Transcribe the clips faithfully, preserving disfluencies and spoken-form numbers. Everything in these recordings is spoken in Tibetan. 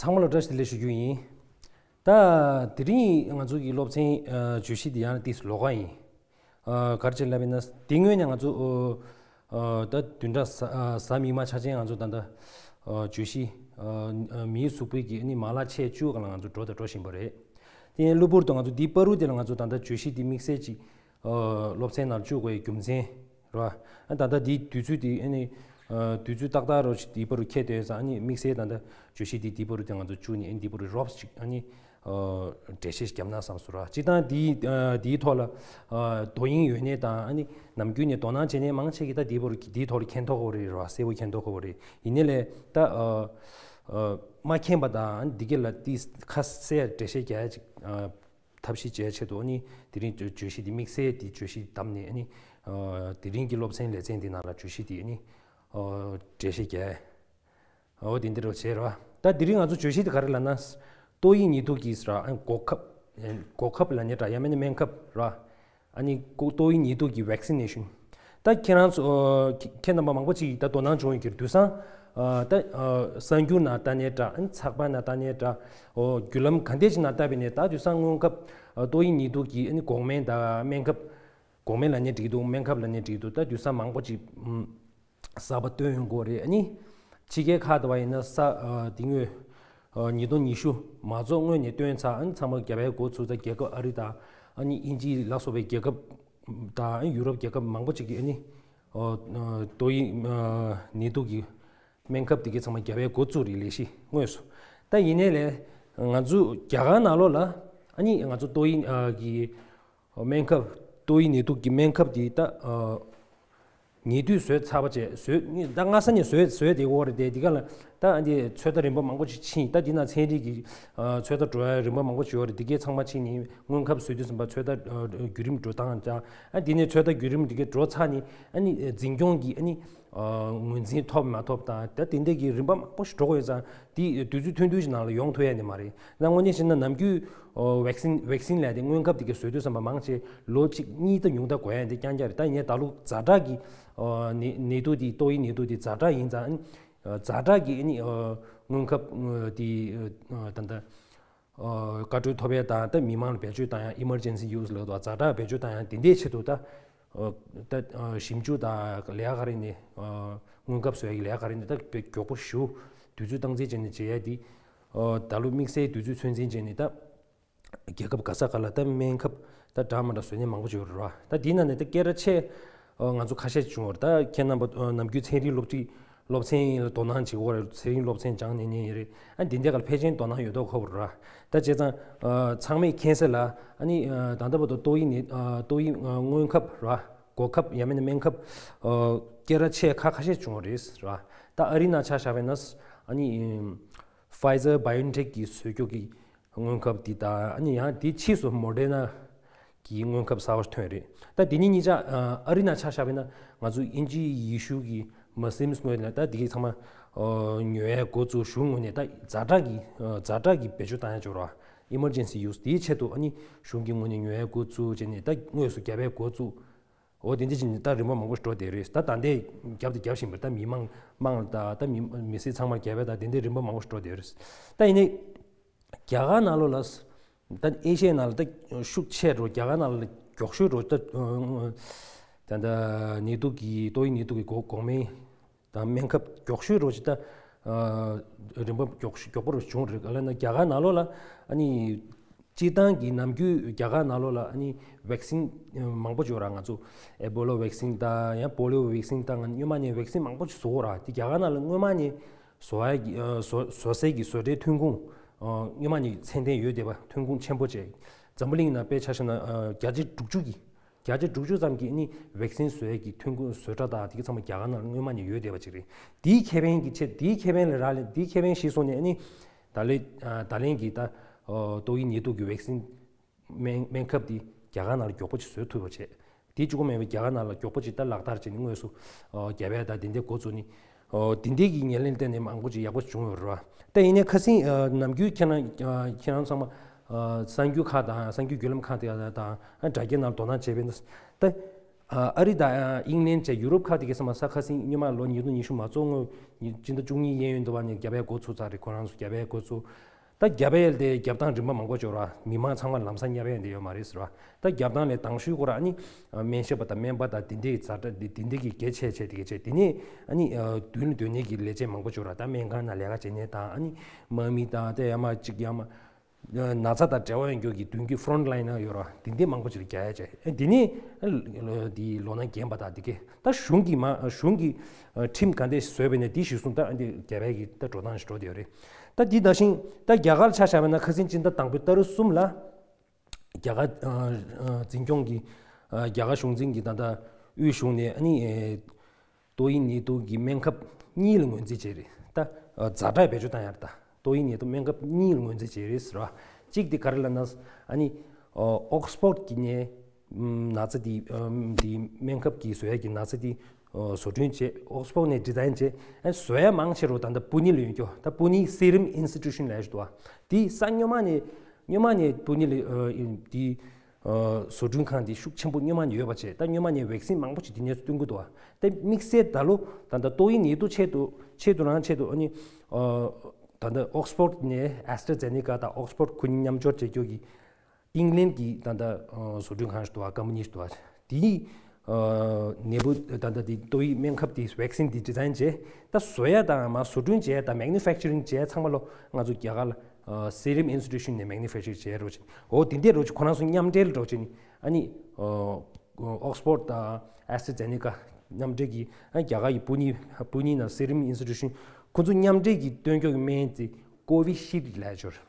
ཚང་མ་ལ་བཀྲ་ཤིས་བདེ་ལེགས་ཞུ་རྒྱུ་ཡིན། ད་དེ་རིང་ང་ཚོ་གི་སློབ་ཚན་ཨ་བརྗོད་གཞི་འདི་ཡང་ཏིས་ལོགས་ཀ་ཡིན། ཨ་ག་རེ་བྱས་ལབ་ཡིན་ན་འདི་སྔོན་ནས་ང་ཚོ་ཨ་ད་བདུན་ཕྲག་གཟའ་ཨ་གཟའ་མིག་དམར་ཆ་ཅན་ང་ཚོ་ད་ལྟ་ཨ་བརྗོད་གཞི་ཨ་ཨ་མིའི་གཟུགས་པོའི་གི་ཨ་ནི་མ་ལག་ཆེ་བཅུ་སྒང་ལ་ང་ཚོ་འགྲོ་དང་འགྲོ་བཞིན་པ་རེད། དེ་ཡང་གློ་བུར་དུ་ང་ཚོ་འདི་བར་དུ་དེ་ལ་ང་ཚོ་ད་ལྟ་བརྗོད་གཞི་འདི་དམིགས་བསལ་ཅིག་ཨ་སློབ་ཚན་ནང་བཅུག་དགོས་རྒྱུ་མཚན་རེད་བ། ཨ་ད་ལྟ་འདིའི་དུས་ཚོད་འདི་ཨ་ནི་ཨ་དུས་ཚོད་ཏག་ཏག་རོ་ཞིག་འདི་བར་དུ་འཁེལ་བསྡད་ཡོད་ཙང་ཨ་ནི་དམིགས་བསལ་ད་ལྟ་བརྗོད་གཞི་འདི་འདི་བར་དུ་དེ་ང་ཚོ་བཅུག་ནས་ཨ་ནི་འདི་བར་དུ་རོབ་ཅིག་ཨ་ནི་ཨ་འགྲེལ་བཤད་ཞིག་བརྒྱབ་ན་བསམ་སོང་ར། སྤྱིར་བཏང་འདིའི་ཨ་འདིའི་ཐོག་ལ་ཨ་དོ་དབྱིངས་ཡོད་ནས་དང་ཨ་ནི་ནམ་རྒྱུན་ནས་དོ་སྣང་བྱེད་མཁན་མང་ཆེ་གིས་ད་འདི་བར་དུ་འདིའི་ཐོག་ལ་མཁྱེན་མདོག་ཁ་པོ་རེད་ར། གསལ་པོ་མཁྱེན་མདོག་ཁ་པོ་རེད། ཡིན་ནའི་ལས་ད་ཨ་ཨ་མ་མཁྱེན་པ་དང་ཨ་ནི་འདི་ག་ལ་ཏིས་ཁ་གསལ་འགྲེལ་བཤད་རྒྱག་ཡ་ཅིག་ཨ་ཐབས་ཤེས་བྱེད་ཆེད་དུ་ཨ་ནི་དེ་རིང་བརྗོད་བརྗོད་གཞི་འདི་དམིགས་བསལ་འདི་བརྗོད་གཞི་བདམས་ནས་ཨ་ནི་ཨ་དེ་རིང་གི་སློབ་ཚན་ལེ་ཚན་འདི་ནང་ལ་བརྗོད་གཞི་འདི་ཨ་ནི་ཨ་འགྲེལ་བཤད་རྒྱག་ཨོ་དེ་འདི་རུ་བྱས་རོ། ད་དེ་རིང་ང་ཚོ་བརྗོད་གཞི་འདི་ག་རེ་ལབ་ན་ཏོག་དབྱིབས་ནད་དུག་གི་ར་ཨ་ནི་འགོག་ཁབ་འགོག་ཁབ་ལབ་ནས་ར་ཡང་མིན་ན་སྨན་ཁབ་ར། ཨ་ནི་ཏོག་དབྱིབས་ནད་དུག་གི་vaccination། ད་ཁྱེད་རང་ཚོ་ཨ་ཁྱེད་ཁྱེད་རྣམ་པ་མང་པོ་ཅིག་ད་དོ་སྣང་བྱུང་ཡོད་ཀྱི་རེད། དུས་སང་ཨ་ད་ཨ་གསར་འགྱུར་ནང་ལྟ་ནའི་འདྲ། ཨ་ནི་ཚགས་པར་ནང་ལྟ་ནའི་འདྲ། ཨོ་བརྒྱུད་ལམ་ག་འདྲ་ཅིག་ནང་ལྟ་བས་ནས་ད་དུས་སང་སྔོན་ཁབ་ཨ་ཏོག་དབྱིབས་ནད་དུག་གི་ཨ་ནི་འགོག་སྨན་དང་སྨན་ཁབ། འགོག་སྨན་ལབ་ནའི་འགྲིག་འདུག་སྨན་ཁབ་ལབ་ནའི་འགྲིག་འདུག་ད་དུས་སང་མང་པོ་ཅིག་ཨམ་གསར་པ་བཏོན་ཡོང་གི་རེད། ཨ་ནི་ཕྱི་རྒྱལ་ཁག་ཏུ་བ་ཡིན་ན་ས་ཨ་དེ་སྔོན་ཨ་ཉིས་སྟོང་ཉི་ཤུ་མ་རྫོགས་སྔོན་ནས་བཏོན་ཚར། ཨ་ནི་ཚང་མ་རྒྱབ་པའི་འགོ་ཚུགས་ཚར། རྒྱལ་ཁབ་ཨ་རི་དང་ཨ་ནི་དབྱིན་ཇི་ལ་སོགས་པའི་རྒྱལ་ཁབ་དང་ཨ་ནི་ཡུ་རོབ་རྒྱལ་ཁབ་མང་པོ་ཅིག་གིས་ཨ་ནི་ཨ་ཨ་ཏོག་དབྱིབས་ཨ་ནད་དུག་གི་སྨན་ཁབ་དེ་གའི་ཚང་མ་རྒྱབ་པའི་འགོ་བཙུགས་རེད། ལས་གཞི་དངོས་སུ། ད་ཡིན་ནའི་ལས་ང་ཚོ་རྒྱ་གར་ནང་ལོགས་ལ་ཨ་ནི་ང་ཚོ་ཏོག་དབྱིབས་ཨ་གི་སྨན་ཁབ། ཏོག་དབྱིབས་ནད་དུག་གི་སྨན་ཁབ་དེ་ད་ཨ་ཉེ་དུས་བཟོས་ཚར་བ་བྱས་བཟོས་ད་སྔ་ས་ནས་བཟོས་བཟོས་བསྡད་ཡོད་རེད་དེ། དེ་ག་ལ་ད་ཨ་འདི་ཚོད་ལྟ་རིམ་པ་མང་པོ་ཞིག་ཕྱིན། ད་འདི་ན་ཚན་རིག་གི་ཨ་ཚོད་ལྟ་འགྲོ་ཡ་རིམ་པ་མང་པོ་ཞིག་ཡོད་རེད། དེ་གའི་ཚང་མ་ཕྱིན་ནས་སྔོན་ཁབ་བཟོས་དུས་ཙམ་པ་ཚོད་ལྟ་ཨ་བརྒྱུད་རིམ་འགྲོ་སྟངས་དང་། ཨ་འདི་ནས་ཚོད་ལྟ་བརྒྱུད་རིམ་དེ་གའི་འགྲོ་ཚར་ནས་ཨ་ནི་འཛིན་སྐྱོང་གི་ཨ་ནི་ཨ་ངོས་འཛིན་ཐོབ་མ་ཐོབ་དང་། ད་དེ་འདྲ་གི་རིམ་པ་མང་པོ་ཞིག་འགྲོ་དགོས་ཡོད་ཙང་དེ་དུས་ཚོད་ཐུང་ཐུང་ཞིག་ནང་ལ་ཡོང་ཐུབ་ཡ་ནི་མ་རེད། ད་དངོས་གནས་བཤད་ན་ནམ་རྒྱུན་ཨོ་vaccine vaccine ལབ་དེ་སྔོན་ཁབ་དེ་ག་བཟོས་དུས་ཙམ་པ་མང་ཆེ་ལོ་གཅིག་གཉིས་ད་ཉུང་མཐའ་འགོར་ཡ་དེ་རྐྱང་རྐྱང་རེད། ད་ཡིན་ནའི་ད་ལོ་ཛ་དྲག་གི་ཨོ་ནད་ནད་དུག་དེ་ཏོག་དབྱིབས་ནད་དུག་དེ་ཛ་དྲག་ཡིན་ཙང་ཨ་ནི་ཛ་དྲག་གི་ཨ་ནི་ཨོ་སྔོན་ཁབ་ཨོ་དེ་ཨོ་ད་ལྟ་ཨོ་བཀའ་འཁྲོལ་ཐོབ་ཡ་དང་ད་མི་མང་ལ་བེད་སྤྱོད་བཏང་ཡ་emergency use ལབ་འདུག་ཛ་དྲག་བེད་སྤྱོད་བཏང་ཡ་དེ་འདྲའི་ཆེད་དུ་ད་ཨོ་ད་ཨོ་ཞིབ་འཇུག་དང་ལས་ཀ་ག་རེ་ནས་ཨོ་སྔོན་ཁབ་བཟོ་ཡ་གི་ལས་ཀ་ག་རེ་ནས་ད་དཔེ་མགྱོགས་པོ་ཞུ་དུས་ཚོད་སྟངས་འཛིན་བྱས་ནས་བྱེད་ཡ་དེ་ཨོ་ད་ལོ་དམིགས་བསལ་དུས་ཚོད་ཚོད་འཛིན་བྱས་ནས་ད་རྒྱལ་ཁབ་ག་ས་ག་ལ་ད་སྨན་ཁབ་ད་འདྲ་མི་འདྲ་བཟོ་མཁན་མང་པོ་ཅིག་ཡོད་རེད་བ། ད་དེའི་ནང་ནས་ད་སྐད་གྲགས་ཆེ་ཨོ་ང་ཚོ་ཁ་ཤས་བྱུང་བ་རེད། ད་ཁྱེད་རྣམ་པ་ཨོ་ནམ་རྒྱུན་ཚན་རིག་སློབ་ཁྲིད་སློབ་ཚན་ཡིན་ལ་དོ་སྣང་བྱེད་དགོས་རེད། ཚན་རིག་སློབ་ཚན་སྦྱངས་ནས་ཉན་ཡིན་རེད། ཨ་འདི་འདྲ་ག་ལ་ཕལ་ཆེར་དོ་སྣང་ཡོད་མདོག་ཁ་པོ་རེད་བ། ད་བྱས་ཙང་ཨོ་ཚང་མས་མཁྱེན་གསལ་ལ་ཨ་ནི་ཨོ་ད་ལྟ་བར་དུ་ཏོག་དབྱིབས་ནད་ཨོ་ཏོག་དབྱིབས་ཨོ་སྔོན་ཁབ་རེད་བ། འགོག་ཁབ་ཡང་མིན་ན་སྨན་ཁབ་ཨོ་སྐད་གྲགས་ཆེ་ཁ་ཁ་ཤས་བྱུང་བ་རེད་རེད་བ། ད་ཨ་རི་ནང་ཆ་བཞག་པ་ཡིན་ན་ཨ་ནི་Pfizer BioNTech གིས་བཟོས་རྒྱུ་གི་སྔོན་ཁབ་འདི་དང་ཨ་ནི་ཡང་དེའི་ཕྱིས་སུ་Moderna གི་སྔོན་ཁབ་གསར་པ་ཐོན་རེད། ད་དེ་གཉིས་གཉིས་ཆ་ཨ་རི་ནང་ཆ་བཞག་པ་ཡིན་ན་ང་ཚོ་དབྱིན་ཇིའི་ཡེ་ཤུ་གི་Muslims ངོས་ནས་ད་དེ་གི་ཚང་མ་ཨ་ཉོ་ཡའི་འགོ་བཙུགས། གཞུང་ངོས་ནས་ད་ཛ་དྲག་གི་ཨ་ཛ་དྲག་གི་བེད་སྤྱོད་བཏང་ཡ་ཅིག་ཡོད་རེད་བ། Emergency use དེའི་ཆེད་དུ་ཨ་ནི་གཞུང་གི་ངོས་ནས་ཉོ་ཡའི་འགོ་བཙུགས་བྱས་ནས་ད་དངོས་སུ་རྒྱབ་པའི་འགོ་བཙུགས། འོ་དེ་འདྲ་བྱས་ནས་ད་རིམ་པ་མང་པོ་ཞིག་འགྲོ་བསྡད་རེད། ད་ད་ལྟའི་རྒྱབ་དང་རྒྱབ་བཞིན་པ་ད་མི་མང་དམངས་ལ་ད་ད་མི་མི་སེར་ཚང་མར་རྒྱབ་པའི་ད་དེ་འདྲའི་རིམ་པ་མང་པོ་ཞིག་འགྲོ་བསྡད་རེད། ད་ཡིན་ནའི་རྒྱ་གར་ནང་ལོགས་ལ་ད་ཨེ་ཤི་ཡའི་ནང་ལ་ད་ཤུགས་ཆེ་འགྲོ། རྒྱ་གར་ནང་ལ་མགྱོགས་ཤོས་འགྲོ་ད་ད་ད་ནད་དུག་གི་ཏོག་དབྱིབས་ནད་དུག་གི་འགོག་འགོག་སྨན་དང་སྨན་ཁབ་མགྱོགས་ཤོས་རོ་ཅིག་ད་ཨ་རིམ་པ་མགྱོགས་ཤོས་མགྱོགས་པོ་རུ་བྱུང་རེད། ག་ལ་ན་རྒྱ་གར་ནང་ལོགས་ལ་ཨ་ནི་སྤྱིར་བཏང་གི་ནམ་རྒྱུན་རྒྱ་གར་ནང་ལོགས་ལ་ཨ་ནི་vaccine་མང་པོ་ཅིག་ཡོད་ར། ང་ཚོ་Ebola vaccine་དང་ཡང་polio vaccine་དང་སྔོན་མ་ནས་vaccine་མང་པོ་ཅིག་བཟོ་གི་ར། དེ་རྒྱ་གར་ནང་ལ་སྔོན་མ་ནས་བཟོ་ཡ་གི་ཨ་བཟོ་བཟོ་སའི་གི་བཟོ་གྲྭའི་ཐོན་ཁུངས་ཨ་སྔོན་མ་ནས་ཚད་ལྡན་ཡོད་བསྡད་པ། ཐོན་ཁུངས་ཆེན་པོ་བྱས། འཛམ་བུ་གླིང་ནང་དཔེ་ཆ་བཞག་ན་ཨ་བརྒྱ་ཆ་དྲུག་ཅུ་གི་བརྒྱ་ཆ་དྲུག་ཅུ་ཙམ་གྱིས་ནི་vaccine་བཟོ་ཡས་ཀྱི་ཐོན་ཁུངས་བཟོ་གྲྭ་དང་དེ་ག་ཚང་མ་རྒྱ་གར་ནང་ལ་སྔོན་མ་ནས་ཡོད་བསྡད་པ་ཅིག་རེད། དེའི་ཁེ་ཕན་གྱི་ཆེད། དེའི་ཁེ་ཕན་ལ་རག་ལས། དེའི་ཁེ་ཕན་གཞི་བཟུང་ནས་ནི་ད་ལེ་ད་ལན་གྱི་ད་ཏོག་དབྱིབས་ནད་དུག་གི་vaccine་སྨན་སྨན་ཁབ་དེ་རྒྱ་གར་ནང་ལ་མགྱོགས་པོ་ཅིག་བཟོ་ཐུབ་པ་བྱས། དེ་གཅིག་པོ་མིན་པའི་རྒྱ་གར་ནང་ལ་མགྱོགས་པོ་ཅིག་ད་ལག་བསྟར་བྱས་ནས་དངོས་སུ་རྒྱབ་ཡས་དང་དེ་འདྲའི་འགོ་བཙུགས་ནས། ཨོ་དེ་འདྲའི་གི་ངོས་ལེན་བརྟེན་ནས་མང་པོ་ཅིག་ཡག་པོ་བྱུང་ཡོད་རེད་བ། ད་ཡིན་ནའི་ཁ་སང་ཨ་ནམ་རྒྱུན་ཁྱེད་རང་ཨ་ཁྱེད་རང་ཚང་མ་ཨ་གསར་འགྱུར་ཁག་དང་གསར་འགྱུར་བརྒྱུད་ལམ་ཁག་དེ་དང་ཨ་དྲ་རྒྱའི་ནང་དོ་སྣང་བྱས་པས་ན། ད་ ཨ་རི་དང་ཨིང་ལན་བཅས་ཡུ་རོབ་ཁག་དེ་གའི་ས་མ་ས་ཁ་སང་སྔོན་མ་ལོ་ཉིས་སྟོང་ཉི་ཤུ་མ་རྩ་བ་ཉིས་སྟོང་བཅུ་གཉིས་གཡས་གཡོན་དུ་བ་ནས་རྒྱབ་ཡ་འགོ་ཚུགས་ཚར་རེད། ཁོ་རང་ཚོ་རྒྱབ་ཡ་འགོ་ཚུགས། ད་རྒྱབ་ཡ་དེ་རྒྱབ་སྟངས་རིམ་པ་མང་པོ་ཅིག་ཡོད་ར། མི་མང་ཚང་མ་ལམ་སང་བསྙབ་ཡ་དེ་ཡོད་མ་རེད་ཟེར་བ། ད་རྒྱབ་སྟངས་ལས་དང་ཤོས་ཁོ་ར་ཨ་ནི་སྨན་ཞབས་པ་དང་སྨན་པ་དང་དེ་འདྲའི་ཛ་དྲག་དེ་དེ་འདྲའི་གི་གལ་ཆེ་ཆེ་དེ་གའི་ཆེ། དེ་ནས་ཨ་ནི་མདུན་ལ་སྡོད་མཁན་གྱི་ལས་བྱེད་མང་པོ་ཅིག་ཡོད་ར། ད་སྨན་ཁང་ནང་ལས་ཀ་བྱེད་མཁན་དང་ཨ་ནི་དམག་མི་དང་དེ་ཡ་མ་གཅིག་ཡ་མ་ན་ཚ་དང་འབྲེལ་བ་ཡོད་མཁན་གྱི་མདུན་གྱི་ཕོ་རོན་ཊི་ལའིན་ན་ཡོད་ར། དེ་འདྲའི་མང་པོ་ཅིག་ལ་རྒྱག་ཡ་བྱས། ཨ་དེ་ནས་ཨ་དེ་ལོ་ན་རྒན་པ་དང་དེ་གའི་ད་གཞུང་གི་མ་གཞུང་གི་ཁྲིམས་ག་འདྲས་བཟོས་པ་ཡིན་ན་དེ་གཞིར་བཟུང་ད་ཨ་འདི་རྒྱབ་ཡ་གི་ད་འགྲོ་སྟངས་ཤིག་འགྲོ་བསྡད་ཡོད་རེད། ད་འདི་ནང་བཞིན་ད་རྒྱ་གར་ཆ་བཞག་པ་ན་ཁ་སང་སྤྱི་ཟླ་དང་པོའི་ཏ་རིག་གསུམ་ལ་རྒྱ་གར་ཨ་ཨ་འཛིན་སྐྱོང་གི་ཨ་རྒྱ་གར་གཞུང་འཛིན་གྱི་ད་ལྟ་དབུས་གཞུང་ནས་ཨ་ནི་ཨེ་ཏོག་དབྱིབས་ནད་དུག་གི་སྨན་ཁབ་གཉིས་ལ་ངོས་འཛིན་བྱས་རེད། ད་ཨ་ཛ་དྲག་བེད་སྤྱོད་བཏང་ཡ་རེད། ད་ཏོག་དབྱིབས་ནད་དུག་སྨན་ཁབ་གཉིས་ལ་ངོས་འཛིན་བྱས་རེད་ཟེར་བ། གཅིག་དེ་ག་རེ་ལབ་ན་ཨ་ནི་ཨོག་སི་ཕོར་གྱི་ནས་ཨམ་ན་ཚ་དེ་ཨམ་དེ་སྨན་ཁབ་ཀྱི་བཟོ་ཡ་གི་ན་ཚ་དེ་ཨ་བཟོ་སྐྲུན་བྱས། ཨོག་སི་ཕོར་ནས་ཌི་ཛའིན་བྱས། ཨ་བཟོ་ཡ་མང་ཆེ་རུ་ད་ལྟ་པུ་ནེ་ལ་ཡོད་རྒྱུ། ད་པུ་ནེ་སི་རམ་ཨིན་སི་ཊི་ཊུ་ཤན་ལབ་ཡ་ཞིག་འདུག་བ། དེ་ས་སྔོན་མ་ནས་སྔོན་མ་ནས་པུ་ནེ་ལ་ཨ་དེ་ཨ་བཟོ་སྐྲུན་ཁང་དེ་ཤུགས་ཆེན་པོ་སྔོན་མ་ནས་ཡོད་པ་བྱས། ད་སྔོན་མ་ནས་ཝེག་སིན་མང་པོ་ཞིག་དེ་ནས་སྟོན་གྱི་འདུག་བ། ད་དམིགས་བསལ་ད་ལོ་ད་ལྟ་ཏོག་དབྱིབས་ནད་དུག་ཆེད་དུ་ཆེད་དུ་རང་ཆེད་དུ་ཨ་ནི་ཨ་ད་ལྟ་ཨོག་སི་ཕོར་ནས་ཨེ་སི་ཊ་ཛེ་ནེ་ཀ་དང་ཨོག་སི་ཕོར་ཁོ་གཉིས་མཉམ་སྦྱོར་བྱེད་རྒྱུ་གི་ཨིང་ལན་གྱི་ད་ལྟ་ཨ་བཟོ་སྐྲུན་ཁང་ཞིག་འདུག་བ། ཀམ་པ་ནི་ཞིག་འདུག་བ། དེའི་ཨ་ནད་འབུ་ད་ལྟ་དེ་ཏོག་དབྱིབས་སྨན་ཁབ་དེ་ཝེག་སིན་དེ་ཌི་ཛའིན་བྱས། ད་བཟོ་ཡ་དང་མ་བཟོ་སྐྲུན་བྱས་དང་མེག་ནུ་ཕེག་ཅ་རིང་བྱས་ཚང་མ་ལོ་ང་ཚོ་རྒྱ་གར་ལ་ཨ་སི་རམ་ཨིན་སི་ཊི་ཊུ་ཤན་ནས་མེག་ནུ་ཕེག་ཅར་བྱས་རོགས་བྱས། འོ་དེ་འདྲས་རོགས་བྱས། ཁོ་རང་ཚོ་མཉམ་འབྲེལ་རོགས་བྱས་ནས་ཨ་ནི་ཨ་ཨོག་སི་ཕོར་དང་ཨེ་སི་ཊ་ཛེ་ནེ་ཀ་མཉམ་འབྲེལ་གྱིས་ཨ་རྒྱ་གར་གྱི་པུ་ནེ་པུ་ནེ་ན་སི་རམ་ཨིན་སི་ཊི་ཊུ་ཤན་ཁོ་ཚོ་མཉམ་འབྲེལ་གྱིས་སྟོན་རྒྱུ་གི་སྨན་དེ་ཀོ་བི་ཤིལ་ལབ་ཡ་ཅིག་ཡོད་རེད།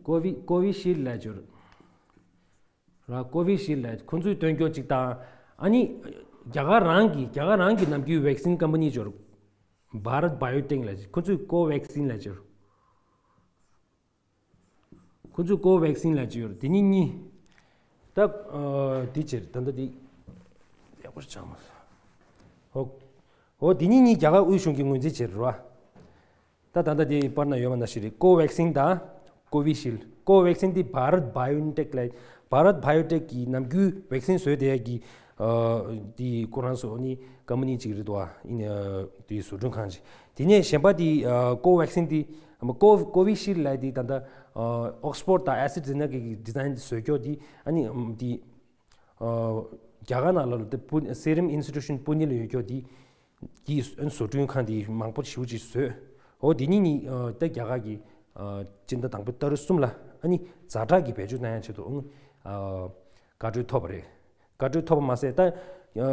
ཀོ་བི་ཀོ་བི་ཤིལ་ལབ་ཅིག་ཡོད་རེད། ཀོ་བི་ཤིལ་ལབ་ཁོ་ཚོས་སྟོན་རྒྱུ་ཅིག་དང་། ཨ་ནི་རྒྱ་གར་རང་གི་རྒྱ་གར་རང་གི་ནམ་རྒྱུན་ཝེག་སིན་ཀམ་པ་ནི་ཅིག་ཡོད་རེད། བྷ་རད་བྷ་ཡོ་ཊེག་ལབ་ཅིག་ཁོ་ཚོས་ཀོ་ཝེག་སིན་ལབ་ཅིག་ཡོད་རེད། ཁོ་ཚོས་ཀོ་ཝེག་སིན་ལབ་ཅིག་ཡོད་རེད། དེ་གཉིས་གཉིས། ད་ཨ་དེ་ཕྱིར་ད་ལྟ་དེ་ཡག་པོ་ཞིག་ཆགས་མ་སོང་། ཧོ། ཧོ་དེ་གཉིས་གཉིས་རྒྱ་གར་དབུས་གཞུང་གིས་ངོས་འཛིན་བྱས་རེད་བ། ད་ད་ལྟ་དེ་པར་ན་ཡོད་པ་ནང་བཞིན་རེད། ཀོ་ཝེག་སིན་དང་ཀོ་བི་ཤིལ། ཀོ་ཝེག་སིན་དེ་བྷ་རད་བྷ་ཡོ་ཊེག་ལབ། བྷ་རད་བྷ་ཡོ་ཊེག་གི་ནམ་རྒྱུན་ཝེག་སིན་བཟོས་བསྡད་ཡ་གི་ཨ་དེ་ཁོ་རང་ཚོ་ནི་ཀམ་པ་ནི་གཅིག་རེད་དོ། ཨ་ནི་ཨ་དེ་བཟོ་སྐྲུན་ཁང་ཅིག་དེ་ནས་གཞན་པ་དེ་ཨ་ཀོ་ཝེག་སིན་དེ་ཨ་ཀོ་ཀོ་བི་ཤིལ་ལབ་དེ་ད་ལྟ་ཨ་ཨོག་སི་ཕོར་དང་ཨེ་སི་ཊ་ཛེ་ནེ་ཀ་གི་ཌི་ཛའིན་བཟོས་ཀྱོག་དེ་ཨ་ནི་ཨམ་དེ་ཨ་རྒྱ་གར་ནང་ལ་ལ་དེ་པུ་སི་རམ་ཨིན་སི་ཊི་ཊུ་ཤན་པུ་ནེ་ལ་ཡོད་ཀྱོག་དེ་གི་བཟོ་སྐྲུན་ཁང་དེ་མང་པོ་ཞེ་པོ་ཅིག་བཟོས། འོ་དེ་གཉིས་གཉིས་ཨ་ད་རྒྱ་གར་གྱི་ཨ་སྤྱི་ཟླ་དང་པོའི་ཏ་རིག་གསུམ་ལ་ཨ་ནི་ཛ་དྲག་གི་བེད་སྤྱོད་གནང་ཡ་ཆེད་དུ་ཨ་ནི་ཨ་བཀའ་འཁྲོལ་ཐོབ་པ་རེད། བཀའ་འཁྲོལ་ཐོབ་པ་མ་ཟད་ད་ཨ་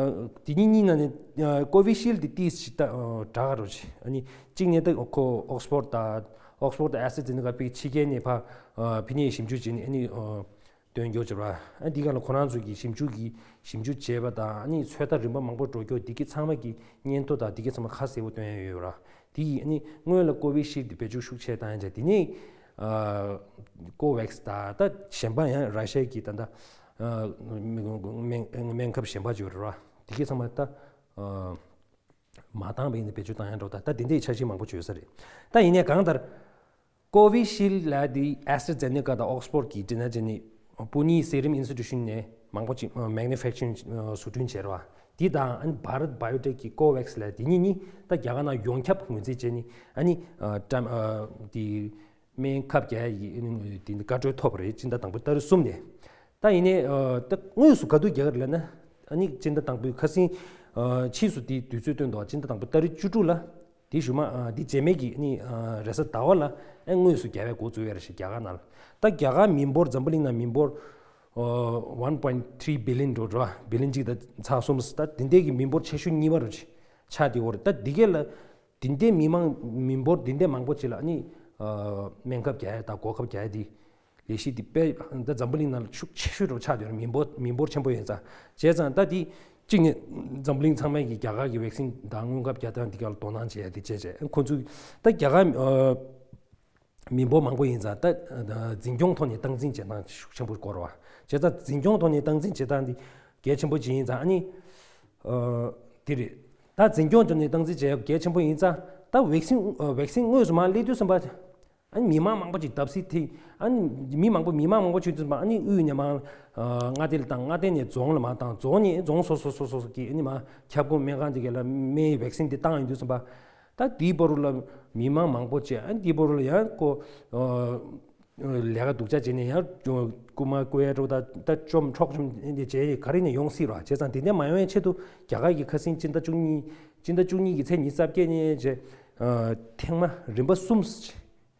དེ་གཉིས་གཉིས་ནང་ནས་ཨ་ཀོ་བི་ཤིལ་དེ་ཏིས་ཞིག་ད་ཨ་དྲག་རོགས་བྱེད། ཨ་ནི་གཅིག་ནས་ད་ཁོ་ཨོག་སི་ཕོར་དང་ཨོག་སི་ཕོར་དང་ཨེ་སི་ཊ་ཛེ་ནེ་ཀ་པའི་ཕྱི་རྒྱལ་ནས་ཕ་ཨ་ཕི་ནས་ཞིབ་འཇུག་བྱས་ནས་ཨ་ནི་ཨ་སྟོན་རྒྱུ་བྱས་པ། ཨ་འདི་ག་ལ་ཁོ་རང་ཚོ་གི་ཞིབ་འཇུག་གི་ཞིབ་འཇུག་བྱས་པ་དང་ཨ་ནི་ཚོད་ལྟ་རིམ་པ་མང་པོ་འགྲོ་རྒྱུ་འདི་གི་ཚང་མ་གི་སྙན་ཐོ་དང་འདི་གི་ཚང་མ་ཁ་གསལ་པོ་སྟོན་ཡ་ཡོད་ར། དེ་ཡིས་ཨ་ནི་སྔོན་ལ་ཀོ་བི་ཤིལ་དེ་བེད་སྤྱོད་ཤུགས་ཆེ་བཏང་ཡ་བྱས། དེ་ནས་ཨ་ཀོ་ཝེག་སི་དང་ད་གཞན་པ་ཡང་ར་ཤི་ཡ་གི་ད་ད་ཨ་སྨན་སྨན་ཁབ་གཞན་པ་ཅིག་ཡོད་རེད་བ། དེ་གི་ཚང་མ་ད་ཨ་མ་བཏང་བ་ཡིན་ན་བེད་སྤྱོད་བཏང་ཡ་འགྲོ། ད་ད་དེ་འདྲའི་འཆར་གཞི་མང་པོ་ཅིག་ཡོད་ས་རེད། ད་ཡིན་ནའི་གང་ལྟར་ཀོ་བི་ཤིལ་ལབ་དེ་ཨེ་སི་ཊ་ཛེ་ནེ་ཀ་དང་ཨོག་སི་ཕོར་གྱི་འབྲེལ་ན་བྱས་ནས་པུ་ནེ་སི་རམ་ཨིན་སི་ཊི་ཊུ་ཤན་ནས་མང་པོ་ཅིག་མེག་ནུ་ཕེག་ཅར་བཟོ་སྐྲུན་བྱས་རེད་བ། དེ་དང་ཨ་ནི་བྷ་རད་བྷ་ཡོ་ཊེག་གི་ཀོ་ཝེག་སི་ལབ་དེ་གཉིས་གཉིས་ད་རྒྱ་གར་ནང་ཡོངས་ཁྱབ་ངོས་འཛིན་བྱས་ནས་ཨ་ནི་ཨ་ཀྲམ་ཨ་དེ་སྨན་ཁབ་རྒྱག་ཡ་ཡི་དེ་བཀའ་འཁྲོལ་ཐོབ་པ་རེད། སྤྱི་ཟླ་དང་པོའི་ཏ་རིག་གསུམ་ནས། ད་ཡིན་ནའི་ཨ་ད་དངོས་སུ་ག་དུས་རྒྱག་གི་རེད་ལབ་ན། ཨ་ནི་སྤྱི་ཟླ་དང་པོའི་ཁ་སང་ཨ་ཕྱིས་སུ་དེའི་དུས་ཚོད་བཏོན་འདུག་སྤྱི་ཟླ་དང་པོའི་ཏ་རིག་བཅུ་དྲུག་ལ། དེ་གཞུག་མ་ཨ་དེ་རྗེས་མའི་གི་ཨ་ནི་ཨ་རེས་གཟའ་ཟླ་བ་ལ་ཨ་དངོས་སུ་རྒྱག་ཡ་འགོ་བཙུགས་ཡ་རེད་ཤག་རྒྱ་གར་ནང་ལ། ད་རྒྱ་གར་མི་འབོར་འཛམ་བུ་གླིང་ནང་མི་འབོར་ཨ་ཝན་པོ་ཡིན་ཊི་ཐི་རི་བི་ལི་ཡོན་འགྲོ་འགྲོ་བ་བི་ལི་ཡོན་གཅིག་དང་ཚེག་གསུམ། ད་དེ་འདྲའི་གི་མི་འབོར་ཆེ་ཤོས་གཉིས་པ་རུ་ཆགས་བསྡད་ཡོད་རེད། ད་འདི་གས་ལ། དེ་འདྲའི་མི་མང་མི་འབོར་དེ་འདྲའི་མང་པོ་ཅིག་ལ་ཨ་ནི་ཨ་སྨན་ཁབ་རྒྱག་ཡ་དང་འགོག་ཁབ་རྒྱག་ཡ་དེ་ལས་གཞི་དེ་དཔེ་ད་འཛམ་བུ་གླིང་ནང་ལ་ཤུགས་ཆེ་ཤོས་རུ་ཆགས་ཡོད་རེད། མི་འབོར་མི་འབོར་ཆེན་པོ་ཡིན་ཙང་། བྱས་ཙང་ད་དེ་གཅིག་ནས་འཛམ་བུ་གླིང་ཚང་མས་ཀྱི་རྒྱ་གར་གྱི་ཝེག་སིན་དང་སྔོན་ཁབ་རྒྱག་སྟངས་དེ་ག་ལ་དོ་སྣང་བྱེད་ཡ་དེ་བྱས་བྱས། ཁོ་ཚོས་ད་རྒྱ་གར་ཨ་མི་འབོར་མང་པོ་ཡིན་ཙང་ད་ཨ་འཛིན་སྐྱོང་ཐོག་ནས་སྟངས་འཛིན་བྱེད་སྟངས་ཤུགས་ཆེན་པོ་སྐོར་བ། བྱས་ཙང་འཛིན་སྐྱོང་ཐོག་ནས་སྟངས་འཛིན་བྱེད་སྟངས་དེ་གལ་ཆེན་པོ་ཅིག་ཡིན་ཙང་ཨ་ནི་ཨ་དེ་རེད། ད་འཛིན་སྐྱོང་ཐོག་ནས་སྟངས་འཛིན་བྱེད་ཡ་གལ་ཆེན་པོ་ཡིན་ཙང་། ད་ཝེག་སིན་ཨ་ཝེག་སིན་དངོས་སུ་མར་སླེབས་དུས་ཙམ་པ། ཨ་ནི་མི་མང་མང་པོ་ཅིག་བརྡབ་གསིག་ཐེབས། ཨ་ནི་མི་མང་པོ་མི་མང་མང་པོ་ཆུད་ཙམ་པ། ཨ་ནི་དབུས་ནས་མར་ཨ་མངའ་སྡེ་ལ་བཏང་། མངའ་སྡེ་ནས་རྫོང་ལ་མར་བཏང་། རྫོང་ནས་རྫོང་སོ་སོ་སོ་སོ་སོ་གི་ཨ་ནི་མར་ཁྱབ་ཁོངས་སྨན་ཁང་དེ་ག་ལ་སྨན་བེག་སིན་དེ་བཏང་ཡོང་དུས་ཙམ་པ། ད་དེའི་བར་དུ་ལ་མི་མང་མང་པོ་བྱས། ཨ་ནི་དེའི་བར་དུ་ལ་ཡང་ཁོ་ཨ་ལས་ཀ་སྡུག་ཅག་བྱས་ནས་ཡང་རྐུ་མ་རྐུ་ཡ་འགྲོ། ད་ད་བཅོམ་འཕྲོག་བཅོམ་དེ་བྱས་ག་རེ་ནས་ཡོང་སྲིད་ར། བྱས་ཙང་དེ་འདྲ་མ་ཡོང་ཡའི་ཆེད་དུ་རྒྱ་གར་གྱི་ཁ་སང་སྤྱི་ཟླ་བཅུ་གཉིས། སྤྱི་ཟླ་བཅུ་གཉིས་ཀྱི་ཚེས་ཉི་ཤུ་རྩ་བརྒྱད་ཉིན་བྱས་ཨ་ཐེངས་མ་རིམ་པ་གསུམ།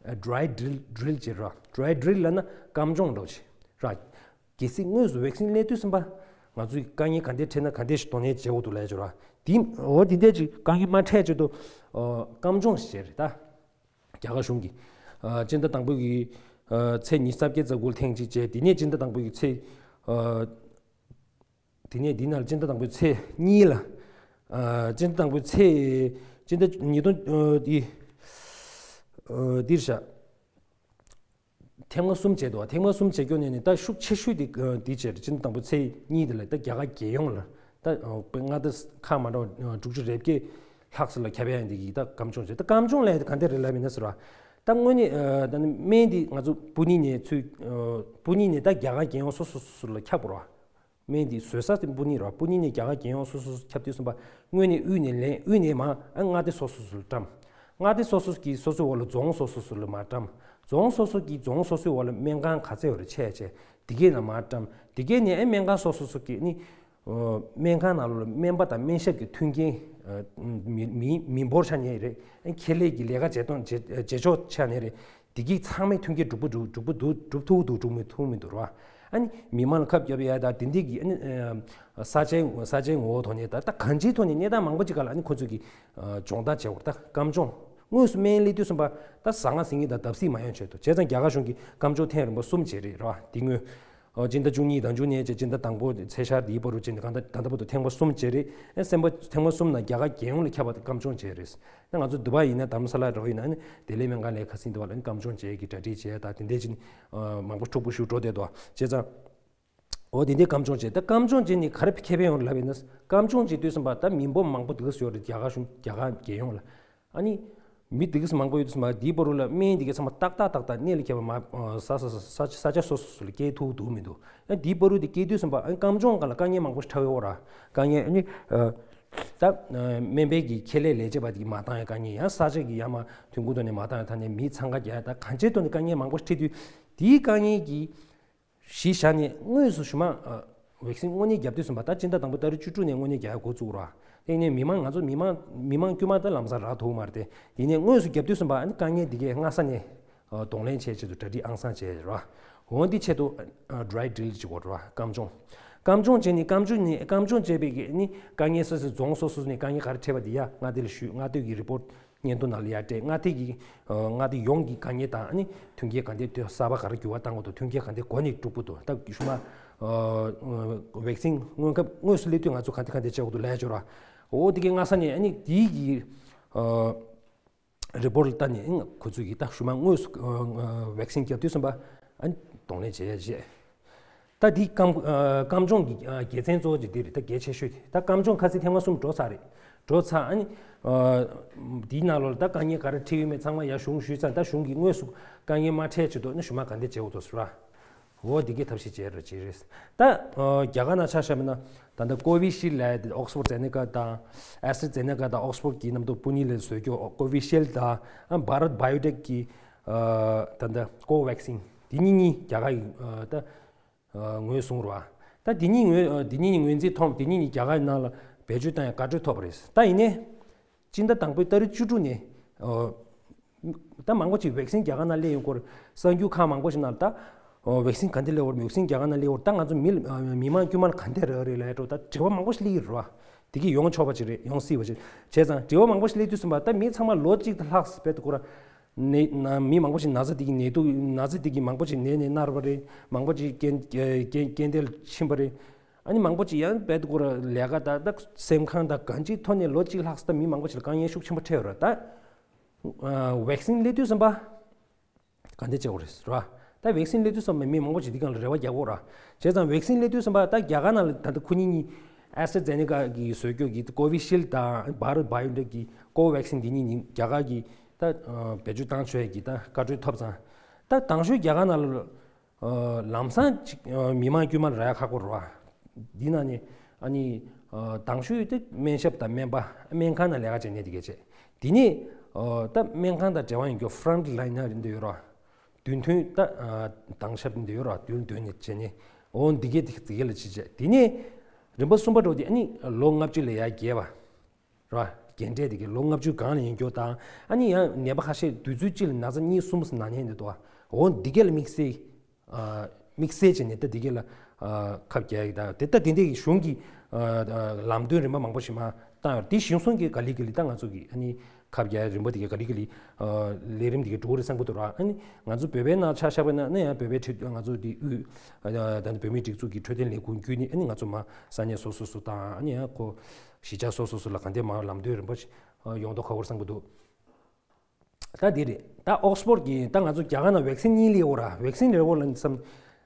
ཨ་dry drill, drill བྱེད་ར། dry drill ལབ་ན་སྐམ་སྦྱོང་འདྲ་བོ་བྱེད་ར། གལ་སྲིད་དངོས་སུ་བེག་སིན་སླེབས་དུས་ཙམ་པ་ང་ཚོས་དཀའ་ངལ་ག་འདྲ་འཕྲད་ན་ག་འདྲ་ཞིག་གདོང་ལེན་བྱེད་དགོས་འདུག་ལབ་ཡ་ཅིག་ར། དེ་འོ་དེ་འདྲ་ཅིག་དཀའ་ངལ་མ་འཕྲད་ཆེད་དུ་ཨ་སྐམ་སྦྱོང་ཞིག་བྱས་རེད་ད། རྒྱ་གར་གཞུང་གིས་ཨ་སྤྱི་ཟླ་དང་པོ་གི་ཨ་ཚེས་ཉི་ཤུ་རྩ་བརྒྱད་ཙམ་གུ་ལ་ཐེངས་གཅིག་བྱས། དེ་ནས་སྤྱི་ཟླ་དང་པོ་གི་ཚེས་ཨ་དེ་ནས་འདི་ནང་ལ་སྤྱི་ཟླ་དང་པོའི་ཚེས་གཉིས་ལ། ཨ་སྤྱི་ཟླ་དང་པོའི་ཚེས། སྤྱི་ཟླ་ཉིས་སྟོང་ཨ་འདི་ཨ་འདིར་བཞག་ཐེངས་མ་གསུམ་བྱས་འདུག་ཐེངས་མ་གསུམ་བྱས་སྐྱོ་ནས་ནི་ད་ཤུགས་ཆེ་ཤོས་དེ་ཨ་འདི་བྱས་རེད། སྤྱི་ཟླ་དང་པོའི་ཚེས་གཉིས་དེ་ལ་ད་རྒྱ་གར་རྒྱལ་ཡོངས་ལ་ད་ཨ་མངའ་སྡེ་ཁག་མ་འདྲ་བ་ཨ་དྲུག་ཅུ་རེ་བརྒྱད་ལྷག་ཙམ་ལ་ཁྱབ་ཡ་འདི་གི་ད་སྐམ་སྦྱོང་བྱས། ད་སྐམ་སྦྱོང་ལབ་ཡ་དེ་ག་འདྲ་རེད་ལབ་ཡིན་ན་ཟེར་བ། ད་དངོས་གནས་ཨ་ད་ནི་སྨན་འདི་ང་ཚོ་སྤུ་ནི་ནས་ཚུར་ཨ་སྤུ་ནི་ནས་ད་རྒྱ་གར་རྒྱལ་ཡོངས་སོ་སོ་སོ་སོ་ལ་ཁྱབ་དགོས་རེད་བ། སྨན་འདི་བཟོ་ས་དེ་སྤུ་ནི་རེད་བ། སྤུ་ནི་ནས་རྒྱ་གར་རྒྱལ་ཡོངས་སོ་སོ་སོ་ཁྱབ་དུས་ཙམ་པ། དངོས་གནས་དབུས་ནས་ལེན། དབུས་ནས་མར་ཨ་མངའ་སྡེ་སོ་སོ་སོ་ལ་བཀྲམ། མངའ་སྡེ་སོ་སོ་གིས་སོ་སོའི་འོག་ལ་རྫོང་སོ་སོ་སོ་ལ་མར་བཀྲམ། རྫོང་སོ་སོ་གིས་རྫོང་སོ་སོའི་འོག་ལ་སྨན་ཁང་ག་ཚད་ཡོད་རེད་ཆད་བྱས། དེ་གའི་ནང་མར་བཀྲམ། དེ་གའི་ནས་ཨ་སྨན་ཁང་སོ་སོ་སོ་གིས་ནི་ཨ་སྨན་ཁང་ནང་ལོགས་ལ་སྨན་པ་དང་སྨན་ཞབས་ཀྱི་མཐུན་རྐྱེན་ཨ་མི་མི་མི་འབོར་ཆ་ནས་རེད། ཨ་ཁེ་ལས་ཀྱི་ལས་ཀ་བྱེད་སྟངས་བྱེད་བྱེད་ཕྱོགས་ཆ་ནས་རེད། དེ་གིས་ཚང་མས་མཐུན་རྐྱེན་འགྲུབ་པོ་འགྲུབ་འགྲུབ་པོ་འདུག་འགྲུབ་ཐུབ་འདུག་འགྲུབ་མི་ཐུབ་མི་འདུག་ར། ཨ་ནི་མི་མང་ལ་ཁབ་བརྒྱབ་ཡ་ད་དེ་འདྲས་ཀྱི་ཨ་ནི་ས་ཆའི་ས་ཆའི་ངོ་བོ་ཐོག་ནས་ད་ད་གང་ཅིའི་ཐོག་ནས་གནས་སྟངས་མང་པོ་ཅིག་ག་ལ་ཨ་ནི་ཁོ་ཚོས་ཀྱི་སྦྱོང་བརྡར་བྱེད་དགོས། ད་སྐམ་སྦྱོང་དངོས་སུ་སྨན་སླེབས་དུས་ཙམ་པ་ད་ཟ་ང་ཟིང་ངེ་དང་བརྡབ་གསིག་མ་ཡོང་ཆེད་དུ། བྱས་ཙང་རྒྱ་གར་གཞུང་གིས་སྐམ་སྦྱོང་ཐེངས་རིམ་པ་གསུམ་བྱས་རེད་ར། དེ་སྔོན་ཨོ་སྤྱི་ཟླ་བཅུ་གཉིས་དང་བཅུ་གཉིས་བཅས་སྤྱི་ཟླ་དང་པོ་ཚེས་ཤར་དེའི་བར་དུ་བྱས་ནས་གང་ལྟར་ད་ལྟ་བར་དུ་ཐེངས་མ་གསུམ་བྱས་རེད། ཨེ་སེམས་པ་ཐེངས་མ་གསུམ་ནང་རྒྱ་གར་རྒྱལ་ཡོངས་ལ་ཁྱབ་པ་དེ་སྐམ་སྦྱོང་བྱས་རེད། ད་ང་ཚོ་འདི་པ་ཡིན་ན་དྷ་རམ་ས་ལ་འདྲ་བོ་ཡིན་ན་ནི་བདེ་ལེགས་སྨན་ཁང་ལས་ཁ་སང་འདི་པ་ལ་ནི་སྐམ་སྦྱོང་བྱས་ཀྱི་གྲ་སྒྲིག་བྱས་ད་དེ་འདྲས་ཅིག་ཨ་མང་པོ་འཁྲུག་པོ་ཞིག་འགྲོ་བསྡད་འདུག་བྱས་ཙང་། འོ་དེ་འདྲས་སྐམ་སྦྱོང་བྱས། ད་སྐམ་སྦྱོང་བྱས་ནས་ག་རེ་ཁེ་ཕན་ཡོང་རེད་ལབ་ཡིན་ན། སྐམ་སྦྱོང་བྱེད་དུས་ཙམ་པ་ད་མི་འབོར་མང་པོ་འདུག་ཡོད་རེད། རྒྱ་གར་གཞུང་རྒྱ་གར་རྒྱལ་ཡོངས་ལ། ཨ་ནི་མི་འདི་གས་མང་པོ་ཡོད་དུས་ཙམ་པ་དེའི་བར་དུ་ལ་སྨན་འདི་གས་ཚང་མ་ཏག་ཏག་ཏག་ཏག་གནས་ལ་ཁྱབ་པ་མ་ས་ས་ས་ས་ས་ཆ་སོ་སོ་སོ་ལ་སྐྱེལ་ཐུབ་འདུག་མི་འདུག་ཨ་དེའི་བར་དུ་དེ་སྐྱེལ་དུས་ཙམ་པ་ཨ་སྐམ་སྦྱོང་སྒང་ལ་དཀའ་ངལ་མང་པོ་ཞིག་འཕྲད་ཡོད་ར། དཀའ་ངལ་ཨ་ནི་ཨ་ད་སྨན་པའི་གི་ཁེ་ལས་ལས་བྱེད་པ་དེ་གི་མ་བཏང་ཡ་དཀའ་ངལ། ཡང་ས་ཆ་གི་ཡར་མར་ཐོན་ཁུངས་ཐོག་ནས་མ་བཏང་ཡ་ཐ་ནས་མི་འཚང་ཁ་རྒྱག་ཡ་ད་གང་ཅིའི་ཐོག་ནས་དཀའ་ངལ་མང་པོ་ཞིག་འཕྲད་དུས། དེའི་དཀའ་ངལ་གྱི་གཞི་བཞག་ནས་དངོས་སུ་ཞུ་མ་ཨ་བེག་སིན་དངོས་གནས་བརྒྱབ་དུས་ཙམ་པ་ད་སྤྱི་ཟླ་དང་པོ་ཏ་རིག་བཅུ་དྲུག་ནས་དངོས་གནས་རྒྱག་ཡ་འགོ་བཙུགས་ར། དེ་ནས་མི་མང་ང་ཚོ་མི་མང་མི་མང་དཀྱུས་མ་ད་ལམ་སང་རག་ཐུབ་མ་རེད་དེ། དེ་ནས་དངོས་སུ་བརྒྱབ་དུས་ཙམ་པ་ཨ་ནི་དཀའ་ངལ་འདི་གས་སྔ་ས་ནས་ཨ་གདོང་ལེན་བྱེད་ཆེད་དུ་གྲ་སྒྲིག་ཨང་སང་བྱས་ར། འོ་འདི་ཆེད་དུ་ཨ་dry drill ཅིག་དགོས་ར། སྐམ་སྦྱོང་། སྐམ་སྦྱོང་བྱས་ནས་སྐམ་སྦྱོང་ནས་སྐམ་སྦྱོང་བྱས་པའི་གི་ཨ་ནི་དཀའ་ངལ་སོ་སོའི་རྫོང་སོ་སོ་ནས་དཀའ་ངལ་ག་རེ་འཕྲད་པ་དེ་ཡ་མངའ་སྡེ་ལ་ཞུས། མངའ་སྡེ་གི་རི་པོར་ཊི་སྙན་ཐོ་ནང་ལ་ཡར་སྤྲད། མངའ་སྡེ་གི་ཨ་མངའ་སྡེ་ཡོངས་ཀྱི་དཀའ་ངལ་དང་ཨ་ནི་མཐུན་རྐྱེན་ག་འདྲས་དེ་གསར་པ་ག་རེ་འགྱུར་བ་བཏང་དགོས་འདུག་མཐུན་རྐྱེན་ག་འདྲས་གོ་ནས་སྒྲུབ་དགོས་འདུག་ད་ཞུ་མ་ཨ་བེག་སིན་སྔོན་ཁབ་དངོས་སུ་སླེབས་དུས་ང་ཚོ་ག་འདྲས་ག་འདྲས་བྱེད་དགོས་འདུག་ལབ་ཡ་ཅིག་ཡོད་ར། འོ་དེ་གའི་སྔ་ས་ནས་ཨ་ནི་དེའི་གི་ཨ་རི་པོར་ཊི་ལ་ལྟ་ནས་ཨ་ཁོ་ཚོས་གི་ད་ཞུ་མ་དངོས་སུ་ཨ་ཨ་བེག་སིན་བརྒྱབ་དུས་ཙམ་པ་ཨ་ནི་གདོང་ལེན་བྱེད་ཡ་བྱས། ད་འདི་སྐམ་ཨ་སྐམ་སྦྱོང་གི་ཨ་དགེ་མཚན་གཙོ་བོ་ཅིག་འདི་རེད། ད་གལ་ཆེ་ཤོས་དེ་ད་སྐམ་སྦྱོང་ཁ་སང་ཐེངས་མ་གསུམ་འགྲོ་ཚར་རེད། འགྲོ་ཚར། ཨ་ནི་ཨ་འདིའི་ནང་ལོགས་ལ་ད་དཀའ་ངལ་ག་རེ་འཕྲད་ཡོད་མེད་ཚང་མ་ཡར་གཞུང་ཞུས་ཚར། ད་གཞུང་གིས་དངོས་སུ་དཀའ་ངལ་མ་འཕྲད་ཆེད་དུ་ཨ་ནི་ཞུ་མ་ག་འདྲས་བྱེད་དགོས་འདུག་ཟེར་བ། འོ་འདི་གའི་ཐབས་ཤེས་བྱས་ར་ཅིག་རེད། ད་ཨ་རྒྱ་གར་ནང་ཆ་བཞག་པ་ན་ད་ལྟ་ཀོ་ཝི་ཤིལ་ལབ་ཡ་དེ་ཨོག་སི་ཕོར་ཛེ་ནེ་ཀ་དང་ཨེ་སི་ཊྲ་ཛེ་ནེ་ཀ་དང་ཨོག་སི་ཕོར་གྱི་མཉམ་དུ་སྤུ་ནི་ལ་བཟོས་རྒྱུ་ཀོ་ཝི་ཤིལ་དང་ཨ་བྷ་རད་བྷ་ཡོ་ཊེག་གི་ཨ་ད་ལྟ་ཀོ་ཝེག་སིན་འདི་གཉིས་གཉིས་རྒྱ་གར་ཡི་ཨ་ད་ཨ་ངོས་བཟུང་རོགས། ད་འདི་གཉིས་ངོས་ཨ་འདི་གཉིས་ངོས་འཛིན་ཐོབ། འདི་གཉིས་ནི་རྒྱ་གར་ནང་ལ་བེད་སྤྱོད་བཏང་ཡ་བཀའ་འཁྲོལ་ཐོབ་པ་རེད། ད་ཡིན་ནའི་སྤྱི་ཟླ་དང་པོའི་ཏ་རིག་བཅུ་དྲུག་ནས་ཨ་ད་མང་པོ་ཅིག་ཝེག་སིན་རྒྱ་གར་ནང་སླེབས་ཡོང་སྐོར་གསར་འགྱུར་ཁག་མང་པོ་ཞིག་ནང་ལ་ད་ཨ་ཝེག་སིན་ག་འདྲ་སླེབས་ཡོད་རེད། ཝེག་སིན་རྒྱ་གར་ནང་སླེབས་ཡོད་རེད། ད་ང་ཚོ་མི་ལ་ཨ་མི་མང་དཀྱུས་མ་ལ་ག་འདྲ་རག་རེད་ལབ་ཡ་འདྲ་བོ་ད་དྲི་བ་མང་པོ་ཞིག་སླེབས་ཡོད་རེད་བ། དེ་གི་ཡོང་ཆོག་པ་ཅིག་རེད། ཡོང་སྲིད་པ་ཅིག་རེད། བྱས་ཙང་དྲི་བ་མང་པོ་ཞིག་སླེབས་དུས་ཙམ་པ་ད་མི་ཚང་མ་ལོ་གཅིག་དང་ལྷག་ཙམ་བེད་དུ་བཀོལ་ར། ནད་ན་མི་མང་པོ་ཞིག་ན་ཚ་དེ་གི་ནད་དུག་ན་ཚ་དེ་གི་མང་པོ་ཞིག་ནད་ནས་མནར་བ་རེད། མང་པོ་ཞིག་རྐྱེན་རྐྱེན་རྐྱེན་འདས་ལ་ཕྱིན་པ་རེད། ཨ་ནི་མང་པོ་ཞིག་ཡང་བེད་དུ་བཀོལ་ར་ལས་ཀ་དང་ད་སེམས་ཁམས་དང་གང་ཅིའི་ཐོག་ནས་ལོ་གཅིག་ལྷག་ཙམ་ད་མི་མང་པོ་ཞིག་ལ་དཀའ་ངལ་ཤུགས་ཆེན་པོ་འཕྲད་ཡོད་ར། ད་ཝེག་སིན་སླེབས་དུས་ཙམ་པ་ག་འདྲ་བྱེད་དགོས་རེད་ར། ད་ཝེག་སིན་སླེབས་དུས་ཙམ་པ་མི་མང་པོ་ཞིག་འདི་སྒང་ལ་རེ་བ་རྒྱག་གི་ཡོད་ར། བྱས་ཙང་ཝེག་སིན་སླེབས་དུས་ཙམ་པ་ད་རྒྱ་གར་ནང་ལ་ད་ལྟ་ཁོ་གཉིས་གཉིས་ཨེ་སི་ཊྲ་ཛེ་ནེ་ཀ་གི་བཟོ་བཅོས་ཀྱི་ཀོ་ཝི་ཤིལ་དང་བྷ་རད་བྷ་ཡོ་ཊེག་གི་ཀོ་ཝེག་སིན་འདི་གཉིས་གཉིས་རྒྱ་གར་གྱི་ ད་ཨ་བེད་སྤྱོད་བཏང་ཆོག་ཡས་ཀྱི་ད་བཀའ་འཁྲོལ་ཐོབ་ཙང་། ད་དང་ཤོས་རྒྱ་གར་ནང་ལ་ཨ་ལམ་སང་ཅིག་ཨ་མི་མང་དཀྱུས་མ་ལ་རག་ཡ་ཁག་པོ་རེད་བ། འདི་ནང་ནས་ཨ་ནི་ཨ་དང་ཤོས་དེ་སྨན་ཞབས་དང་སྨན་པ། སྨན་ཁང་ནང་ལས་ཀ་བྱེད་མཁན་དེ་གས་བྱས། དེ་ནས་ཨ་ད་སྨན་ཁང་དང་འབྲེལ་བ་ཡོད་མཁན་ཕོ་རོན་ཊི་ལའིན་ནར་འདི་ཡོད་རེད་བ། མདུན་ཐོན་ད་ཨ་དང་ཤོས་འདི་ཡོད་རེད་བ། མདུན་མདུན་ནས་བྱས་ནས། འོ་འདི་གས་དེ་གས་ལ་བྱས་བྱས། དེ་ནས་རིམ་པ་གསུམ་པ་འདྲ་བོ་དེ་ཨ་ནི་ལོ་ལྔ་བཅུ་ལས་ཡར་རྒས་པ། ར། རྒན་གྲས་དེ་གའི་ལོ་ལྔ་བཅུ་སྒང་ལ་ཡིན་རྒྱུ་དང་། ཨ་ནི་ཡང་ནད་པ་ཁ་ཤས་དུས་ཚོད་གཅིག་ལ་ན་ཚ་གཉིས་གསུམ་ན་མཁན་འདི་འདུག་འོ་འདི་གས་ལ་དམིགས་བསལ། ཨ་དམིགས་བསལ་བྱས་ནས་ད་འདི་གས་ལ་ཨ་ཁབ་རྒྱག་ཡག་དང་། དེ་ད་དེ་འདྲའི་གཞུང་གི་ཨ་ཨ་ལམ་སྟོན་རིམ་པ་མང་པོ་ཞིག་མར་བཏང་ཡོད་རེད། དེ་གཞུང་སོང་གི་ག་ལེ་ག་ལེ་ད་ང་ཚོ་གི་ཨ་ནི་ཁབ་རྒྱག་ཡག་རིམ་པ་དེ་གས་ག་ལེ་ག་ལེ་ཨ་ལས་རིམ་དེ་གས་འགྲོ་གི་རེད་བསམ་གི་འདུག་ར། ཨ་ནི་ང་ཚོ་བོད་པའི་ནང་ཆ་བཞག་པ་ན་ཨ་ནི་ཡང་བོད་པའི་ཁྲིད་ང་ཚོ་འདི་དབུས་ཨ་ད་ནི་བོད་མིའི་སྒྲིག་འཛུགས་ཀྱི་འཕྲོད་བསྟེན་ལས་ཁུངས་བརྒྱུད་ནས་ཨ་ནི་ང་ཚོ་མར་ས་གནས་སོ་སོ་སོ་དང་། ཨ་ནི་ཡང་ཁོ་གཞིས་ཆགས་སོ་སོ་སོ་ལ་ག་འདྲས་མར་ལམ་སྟོན་རིམ་པ་ཞིག་ཡོང་མདོག་ཁ་པོ་རེད་བསམ་གྱི་འདུག་ད་འདི་རེད། ད་ཨོག་སི་ཕོར་གྱི་ད་ང་ཚོ་རྒྱ་གར་ནང་ཝེག་སིན་གཉིས་སླེབས་ཡོད་ར། ཝེག་སིན་རེད་འོ་ལབ་བསམ།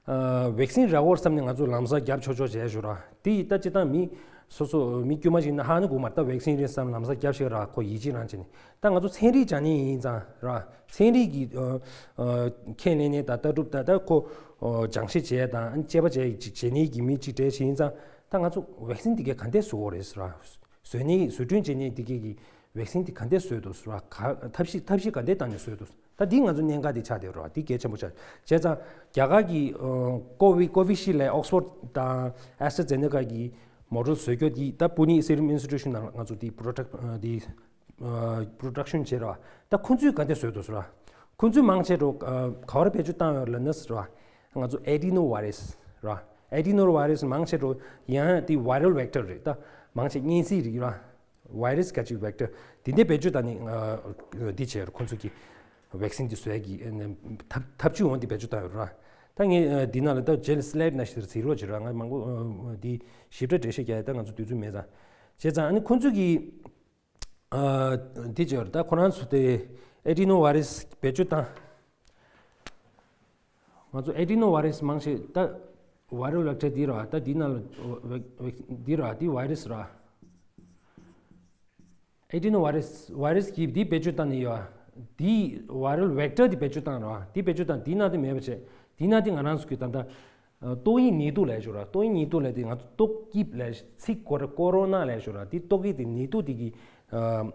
ཨ་ཝེག་སིན་རེད་འོ་བསམ་ནས་ང་ཚོ་ལམ་སང་རྒྱབ་ཆོག་ཆོག་བྱས་ཞོར་ར། དེ་ཡིས་ད་སྤྱིར་བཏང་མི་སོ་སོ་མི་དཀྱུས་མ་ཞིག་ན་ཧ་ནི་གོ་མ་རེད། ད་ཝེག་སིན་རེད་བསམ་ལམ་སང་རྒྱབ་ཤིག་ར། ཁོ་ཡིད་ཆེས་རང་བྱས་ནས། ད་ང་ཚོ་ཚན་རིག་སྦྱང་མཁན་ཡིན་ཙང་ར། ཚན་རིག་གི་ཨ་ཨ་ཁས་ལེན་ནས་ད་ལྟ་གྲུབ་ད་ད་ཁོ་ཨ་སྦྱང་བཤད་བྱས་དང་དཔྱད་པ་བྱས་ཅིག་བྱེད་མཁན་གྱི་མི་ཅིག་གྲས་ཤིག་ཡིན་ཙང་། ད་ང་ཚོ་ཝེག་སིན་དེ་གས་ག་འདྲས་བཟོ་དགོས་རེད་ར། བཟོ་ནས་བཟོ་སྐྲུན་བྱེད་མཁན་དེ་གས་ཀྱི་ཝེག་སིན་དེ་ག་འདྲས་བཟོས་འདུག་ར། ག་ཐབས་ཤེས་ཐབས་ཤེས་ག་འདྲས་བཏང་ནས་བཟོས་འདུག་ད་འདི་ང་ཚོ་གནད་འགག་དེ་ཆགས་བསྡད་ཡོད་ར། འདི་གལ་ཆེན་པོ་ཆགས། བྱས་ཙང་རྒྱ་གར་གྱི་ཨ་ཀོ་བི་ཀོ་བི་ཤིལ་ལ་ཨོག་སི་ཕོར་དང་ཨེ་སི་ཊ་ཛེ་ནེ་ཀ་གི་མོ་ཌེལ་བཟོ་རྒྱུ་དེ་ད་པུ་ནེ་སི་རམ་ཨིན་སི་ཊི་ཊུ་ཤན་ནང་ང་ཚོ་དེ་པོ་རོ་ཌག་ཨ་དེ་ཨ་པོ་རོ་ཌག་ཤན་བྱས་ར། ད་ཁོ་ཚོས་ག་འདྲས་བཟོས་འདུག་ཟེར་བ། ཁོ་ཚོས་མང་ཆེ་བ་ཨ་ག་བར་བེད་སྤྱོད་བཏང་ཡོད་ལབ་ན་ཟེར་བ། ང་ཚོ་ཨེ་ཌི་ནོ་ཝའི་རས་ར། ཨེ་ཌི་ནོ་ཝའི་རས་མང་ཆེ་བ་ཡང་དེ་བའི་རལ་ཝེག་ཊར་རེད། ད་མང་ཆེ་གཉན་སྲིན་རིགས་ར། ཝའི་རས་ག་ཅིག་ཝེག་ཊར་དེ་འདྲས་བེད་སྤྱོད་བཏང་ནས་ཨ་འདི་བྱས་ཡོད་ར། ཁོ་ཚོ་གི་ཝེག་སིན་འདི་བཟོ་ཡག་གི་ཨ་ཐབས་ཐབས་ཇུས་འོང་འདི་བེད་སྤྱོད་བཏང་ཡོད་ར། ད་ངས་ཨ་འདི་ནང་ལ་ད་རྗེས་ལ་སི་ལའེ་ཌི་ནང་བཞིན་གཟིགས་རོགས་བྱེད་ར། ང་མང་པོ་ཨ་འདི་ཞིབ་ཕྲ་འགྲེལ་བཤད་རྒྱག་ཡ་ད་ང་ཚོ་དུས་ཚོད་མེད་ཙང་། བྱས་ཙང་ཨ་ནི་ཁོ་ཚོ་གི་ཨ་འདི་བྱས་ཡོད་ར། ད་ཁོ་རང་ཚོ་དེ་ཨེ་ཌི་ནོ་ཝའི་རས་བེད་སྤྱོད་བཏང་། ང་ཚོ་ཨེ་ཌི་ནོ་ཝའི་རས་མང་ཆེ་ད་བའི་རལ་ཝེག་ཊར་འདི་ར། ད་འདི་ནང་ལ་ཝེག་ཝེག་འདི་ར། འདི་ཝའི་རས་ར། ཨེ་ཌི་ནོ་ཝའི་རས་ཝའི་རས་ཀྱི་འདི་བེད་སྤྱོད་བཏང་ནས་ཡོད། འདི་བའི་རལ་ཝེག་ཊར་འདི་བེད་སྤྱོད་བཏང་ར། འདི་བེད་སྤྱོད་བཏང་། འདི་ནང་དེ་མེད་པ་བྱས། འདི་ནང་དེ་ང་རང་ཚོ་གི་ད་ལྟ་ཏོག་དབྱིབས་ནད་དུག་ལབ་ཞོར་ར། ཏོག་དབྱིབས་ནད་དུག་ལབ་དེ་ང་ཚོ་ཏོག་དབྱིབས་ལབ་ཚིག་གོ་ར་ཀོ་རོ་ན་ལབ་ཞོར་ར། འདི་ཏོག་དབྱིབས་དེ་ནད་དུག་དེ་གི་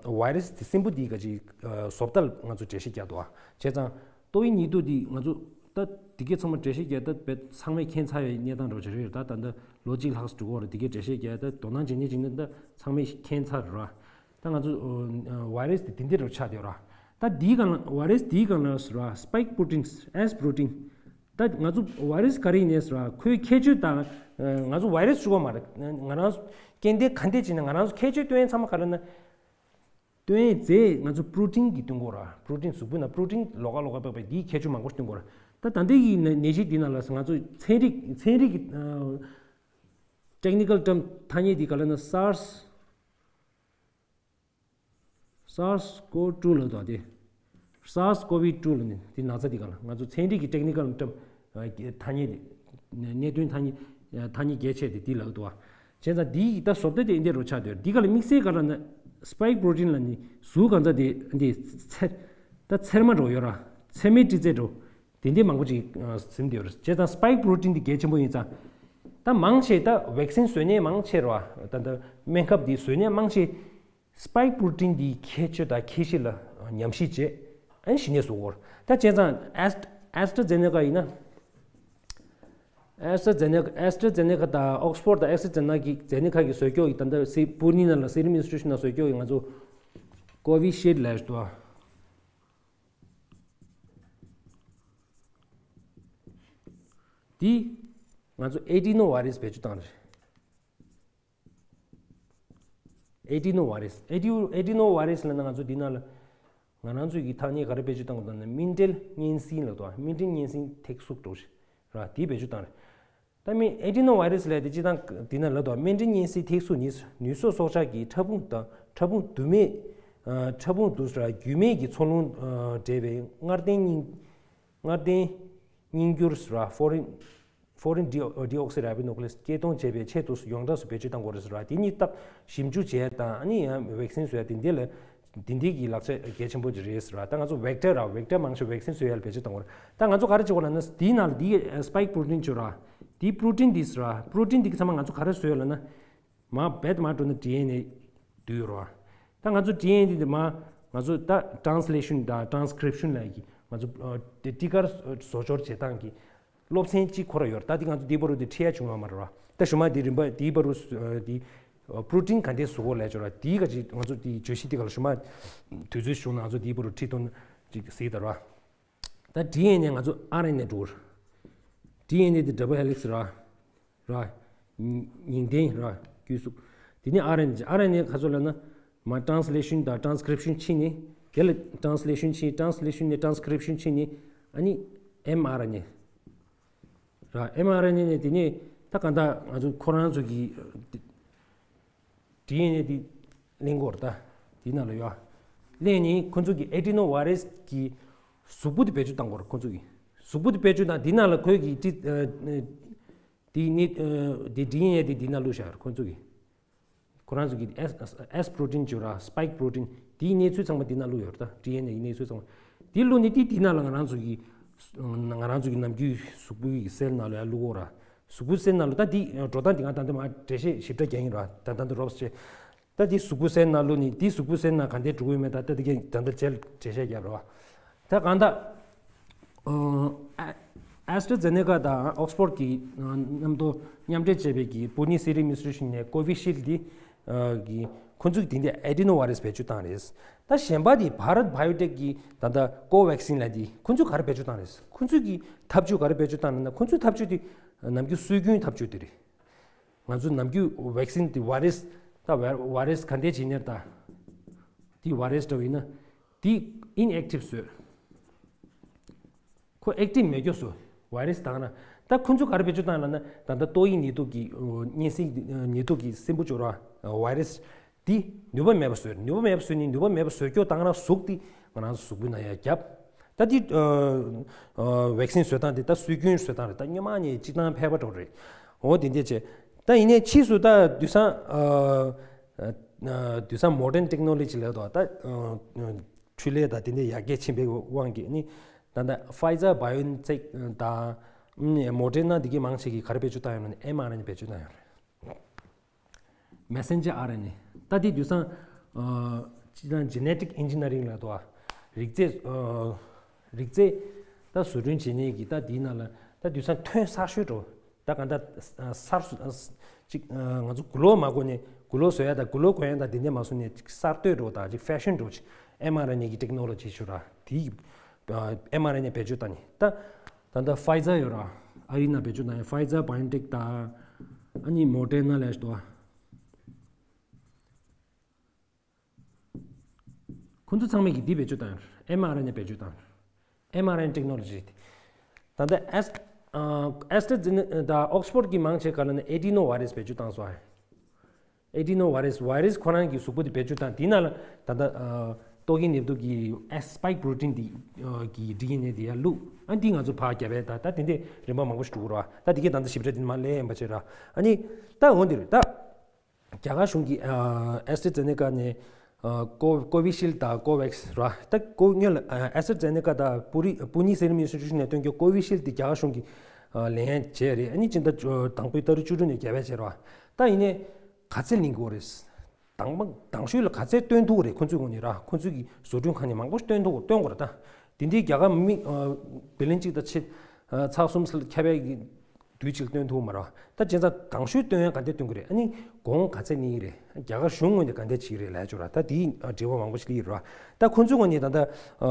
ཝའི་རས་དེ་སྲིན་འབུ་དེ་ག་ཅིག་བཟོ་ལྟ་ལ་ང་ཚོ་འགྲེལ་བཤད་རྒྱག་འདུག་ཨ། བྱས་ཙང་ཏོག་དབྱིབས་ནད་དུག་འདི་ང་ཚོ་ད་འདི་གས་ཚང་མ་འགྲེལ་བཤད་རྒྱག་ད་བས་ཚང་མས་མཁྱེན་ཚར་བའི་གནས་སྟངས་འདྲ་བོ་ཅིག་རེད། ད་ད་ལྟ་ལོ་གཅིག་ལྷག་ཙམ་འགྲོ་གི་ཡོད་རེད། འདི་གས་འགྲེལ་བཤད་རྒྱག་ད་དོ་སྣང་བྱེད་མཁན་བྱེད་མཁན་ད་ཚང་མས་མཁྱེན་ཚར་རེད་ར། ད་ང་ཚོ་ཝའི་རས་དེ་འདི་འདྲ་རུ་ཆགས་བསྡད་ཡོད་ར། ད་འདིའི་སྒང་ལ་ཝའི་རས་འདིའི་སྒང་ལ་ར་སི་པའིཀ་པོ་རོ་ཊིན་ཨེས་པོ་རོ་ཊིན། ད་ང་ཚོ་ཝའི་རས་ག་རེ་ཡིན་ནས་ར། ཁོའི་ཁྱད་ཆོས་དང་ང་ཚོ་ཝའི་རས་ཞུ་བ་མ་རེད། ང་རང་སྐྱེ་ལྡན་ག་འདྲས་བྱས་ནས་ང་རང་ཚོ་ཁྱད་ཆོས་སྟོན་ཡས་ཚང་མ་ག་རེ་ན། སྟོན་ཡས་རྗེས་ང་ཚོ་པོ་རོ་ཊིན་གྱིས་སྟོན་གྱི་ཡོད་ར། པོ་རོ་ཊིན་གཟུགས་པོའི་ནང་པོ་རོ་ཊིན་ལོགས་ཀ་ལོགས་ཀ་པགས་པའི་འདིའི་ཁྱད་ཆོས་མང་པོ་སྟོན་གྱི་ཡོད་ར། ད་ད་ལྟའི་གི་ནད་ནད་གཞི་འདི་ནང་ལ་ང་ཚོ་ཚན་རིག་ཚན་རིག་གི་ཨ་ཊེག་ནི་ཀལ་ཊརམ་ཐ་སྙད་འདི་ག་ལབ་ན་སཱར་སི་སཱར་སི་ཀོ་ཊུ་ལབ་འདུག་དེ། སཱར་སི་ཀོ་ཝི་ཊུ་ལབ་ནས་དེ་ན་ཚ་འདི་ག་ལ་ང་ཚོ་ཚན་རིག་གི་ཊེག་ནི་ཀལ་ཊརམ་ཐ་སྙད་དེ། གནད་དོན་ཐ་སྙད་ཐ་སྙད་རྒྱ་ཆེ་དེ་འདི་ལབ་འདུག་བ། བྱས་ཙང་འདི་ཡི་ད་བཟོ་ལྟ་དེ་འདི་འདྲ་ཆགས་བསྡད་ཡོད་ར། འདི་ག་ལ་དམིགས་བསལ་ག་ལ་ན་སི་པའིཀ་པོ་རོ་ཊིན་ལབ་ནི་གཟུགས་གང་ཚ་དེ་འདི་ཚེར་ད་ཚེར་མ་འདྲ་བོ་ཡོད་ར། ཚེར་མའི་ཏི་ཙེ་འདྲ་བོ་དེ་འདྲའི་མང་པོ་ཅིག་ཟིན་བསྡད་ཡོད་ར། བྱས་ཙང་སི་པའིཀ་པོ་རོ་ཊིན་འདི་གལ་ཆེན་པོ་ཡིན་ཙང་། ད་མང་ཆེ་ད་ཝེག་སིན་བཟོ་མཁན་མང་ཆེ་ར་བ། ད་ད་སྨན་ཁབ་འདི་བཟོ་མཁན་མང་ཆེ་སི་པའིཀ་པོ་རོ་ཊིན་འདིའི་ཁྱད་ཆོས་དང་ཁྱད་གཤིས་ལ་ཉམས་ཞིབ་བྱས། ཨ་ནི་གཞི་ནས་བཟོ་གི་ཡོད་རེད། ད་བྱས་ཙང་ཨེས་ཨེས་ཊ་ཛེ་ནེ་ཀ་ཡིན་ན། ཨེས་ཊ་ཛེ་ནེ་ཀ་ཨེས་ཊ་ཛེ་ནེ་ཀ་དང་ཨོག་སི་ཕོར་དང་ཨེས་ཊ་ཛེ་ནེ་ཀ་གི་ཛེ་ནེ་ཀ་གི་བཟོ་སྐྱོག་གི་ད་ལྟ་སི་པུ་ནི་ནང་ལ་སི་རམ་ཨིན་སི་ཊི་ཊུ་ཤན་ནང་བཟོ་སྐྱོག་གི་ང་ཚོ་ཀོ་བི་ཤིལ་ཌི་ལབ་ཡ་ཞིག་འདུག་ཨ། འདི་ང་ཚོ་ཨེ་ཌི་ནོ་ཝའི་རས་བེད་སྤྱོད་བཏང་རེད། ཨེ་ཌི་ནོ་ཝའི་རས། ཨེ་ཌི་ཨེ་ཌི་ནོ་ཝའི་རས་ལབ་ན་ང་ཚོ་འདི་ནང་ལ་ང་རང་ཚོའི་གི་ཐ་སྙད་ག་རེ་བེད་སྤྱོད་བཏང་དགོས་ལབ་ན་སྨིན་འབྲས་གཉན་སྲིན་ལབ་འདུག་སྨིན་འབྲས་གཉན་སྲིན་ཐེག་གཟུགས་འདྲ་བོ་ཞིག་ར། དེ་བེད་སྤྱོད་བཏང་རེད། ད་མི་ཨེ་ཌི་ནོ་ཝའི་རས་ལབ་དེ་སྤྱིར་བཏང་འདི་ནང་ལབ་འདུག་སྨིན་འབྲས་གཉན་སྲིན་ཐེག་གཟུགས་ནི་ནུས་གསོག་སྲོག་ཆགས་ཀྱི་ཕྲ་ཕུང་དང་ཕྲ་ཕུང་དུ་མས། ཨ་ཕྲ་ཕུང་དུ་ར་རྒྱུས་མེད་ཀྱི་འཚོ་རླུང་ཨ་འབྲེལ་བའི་མངར་ལྡན་རྙིང་མངར་ལྡན་རྙིང་འགྱུར་ར་ཧྥོ་རིན་ཧྥོ་རིན་ཌི་ཨོ་ཌི་ཨོག་སི་ར་བི་ནོ་ཀུ་ལེ་སི་སྐྱེད་གཏོང་བྱེད་པའི་ཆེད་དུ་ཡོངས་གྲགས་སུ་བེད་སྤྱོད་བཏང་དགོས་རེད་ཟེར་བ། དེ་གཉིས་སྟབས་ཞིབ་འཇུག་བྱས་དང་ཨ་ནི་ཡང་ཝེག་སིན་བཟོ་ཡ་དེ་འདི་ལ་ འདི་འདི་གི་ལག་ཆ་གལ་ཆེན་པོ་ཅིག་རེད་ཟེར་བ། ད་ང་ཚོ་vector་ར། vector་མང་ཆེ་vaccine་བཟོ་ཡ་ལ་བེད་སྤྱོད་གཏོང་གི་རེད། ད་ང་ཚོ་ག་རེ་བྱེད་དགོས་ལབ་ན། འདིའི་ནང་ལ་འདི་spike protein་ཅིག་ཡོད་ར། འདི་protein་འདི་ཟེར་བ། protein་འདི་གི་ཚང་མ་ང་ཚོ་ག་རེ་བཟོས་ཡོད་ལབ་ན། མ་བེད་མ་འགྲོ་ན་ཌི་ཨེན་ཨེ་བསྡུས་ཡོད་ར། ད་ང་ཚོ་ཌི་ཨེན་ཨེ་འདི་མ་ང་ཚོ་ད་translation་དང་transcription་ལབ་ཀྱི་ང་ཚོ་ཨ་དེ་ཊི་ཀར་བཟོ་སྦྱོར་བྱེད་སྟངས་ཀྱི་སློབ་ཚན་གཅིག་ཁོ་ར་ཡོད་རེད། ད་འདི་ང་ཚོ་འདི་བར་དུ་འདི་ཁྲིད་ཡ་བྱུང་ཡོད་མ་རེད་བ། ད་ཞུ་མ་འདི་རིམ་པ་འདི་བར་དུ་འདི་protein་ག་འདྲས་བཟོ་དགོས་ལབ་ཅོག་ར། འདི་ག་ཅིག་ང་ཚོ་འདི་བརྗོད་གཞི་འདི་ག་ལ་ཞུ་མ་དུས་ཚོད་བྱུང་ན་ང་ཚོ་འདི་བར་དུ་ཁྲིད་ཐུབ་ན་ཅིག་གཟིགས་དང་ར། ད་ཌི་ཨེན་ཨེ་ནས་ང་ཚོ་ཨར་ཨེན་ཨེ་འགྲོ་གི་རེད། ཌི་ཨེན་ཨེ་འདི་double helix་ར། ར། ཉིང་ལྡན་ར། དཀྱུས་གཟུགས། དེ་ནས་ཨར་ཨེན་ཨེ། ཨར་ཨེན་ཨེ་ག་ཚོད་ལབ་ན། མ་translation་དང་transcription་ཕྱིན་ནས། དེ་ལ་translation་ཕྱིན། translation་ནས་transcription་ཕྱིན་ནས། ཨ་ནི་ཨེམ་ཨར་ཨེན་ཨེ་ར། ཨེམ་ཨར་ཨེན་ཨེ་ནས་དེ་ནས་ད་གང་ལྟར་ང་ཚོ་ཁོ་རང་ཚོ་གི་ཌི་ཨེན་ཨེ་དེ་གླེང་གི་ཡོད་རེད། ད་དེའི་ནང་ལ་ཡོད། གླེང་ནས་ཁོ་ཚོ་གི་adenovirus་གི་གཟུགས་པོ་དེ་བེད་སྤྱོད་བཏང་གི་ཡོད་རེད། ཁོ་ཚོ་གི་གཟུགས་པོ་དེ་བེད་སྤྱོད་བཏང་། དེའི་ནང་ལ་ཁོའི་གི་ཊི་ཨ་ཨ་དེ་ནི་ཨ་དེ་ཌི་ཨེན་ཨེ་དེ་དེའི་ནང་བླུགས་བཞག་ཡོད་རེད། ཁོ་ཚོ་གི་ཁོ་རང་ཚོ་གི་S S protein་བརྗོད་ར། spike protein་དེའི་གནས་ཚུལ་ཚང་མ་དེའི་ནང་བླུགས་ཡོད་རེད། ད་ཌི་ཨེན་ཨེ་གི་གནས་ཚུལ་ཚང་མ་དེ་བླུགས་ནས་དེ་དེའི་ནང་ལ་ང་རང་ཚོ་གི་ང་རང་ཚོ་གི་ནམ་རྒྱུན་གཟུགས་པོའི་གི་སེལ་ནང་ལ་ཡར་བླུགས་ཡོད་ར། གཟུགས་པོའི་སེལ་ནང་ལ་ད་དེ་འགྲོ་སྟངས་དེ་ང་ད་ལྟ་མར་འགྲེལ་བཤད་ཞིབ་ཕྲ་རྒྱག་གི་ཡིན་ར། ད་ད་ལྟ་རོབ་ཙམ་བྱས། ད་དེ་གཟུགས་པོའི་སེལ་ནང་བླུགས་ནས་དེ་གཟུགས་པོའི་སེལ་ནང་ག་འདྲས་འགྲོ་གི་ཡོད་མེད་ད་ལྟ་དེ་གའི་ད་ལྟ་རྗེས་ལ་འགྲེལ་བཤད་རྒྱབ་ར་བ། ད་གང་ལྟར་ཨ་AstraZeneca་དང་Oxford་གི་མཉམ་དུ་མཉམ་འབྲེལ་བྱས་པའི་གི་Pune Serum Institute་ནས་Covishield་འདི་གི་ཁོ་ཚོས་དེ་འདྲའི་adenovirus་བེད་སྤྱོད་བཏང་རེད། ད་གཞན་པ་དེ་Bharat Biotech་གི་ད་ལྟ་Covaxin་ལབ་དེ་ཁོ་ཚོས་ག་རེ་བེད་སྤྱོད་བཏང་རེད། ཁོ་ཚོས་གི་ཐབས་ཇུས་ག་རེ་བེད་སྤྱོད་བཏང་རེད་ན། ཁོ་ཚོའི་ཐབས་ཇུས་དེ་ནམ་རྒྱུན་སྲོལ་རྒྱུན་ཐབས་ཇུས་དེ་རེད། ང་ཚོ་ནམ་རྒྱུན་vaccine་དེ་virus་ད་virus་ག་འདྲས་བྱེད་ནས་ད་དེ་virus་འདྲ་བོ་ཡིན་ན་དེ་inactive་བཟོས། ཁོ་active་མེད་རྒྱུ་བཟོ། virus་བཏང་ན། ད་ཁོ་ཚོས་ག་རེ་བེད་སྤྱོད་བཏང་ལབ་ན། ད་ལྟ་ཏོག་དབྱིབས་ནད་དུག་གི་གཉན་སྲིན་ནད་དུག་གི་སྲིན་འབུ་བྱོ་ར་virus་དེ་ནུས་པ་མེད་པ་བཟོས། ནུས་པ་མེད་པ་བཟོས་ནས་ནུས་པ་མེད་པ་བཟོས་རྒྱུ་བཏང་ན་གཟུགས་དེ་ང་རང་ཚོ་གཟུགས་པོའི་ནང་ཡར་བརྒྱབ། ད་དེ་vaccine་བཟོ་སྟངས་དེ་ད་སྲོལ་རྒྱུན་བཟོ་སྟངས་རེད། ད་སྔོན་མ་ནས་སྤྱིར་བཏང་ཕལ་པ་འགྲོ་རེད། འོ་དེ་འདྲས་བྱས། ད་ཡིན་ནའི་ཕྱིས་སུ་ད་དུས་སང་དུས་སང་modern technology་ལབ་དོ་ད། འཕྲུལ་ལས་དང་དེ་འདྲའི་ཡར་རྒྱས་ཕྱིན་པའི་དབང་གིས་ནི། ད་ལྟ་Pfizer BioNTech་དང་Moderna་འདི་གའི་མང་ཆེ་གིས་ག་རེ་བེད་སྤྱོད་བཏང་ཡོད་ན་ནི་ཨེམ་ཨར་ཨེན་ཨེ་བེད་སྤྱོད་བཏང་ཡོད་རེད། Messenger R N A། ད་དེ་དུས་སང་ཅི་ལ་genetic engineering་ལབ་དོ། རིགས་རྫས་རིགས་རྫས་ད་བཟོ་སྐྲུན་བྱེད་མཁན་གྱི་ད་དེའི་ནང་ལ་ད་དུས་སང་ཐོན་གསར་ཤོས་འགྲོ། ད་གང་ལྟར་གསར་གསར་ཅིག་ང་ཚོ་གུ་ལོག་མ་གོ་ནས་གུ་ལོག་བཟོ་ཡ་དང་གུ་ལོག་གོན་ཡ་དང་དེ་འདྲས་མ་བཟོ་ནས་ཅིག་གསར་གཏོད་འགྲོ་དང་ཅིག་fashion་འགྲོ་ཅིག་ཨེམ་ཨར་ཨེན་ཨེ་གི་technology་ཞུ་ར། དེ་ཨེམ་ཨར་ཨེན་ཨེ་བེད་སྤྱོད་བཏང་ནས་ད་ད་ལྟ་Pfizer་ཡོད་ར། ཨ་རི་ནང་བེད་སྤྱོད་བཏང་ཡ་Pfizer BioNTech་དང་ཨ་ནི་Moderna་ལབ་ཞིག་འདུག་ཁོ་ཚོ་ཚང་མས་ཀྱིས་འདི་བེད་སྤྱོད་བཏང་ཡོད་རེད། ཨེམ་ཨར་ཨེན་ཨེ་བེད་སྤྱོད་བཏང་ཡོད་རེད། ཨེམ་ཨར་ཨེན་ཨེ་technology་རེད། ད་ལྟ་ཨེས་ཨ་AstraZeneca་དང་Oxford་གི་མང་ཆེ་ག་ལ་ནི་adenovirus་བེད་སྤྱོད་བཏང་སོང་ཨ། adenovirus་virus་ཁོ་རང་གི་གཟུགས་པོ་དེ་བེད་སྤྱོད་བཏང་། དེའི་ནང་ལ་ད་ལྟ་ཨ་ཏོག་དབྱིབས་ནད་དུག་གི་S spike protein་དེ་ཨ་གི་ཌི་ཨེན་ཨེ་དེ་ཡར་བླུགས། ཨ་འདི་ང་ཚོ་ཕར་རྒྱབ་པས་ད་ད་དེ་འདྲས་རིམ་པ་མང་པོ་ཞིག་འགྲོ་གི་རེད་བ། ད་དེ་གའི་ད་ལྟ་ཞིབ་ཕྲ་དེ་མར་ལབ་ཡིན་པ་བྱས་ར། ཨ་ནི་ད་འོ་འདིར་ད། རྒྱ་གར་གཞུང་གིས་ཨ་AstraZeneca་ནས་ཨ་ཀོ་Covishield་དང་Covax་ར། ད་ཀོ་སྔོན་ལ་ཨ་AstraZeneca་དང་པུ་རི་Pune Serum Institute་ནས་བཏོན་རྒྱུ་Covishield་དེ་རྒྱ་གར་གཞུང་གིས་ཨ་ལེན་ཡ་བྱས་རེད། ཨ་ནི་སྤྱི་ཟླ་དང་པོའི་ཏ་རིག་བཅུ་དྲུག་ནས་རྒྱབ་ཡ་བྱས་ར། ད་ཡིན་ནའི་ག་ཚད་ལེན་དགོས་རེད། དང་པ་དང་ཤོས་ལ་ག་ཚད་བཏོན་ཐུབ་རེད། ཁོ་ཚོའི་ངོས་ནས་ར། ཁོ་ཚོའི་གི་བཟོ་སྐྲུན་ཁང་ནས་མང་པོ་ཞིག་བཏོན་ཐུབ་བཏོན་དགོས་རེད་ད། དེ་འདྲའི་རྒྱ་གར་མི་ཨ་བི་ལིན་གཅིག་དང་ཕྱེད་ཨ་ཚེག་གསུམ་ཁྱབ་པའི་གི་དུས་གཅིག་ལ་བཏོན་ཐུབ་མ་རེད་བ། ད་བྱས་ཙང་དང་ཤོས་བཏོན་ཡ་ག་འདྲས་བཏོན་གི་རེད། ཨ་ནི་གོང་ག་ཚད་ནི་རེད། རྒྱ་གར་གཞུང་ངོས་ནས་ག་འདྲས་བྱེད་ཀྱི་རེད་ལབ་ཡ་ཅིག་ར། ད་དེའི་ཨ་དྲི་བ་མང་པོ་ཞིག་སླེབས་ཡོད་རེད་བ། ད་ཁོ་ཚོའི་ངོས་ནས་ད་ལྟ་ཨ་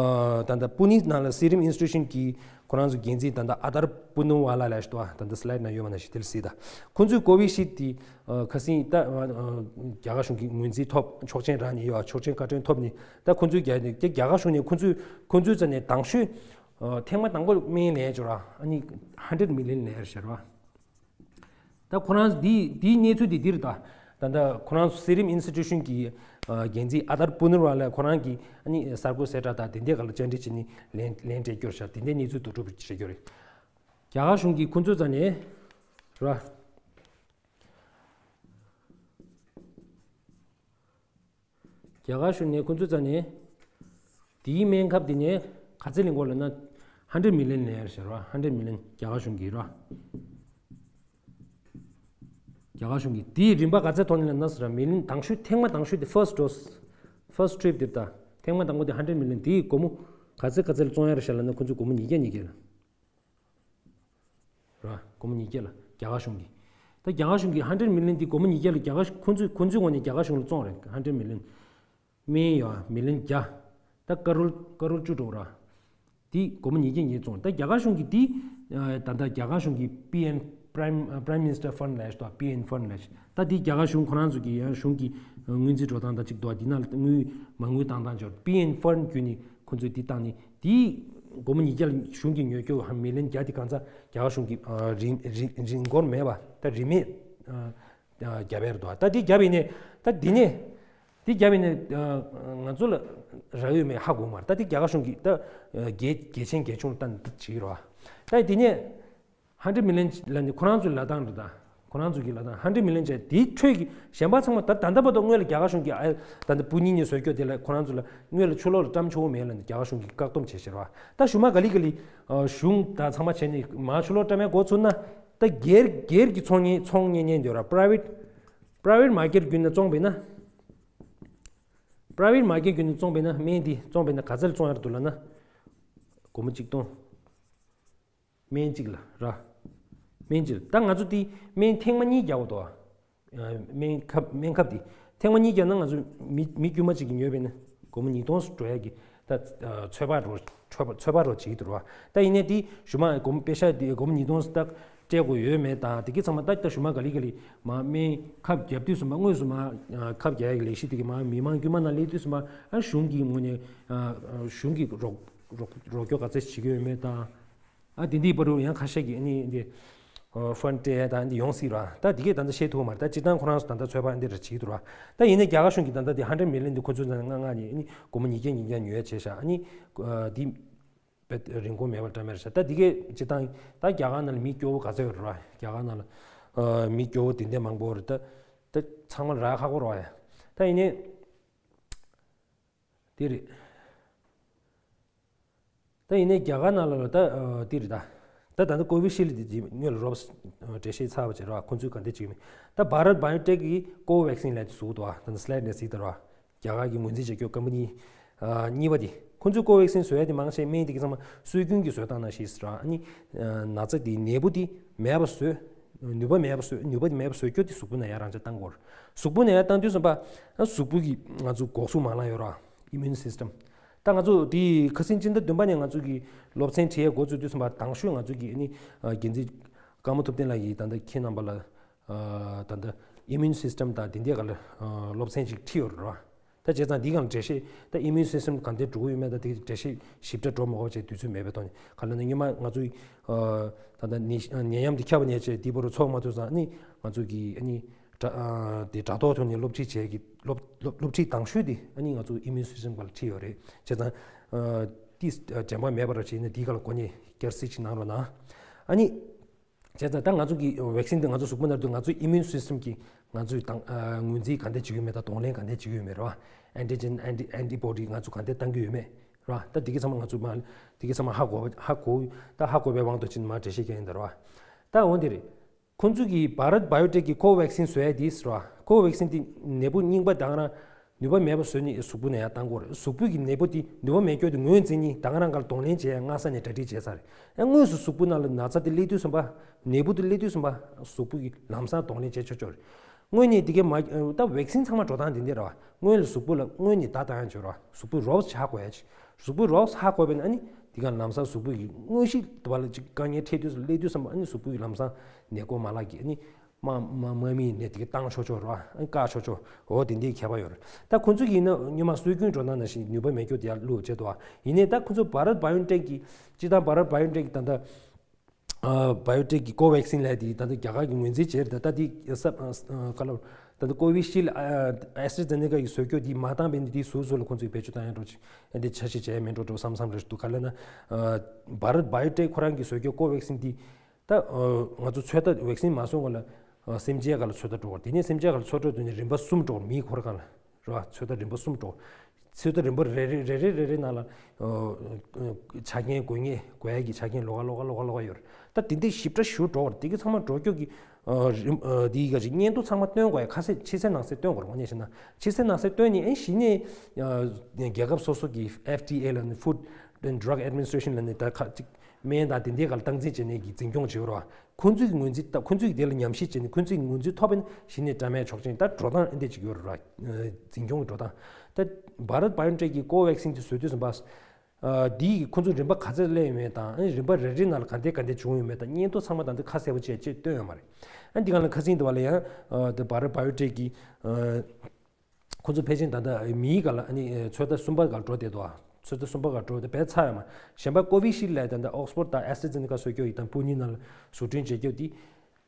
ད་ལྟ་པུ་ནེ་ནང་ལ་Serum Institute་གི་ཁོ་རང་ཚོ་འགན་འཛིན་ད་ལྟ་Adar Poonawalla་ལབ་ཡ་ཞིག་འདུག་བ། ད་ལྟ་slide་ནང་ཡོད་མ་ན་ཞིག་དེ་ལ་གཟིགས་དང་། ཁོ་ཚོས་Covishield་དེ་ཨ་ཁ་སང་ད་ཨ་རྒྱ་གར་གཞུང་གི་ངོས་འཛིན་ཐོབ། ཆོག་མཆན་རག་ནས་ཡོད། ཆོག་མཆན་བཀའ་འཁྲོལ་ཐོབ་ནས་ད་ཁོ་ཚོས་རྒྱ་རྒྱ་གར་གཞུང་ནས་ཁོ་ཚོས་ཁོ་ཚོའི་རྩ་ནས་དང་ཤོས་ཨ་ཐེངས་མ་དང་པོ་སྨན་ལེན་ཅོག་ར། ཨ་ནི་hundred million་ལེན་ཤར་བ། ད་ཁོ་རང་འདི་འདིའི་གནས་ཚུལ་འདི་འདིར་ད་ད་ད་ཁོ་རང་Serum Institute་གི་ཨ་འགན་འཛིན་Adar Poonawalla་ཁོ་རང་གིས་ཨ་ནི་གསར་འགོད་གསལ་བསྒྲགས་དང་དེ་འདྲའི་སྒང་ལ་བཅར་འདྲི་བྱས་ནས་ལན་ལན་སྤྲད་རྒྱུར་ཤར། དེ་འདྲའི་གནས་ཚུལ་དུ་གྲུབ་བྱེད་རྒྱུ་རེད། རྒྱ་གར་གཞུང་གིས་ཁོ་ཚོའི་རྩ་ནས་ར། རྒྱ་གར་གཞུང་ནས་ཁོ་ཚོས་རྩ་ནས་དེའི་སྨན་ཁབ་དེ་ནས་ག་ཚད་ལེན་དགོས་ལབ་ན། ཧན་ཌེཌ་མི་ལི་ཡན་ལེན་ཡ་ཤར་བ། ཧན་ཌེཌ་མི་ལི་ཡན་རྒྱ་གར་གཞུང་གིས་ར། རྒྱ་གར་གཞུང་གིས་དེའི་རིན་པ་ག་ཚད་ཐོག་ནས་ལབ་ན་ཟེར་ར། མི་ལི་ཡན་དང་ཤོས། ཐེངས་མ་དང་ཤོས་དེ་first dose, first trip དེ་ད། ཐེངས་མ་དང་པོ་དེ་ཧན་ཌེཌ་མི་ལི་ཡན། དེའི་སྒོར་མོ་ག་ཚད་ག་ཚད་ལ་བཙོང་ཡ་རེད་ཤག་ལབ་ན། ཁོ་ཚོས་སྒོར་མོ་ཉིས་བརྒྱ་ཉིས་བརྒྱ་ལ། ར། སྒོར་མོ་ཉིས་བརྒྱ་ལ་རྒྱ་གར་གཞུང་གིས། ད་རྒྱ་གར་གཞུང་གིས་ཧན་ཌེཌ་མི་ལི་ཡན་དེ་སྒོར་མོ་ཉིས་བརྒྱ་ལ་རྒྱ་གར་གཞུང་། ཁོ་ཚོས། ཁོ་ཚོའི་ངོས་ནས་རྒྱ་གར་གཞུང་ལ་བཙོང་རེད། ཧན་ཌེཌ་མི་ལི་ཡན། སྨན་ཡོད་ཨ། མི་ལི་ཡན་བརྒྱ། ད་ཀ་རོར། ཀ་རོར་བཅུ་འགྲོ་ར། དེ་སྒོར་མོ་ཉིས་བརྒྱ་ཉིས་བརྒྱ་བཙོང་། ད་རྒྱ་གར་གཞུང་གིས་དེ། ཨ། ད་ལྟ་རྒྱ་གར་གཞུང་གི་པི་ཨེམ། Prime, Prime Minister Fund ལབ་ཡ་ཞིག་འདུག། པི་ཨེམ་ཕན་ཌི་ལབ་ཡ་ཞིག། ད་དེ་རྒྱ་གར་གཞུང་ཁོ་རང་ཚོ་གི་ཡང་གཞུང་གི་དངུལ་རྩིས་འགྲོ་སྟངས་དང་གཅིག་འདུག། དེ་ནང་ལ་དངུལ་མ་དངུལ་བཏང་སྟངས་ཅིག་ཡོད། པི་ཨེམ་ཕན་ཌི་བརྒྱུད་ནས་ཁོ་ཚོས་དེ་བཏང་ནས། དེ་སྒོར་མོ་ཉིས་བརྒྱ་ལ་གཞུང་གིས་ཉོ་རྒྱུ། ཧ། མི་ལི་ཡན་བརྒྱ་དེ་གང་ཚ་རྒྱ་གར་གཞུང་གིས། ཨ། རིན། རིན། རིན་སྒོར་མེད་པ། ད་རིན་མེད། ཨ། ཨ། བརྒྱབ་ཡ་རེད་འདུག། ད་དེ་བརྒྱབ་ཡིན་ནས། ད་དེ་ནས། དེ་བརྒྱབ་ཡིན་ནས། ཨ། ང་ཚོ་ལ་རག་ཡོད་མེད་ཧ་གོ་མ་རེད། ད་དེ་རྒྱ་གར་གཞུང་གིས་ད། ཨ། གལ། གལ་ཆེན་གལ་ཆུང་ལ་ད་འདི་བྱེད་ཀྱི་རེད་བ། ད་དེ་ནས་ཧན་ཌེཌ་མི་ལི་ཡན་ལབ་ནས་ཁོ་རང་ཚོའི་ལབ་སྟངས་རེད། ད་ཁོ་རང་ཚོ་གི་ལབ་སྟངས། ཧན་ཌེཌ་མི་ལི་ཡན་བྱས། དེའི་ཁྲོད་ཀྱི་གཞན་པ་ཚང་མ། ད་ད་ལྟ་བར་དུ་སྔོན་ལ་རྒྱ་གར་གཞུང་གིས། ཨ། ད་ལྟ་བུ་གཉིས་ནས་བཟོ་རྒྱུ་དེ་ལ་ཁོ་རང་ཚོ་ལ་སྔོན་ལ་ཕྱི་ལོགས་ལ་བཀྲམ་ཆོག་གི་མེད་ལབ་ནས་རྒྱ་གར་གཞུང་གིས་བཀག་སྡོམ་བྱས་ཤག་ར། ད་གཞུག་མ་ག་ལེ་ག་ལེ། ཨ། གཞུང་དང་ཚང་མ་བྱས་ནས་མར་ཕྱི་ལོགས་བཀྲམ་ཡ་འགོ་ཚུགས་ན། ད་སྒེར། སྒེར་གྱི་ཚོང་གཉེར། ཚོང་གཉེར་མཁན་དེ་ར། པ་རའི་ཝེཊ། པ་རའི་ཝེཊ་མར་ཀེཊ་བརྒྱུད་ནས་བཙོང་བས་ན། པ་རའི་ཝེཊ་མར་ཀེཊ་བརྒྱུད་ནས་བཙོང་བས་ན། སྨན་དེ་བཙོང་བས་ན་ག་ཚད་ལ་བཙོང་ཡ་རེད་འདུག་ལབ་ན། སྒོར་མོ་གཅིག་སྟོང་། སྨན་གཅིག་ལ་ར། སྨན་གཅིག་ལ། ད་ང་ཚོ་དེ་སྨན་ཐེངས་མ་གཉིས་རྒྱག་དགོས་འདུག། ཨ། སྨན་ཁབ། སྨན་ཁབ་དེ་ཐེངས་མ་གཉིས་རྒྱག་ན། ང་ཚོ་མི། མི་དཀྱུས་མ་གཅིག་གིས་ཉོས་པས་ན་སྒོར་མོ་ཉིས་སྟོང་ཙམ་འགྲོ་ཡ་གི། ད། ཨ། ཚོད་དཔག་འདྲ། ཚོད་དཔག། ཚོད་དཔག་འདྲ་བྱེད་ཀྱི་འདུག་ར། ད་ཡིན་ནའི་དེ་གཞུག་མ་སྒོར་མོ། པེ་ཤ་དེ་སྒོར་མོ་ཉིས་སྟོང་ཙམ་ད་སྤྲད་དགོས་ཡོད་མེད་དང་། དེ་གི་ཚང་མ་ད། ད་གཞུག་མ་ག་ལེ་ག་ལེ་མར་སྨན་ཁབ་བརྒྱབ་དུས་ཙམ་པ། དངོས་སུ་མར། ཨ། ཁབ་རྒྱག་ཡ་གི་ལས་གཞི་དེ་གི་མར་མི་མང་དཀྱུས་མ་ནང་སླེབས་དུས་ཙམ་པ། ཨ། གཞུང་གི་ངོས་ནས། ཨ། གཞུང་གིས་རོགས། རོགས། རོགས་སྐྱོར་ག་ཚད་བྱེད་ཀྱི་ཡོད་མེད་དང་། ཨ། དེ་འདིའི་བར་དུ་ཡང་ཁ་ཤས་ཀྱིས། ཨ་ནི་འདི། ཨ། ཕན་ཌི་སྤྲད་ཡ་དང་འདི་ཡོང་སྲིད་ར། ད་འདི་གས་ད་ལྟ་བཤད་ཐུབ་མ་རེད། ད་སྤྱིར་བཏང་ཁོ་རང་ཚོ་ད་ལྟ་ཚོད་དཔག་འདི་འདྲ་བྱེད་ཀྱི་འདུག་ར། ད་ཡིན་ནའི་རྒྱ་གར་གཞུང་གིས་ད་ལྟ་འདི་ཧན་ཌེཌ་མི་ལི་ཡན་འདི་ཁོ་ཚོས་ད་སྔ་སྔ་ནས། ཨ་ནི་སྒོར་མོ་ཉིས་བརྒྱ་ཉིས་བརྒྱ་ཉོ་ཡ་བྱས་ཤག། ཨ་ནི། ཨ། འདི་རིན་གོང་མེད་པར་བཀྲམ་ཡ་རེད་ཤག། ད་འདི་གས་སྤྱིར་བཏང་ད་རྒྱ་གར་ནང་ལ་མི་སྐྱོ་བོ་ག་ཚོད་ཡོད་རེད་ར། རྒྱ་གར་ནང་ལ། ཨ། མི་སྐྱོ་བོ་དེ་འདྲ་མང་པོ་རེད། ད། ད་ཚང་མ་ལ་རག་ཁག་པོ་རེད་བ་ཡ། ད་ཡིན་ནའི། དེ་རེད། ད་ཡིན་ནའི་རྒྱ་གར་ནང་ལ་ད། ཨ། དེ་རེད་ད། ད་ད་ལྟ་ཀོ་བི་ཤིལ་དེ་དེ་སྔོན་ལ་རོབ་འགྲེལ་བཤད་ཚར་བ་བྱས་ར། ཁོ་ཚོས་ག་འདྲ་བྱེད་ཀྱི་མེད། ད་བྷ་རད་བྷ་ཡོ་ཊེག་གིས་ཀོ་ཝེག་སིན་ལབ་དེ་བཟོས་འདུག་བ། ད་ལྟ་སི་ལའེ་ཌི་ནས་གཟིགས་དང་ར། རྒྱ་གར་གྱི་ངོས་འཛིན་བྱེད་རྒྱུ་ཀམ་པ་ནི། ཨ། གཉིས་པ་དེ། ཁོ་ཚོས་ཀོ་ཝེག་སིན་བཟོ་ཡ་དེ་མང་ཆེ་སྨན་དེ་གི་ཚང་མ་སྲོལ་རྒྱུན་གྱི་བཟོ་སྟངས་ནང་བཞིན་ར། ཨ་ནི། ཨ། ན་ཚ་དེ་ནད་འབུ་དེ་མེད་པ་བཟོས། ནུས་པ་མེད་པ་བཟོས། ནུས་པ་མེད་པ་བཟོ་རྒྱུ་དེ་གཟུགས་པོ་ནང་ཡར་རང་འཇགས་བཏང་དགོས། གཟུགས་པོ་ནང་ཡར་བཏང་དུས་ཙམ་པ། ཨ། གཟུགས་པོ་གིས་ང་ཚོ་འགོག་སྲུང་མ་ལག་ཡོད་ར། ཨི་མིའུན་སིས་ཊམ། ད་ང་ཚོ་དེ་ཁ་སང་སྤྱི་ཟླ་བདུན་པ་ནས་ང་ཚོ་གི་སློབ་ཚན་ཁྲིད་ཡས་འགོ་བཙུགས་དུས་ཙམ་པ། དང་ཤོས་ང་ཚོ་གི། ཨ་ནི། ཨ། འགན་འཛིན་ཀརྨ་ཐུབ་བསྟན་ལགས་ཀྱིས་ད་ལྟ་ཁྱེད་རྣམ་པ་ལ། ཨ། ད་ལྟ་ཨི་མིའུན་སིས་ཊམ་དང་དེ་འདྲའི་སྒང་ལ། ཨ། སློབ་ཚན་ཅིག་ཁྲིད་ཡོད་རེད་བ། ད་བྱས་ཙང་འདིའི་སྒང་ལ་འགྲེལ་བཤད། ད་ཨི་མིའུན་སིས་ཊམ་གང་འདྲ་འགྲོ་གི་ཡོད་མེད། ད་དེ་འགྲེལ་བཤད་ཞིབ་ཕྲ་འགྲོ་མ་དགོས་པ་བྱས། དུས་ཚོད་མེད་པའི་ཐོག་ནས། ག་རེ་ལབ་ན་སྔོན་མ་ང་ཚོའི། ཨ། ད་ལྟ་ནད། ནད་ཡམས་དེ་ཁྱབ་པ་ནས་བྱས་དེའི་བར་དུ་ཚོགས་མ་ཐུབ་ཙང་། ཨ་ནི་ང་ཚོ་གི། ཨ་ནི། དྲ། ཨ། དེ་དྲ་ཐོག་ཐོག་ནས་སློབ་ཁྲིད་བྱས་ཀྱི། སློབ། སློབ། སློབ་ཁྲིད་དང་ཤོས་དེ། ཨ་ནི་ང་ཚོ་ཨི་མིའུན་སིས་ཊམ་སྒང་ལ་ཁྲིད་ཡོད་རེད། བྱས་ཙང་། ཨ། དེ་དྲན་པ་མེད་པ་ར་བྱས་ན་དེའི་སྒང་ལ་གོ་གནས་བསྐྱར་གཟིགས་ཅིག་གནང་རོགས་གནང་། ཨ་ནི། བྱས་ཙང་ད་ང་ཚོ་གི་ཝེག་སིན་དེ་ང་ཚོ་གཟུགས་པོ་ནང་དུ་ང་ཚོའི་ཨི་མིའུན་སིས་ཊམ་གྱིས་ང་ཚོའི་དང་། ཨ། ངོས་འཛིན་ག་འདྲ་བྱེད་ཀྱི་ཡོད་མེད་དང་གདོང་ལེན་ག་འདྲ་བྱེད་ཀྱི་ཡོད་མེད་ར། ཨན་ཊི་ཇེན། ཨན་ཊི། ཨན་ཊི་བོ་ཌི་ང་ཚོ་ག་འདྲ་བཏང་གི་ཡོད་མེད་ར། ད་དེ་གི་ཚང་མ་ང་ཚོ་མ། དེ་གི་ཚང་མ་ཧ་གོ། ཧ་གོ། ད་ཧ་གོ་བའི་དབང་དུ་བྱས་ནས་མར་འགྲེལ་བཤད་རྒྱག་ཡིན་ད་ར། ད་འོ་དེ་རེད། ཁོང་ཚོ་གིས་བྷ་རད་བྷ་ཡོ་ཊེག་གི་ཀོ་ཝེག་སིན་བཟོ་ཡ་དེ་ར། ཀོ་ཝེག་སིན་དེ་ནད་འབུ་རྙིང་པ་དང་རང་ནུས་པ་མེད་པ་བཟོས་ནས་གཟུགས་པོ་ནང་ཡར་བཏང་དགོས་རེད། གཟུགས་པོ་གི་ནད་འབུ་དེ་ནུས་པ་མེད་རྒྱུ་དེ་ངོས་འཛིན་ནས་དང་རང་སྒང་ལ་གདོང་ལེན་བྱས། སྔ་ས་ནས་གྲ་སྒྲིག་བྱས་ཚར་རེད། ཨ། དངོས་སུ་གཟུགས་པོ་ནང་ལ་ན་ཚ་དེ་སླེབས་དུས་ཙམ་པ། ནད་འབུ་དེ་སླེབས་དུས་ཙམ་པ་གཟུགས་པོ་གིས་ལམ་སང་གདོང་ལེན་བྱས་ཆོག་ཆོག་རེད། དངོས་གནས་དེ་གའི་མ། ད་ཝེག་སིན་ཚང་མ་འགྲོ་སྟངས་དེ་འདྲ་རེད་བ། སྔོན་ལ་གཟུགས་པོ་ལ་དངོས་གནས་བརྡ་བཏང་ཡ་བྱོས་ར། གཟུགས་པོ་རོབ་ཧ་གོ་ཡ་ཅིག། གཟུགས་པོ་རོབ་ཧ་གོ་བས་ན། ཨ་ནི་དེ་ག་ལམ་སང་གཟུགས་པོ་གི་དངོས་གཞི་དུ་བ་ལ་ཅིག་དཀའ་ངལ་འཕྲད་དུས་སུ་སླེབས་དུས་ཙམ་པ། ཨ་ནི་གཟུགས་པོ་གི་ལམ་སང་ནད་འགོག་མ་ལག་གིས། ཨ་ནི་དམག་དམག་དམག་མིའི་ནད་དེ་ག་བཏང་ཆོག་ཆོག་ར། ཨ་ནི་བཀག་ཆོག་ཆོག། འོ་དེ་འདྲའི་ཁྱད་པར་ཡོད་རེད། ད་ཁོ་ཚོ་གིས་ཡིན་ན་སྔོན་མ་སྲོལ་རྒྱུན་འགྲོ་སྟངས་ནང་བཞིན་ནུས་པ་མེད་རྒྱུ་དེ་ཡར་བླུགས་བྱས་འདུག་བ། ཡིན་ནའི་ད་ཁོ་ཚོ་བྷ་རད་བྷ་ཡོ་ཊེག་གི། སྤྱིར་བཏང་བྷ་རད་བྷ་ཡོ་ཊེག་གི་ད་ལྟ། ཨ། བྷ་ཡོ་ཊེག་གི་ཀོ་ཝེག་སིན་ལབ་དེ་ད་ལྟ་རྒྱ་གར་གྱིས་ངོས་འཛིན་བྱས་རེད། ད་ལྟ་དེ་ས། ཨ། ག་ལ། ད་ལྟ་ཀོ་བི་ཤིལ་ལྡ། ཨ། ཨེ་སི་ཊྲ་ཛེ་ནེ་ཀ་ཡིས་བཟོ་རྒྱུ་དེ་མ་བཏང་བས་ན། དེ་ཟུར་ཟུར་ལ་ཁོང་ཚོས་བེད་སྤྱོད་བཏང་ཡ་འགྲོ་ཅིག། ཨ། དེ་འཆར་གཞི་བྱས་མིན་འགྲོ་འགྲོ་བསམ་བསམ་རེད་འདུག། ག་ལ་ན། ཨ། བྷ་རད་བྷ་ཡོ་ཊེག་ཁོ་རང་གིས་བཟོ་རྒྱུ་ཀོ་ཝེག་སིན་དེ། ད། ཨ། ང་ཚོ་ཚོད་ལྟ། ཝེག་སིན་མ་བཟོ་སྔོན་ལ། ཨ། སེམས་ཅན་སྒང་ལ་ཚོད་ལྟ་འགྲོ་བར། དེ་ནས་སེམས་ཅན་སྒང་ལ་ཚོད་ལྟ་འགྲོ་ནས་རིམ་པ་གསུམ་འགྲོ་བར། མིའི་འཁོར་སྒང་ལ། རེད་བ། ཚོད་ལྟ་རིམ་པ་གསུམ་འགྲོ། ཚོད་ལྟ་རིམ་པ་རེ་རེ་རེ་རེ་རེ་རེ་ནང་ལ་ཨ་ཆ་རྐྱེན་དགོས་ངེས་དགོས་ཡ་གི་ཆ་རྐྱེན་ལོགས་ཀ་ལོགས་ཀ་ལོགས་ཀ་ལོགས་ཀ་ཡོད་རེད། ད་དེ་འདྲའི་ཞིབ་ཕྲ་ཞིབ་འགྲོ་བར་དེ་གི་ཚང་མ་འགྲོ་སྐྱོད་ཀྱི་ཨ་རིམ་ཨ་དེའི་ག་ཅིག་སྙན་ཐོ་ཚང་མ་སྟོན་དགོས་ཡ། ཁ་གསལ་ཕྱི་གསལ་ནང་གསལ་སྟོན་དགོས་རེད། དངོས་གནས་བཤད་ན་ཕྱི་གསལ་ནང་གསལ་སྟོན་ནས་ཨ་གཞི་ནས་ཨ་རྒྱལ་ཁབ་སོ་སོ་གི་F D A ལ་ནི་Food and Drug Administration ལ་ནི་ད་ཁ་ཅིག་སྨན་དང་དེ་འདྲའི་སྒང་ལ་སྟངས་འཛིན་བྱས་ནས་ཀྱི་འཛིན་སྐྱོང་བྱེད་ཡོད་རེད་བ། ཁོང་ཚོས་ཀྱི་ངོས་འཛིན་ད་ཁོང་ཚོས་ཀྱི་དེ་ལ་ཉམས་ཞིབ་བྱས་ནས་ཁོང་ཚོས་ཀྱི་ངོས་འཛིན་ཐོབ་པ་ན་གཞི་ནས་བཀྲམ་ཡ་ཆོག་མཆན་ད་འགྲོ་སྟངས་ཨེ་འདྲ་ཅིག་ཡོད་རེད་བ། འཛིན་སྐྱོང་གི་འགྲོ་སྟངས་ད་Bharat Biotech གི་Covaxin དེ་བཟོ་དུས་ཙམ་པ། འདིའི་ཁོང་ཚོས་རིམ་པ་ག་ཚོད་སླེབས་ཡོད་མེད་དང་རིམ་པ་རེ་རེ་ནང་ལ་ག་འདྲ་ག་འདྲ་བྱུང་ཡོད་མེད་དང་སྙན་ཐོ་ཚང་མ་ད་ལྟ་ཁ་གསལ་པོ་བྱས་ཅེས་བཏོན་ཡོད་མ་རེད། ཨ་འདི་ག་ལ་ཁ་སང་དེ་བ་ལ་ཡང་ད་Bharat Biotech གི་ཁོང་ཚོ་ཕལ་ཆེར་ད་ལྟ་མིའི་སྒང་ལ་ཨ་ནི་ཚོད་ལྟ་གསུམ་པ་སྒང་འགྲོ་བསྡད་འདུག་ཚོད་ལྟ་གསུམ་པ་སྒང་འགྲོ་བསྡད་བས་ཚར་ཡོད་མ་རེད། གཞན་པ་Covishield ལ་ད་ལྟ་Oxford དང་AstraZeneca བཟོ་རྒྱུ་ཡིན་དང་སྤུ་ནི་ནང་ལ་བཟོ་སྐྲུན་བྱེད་རྒྱུ་དེ་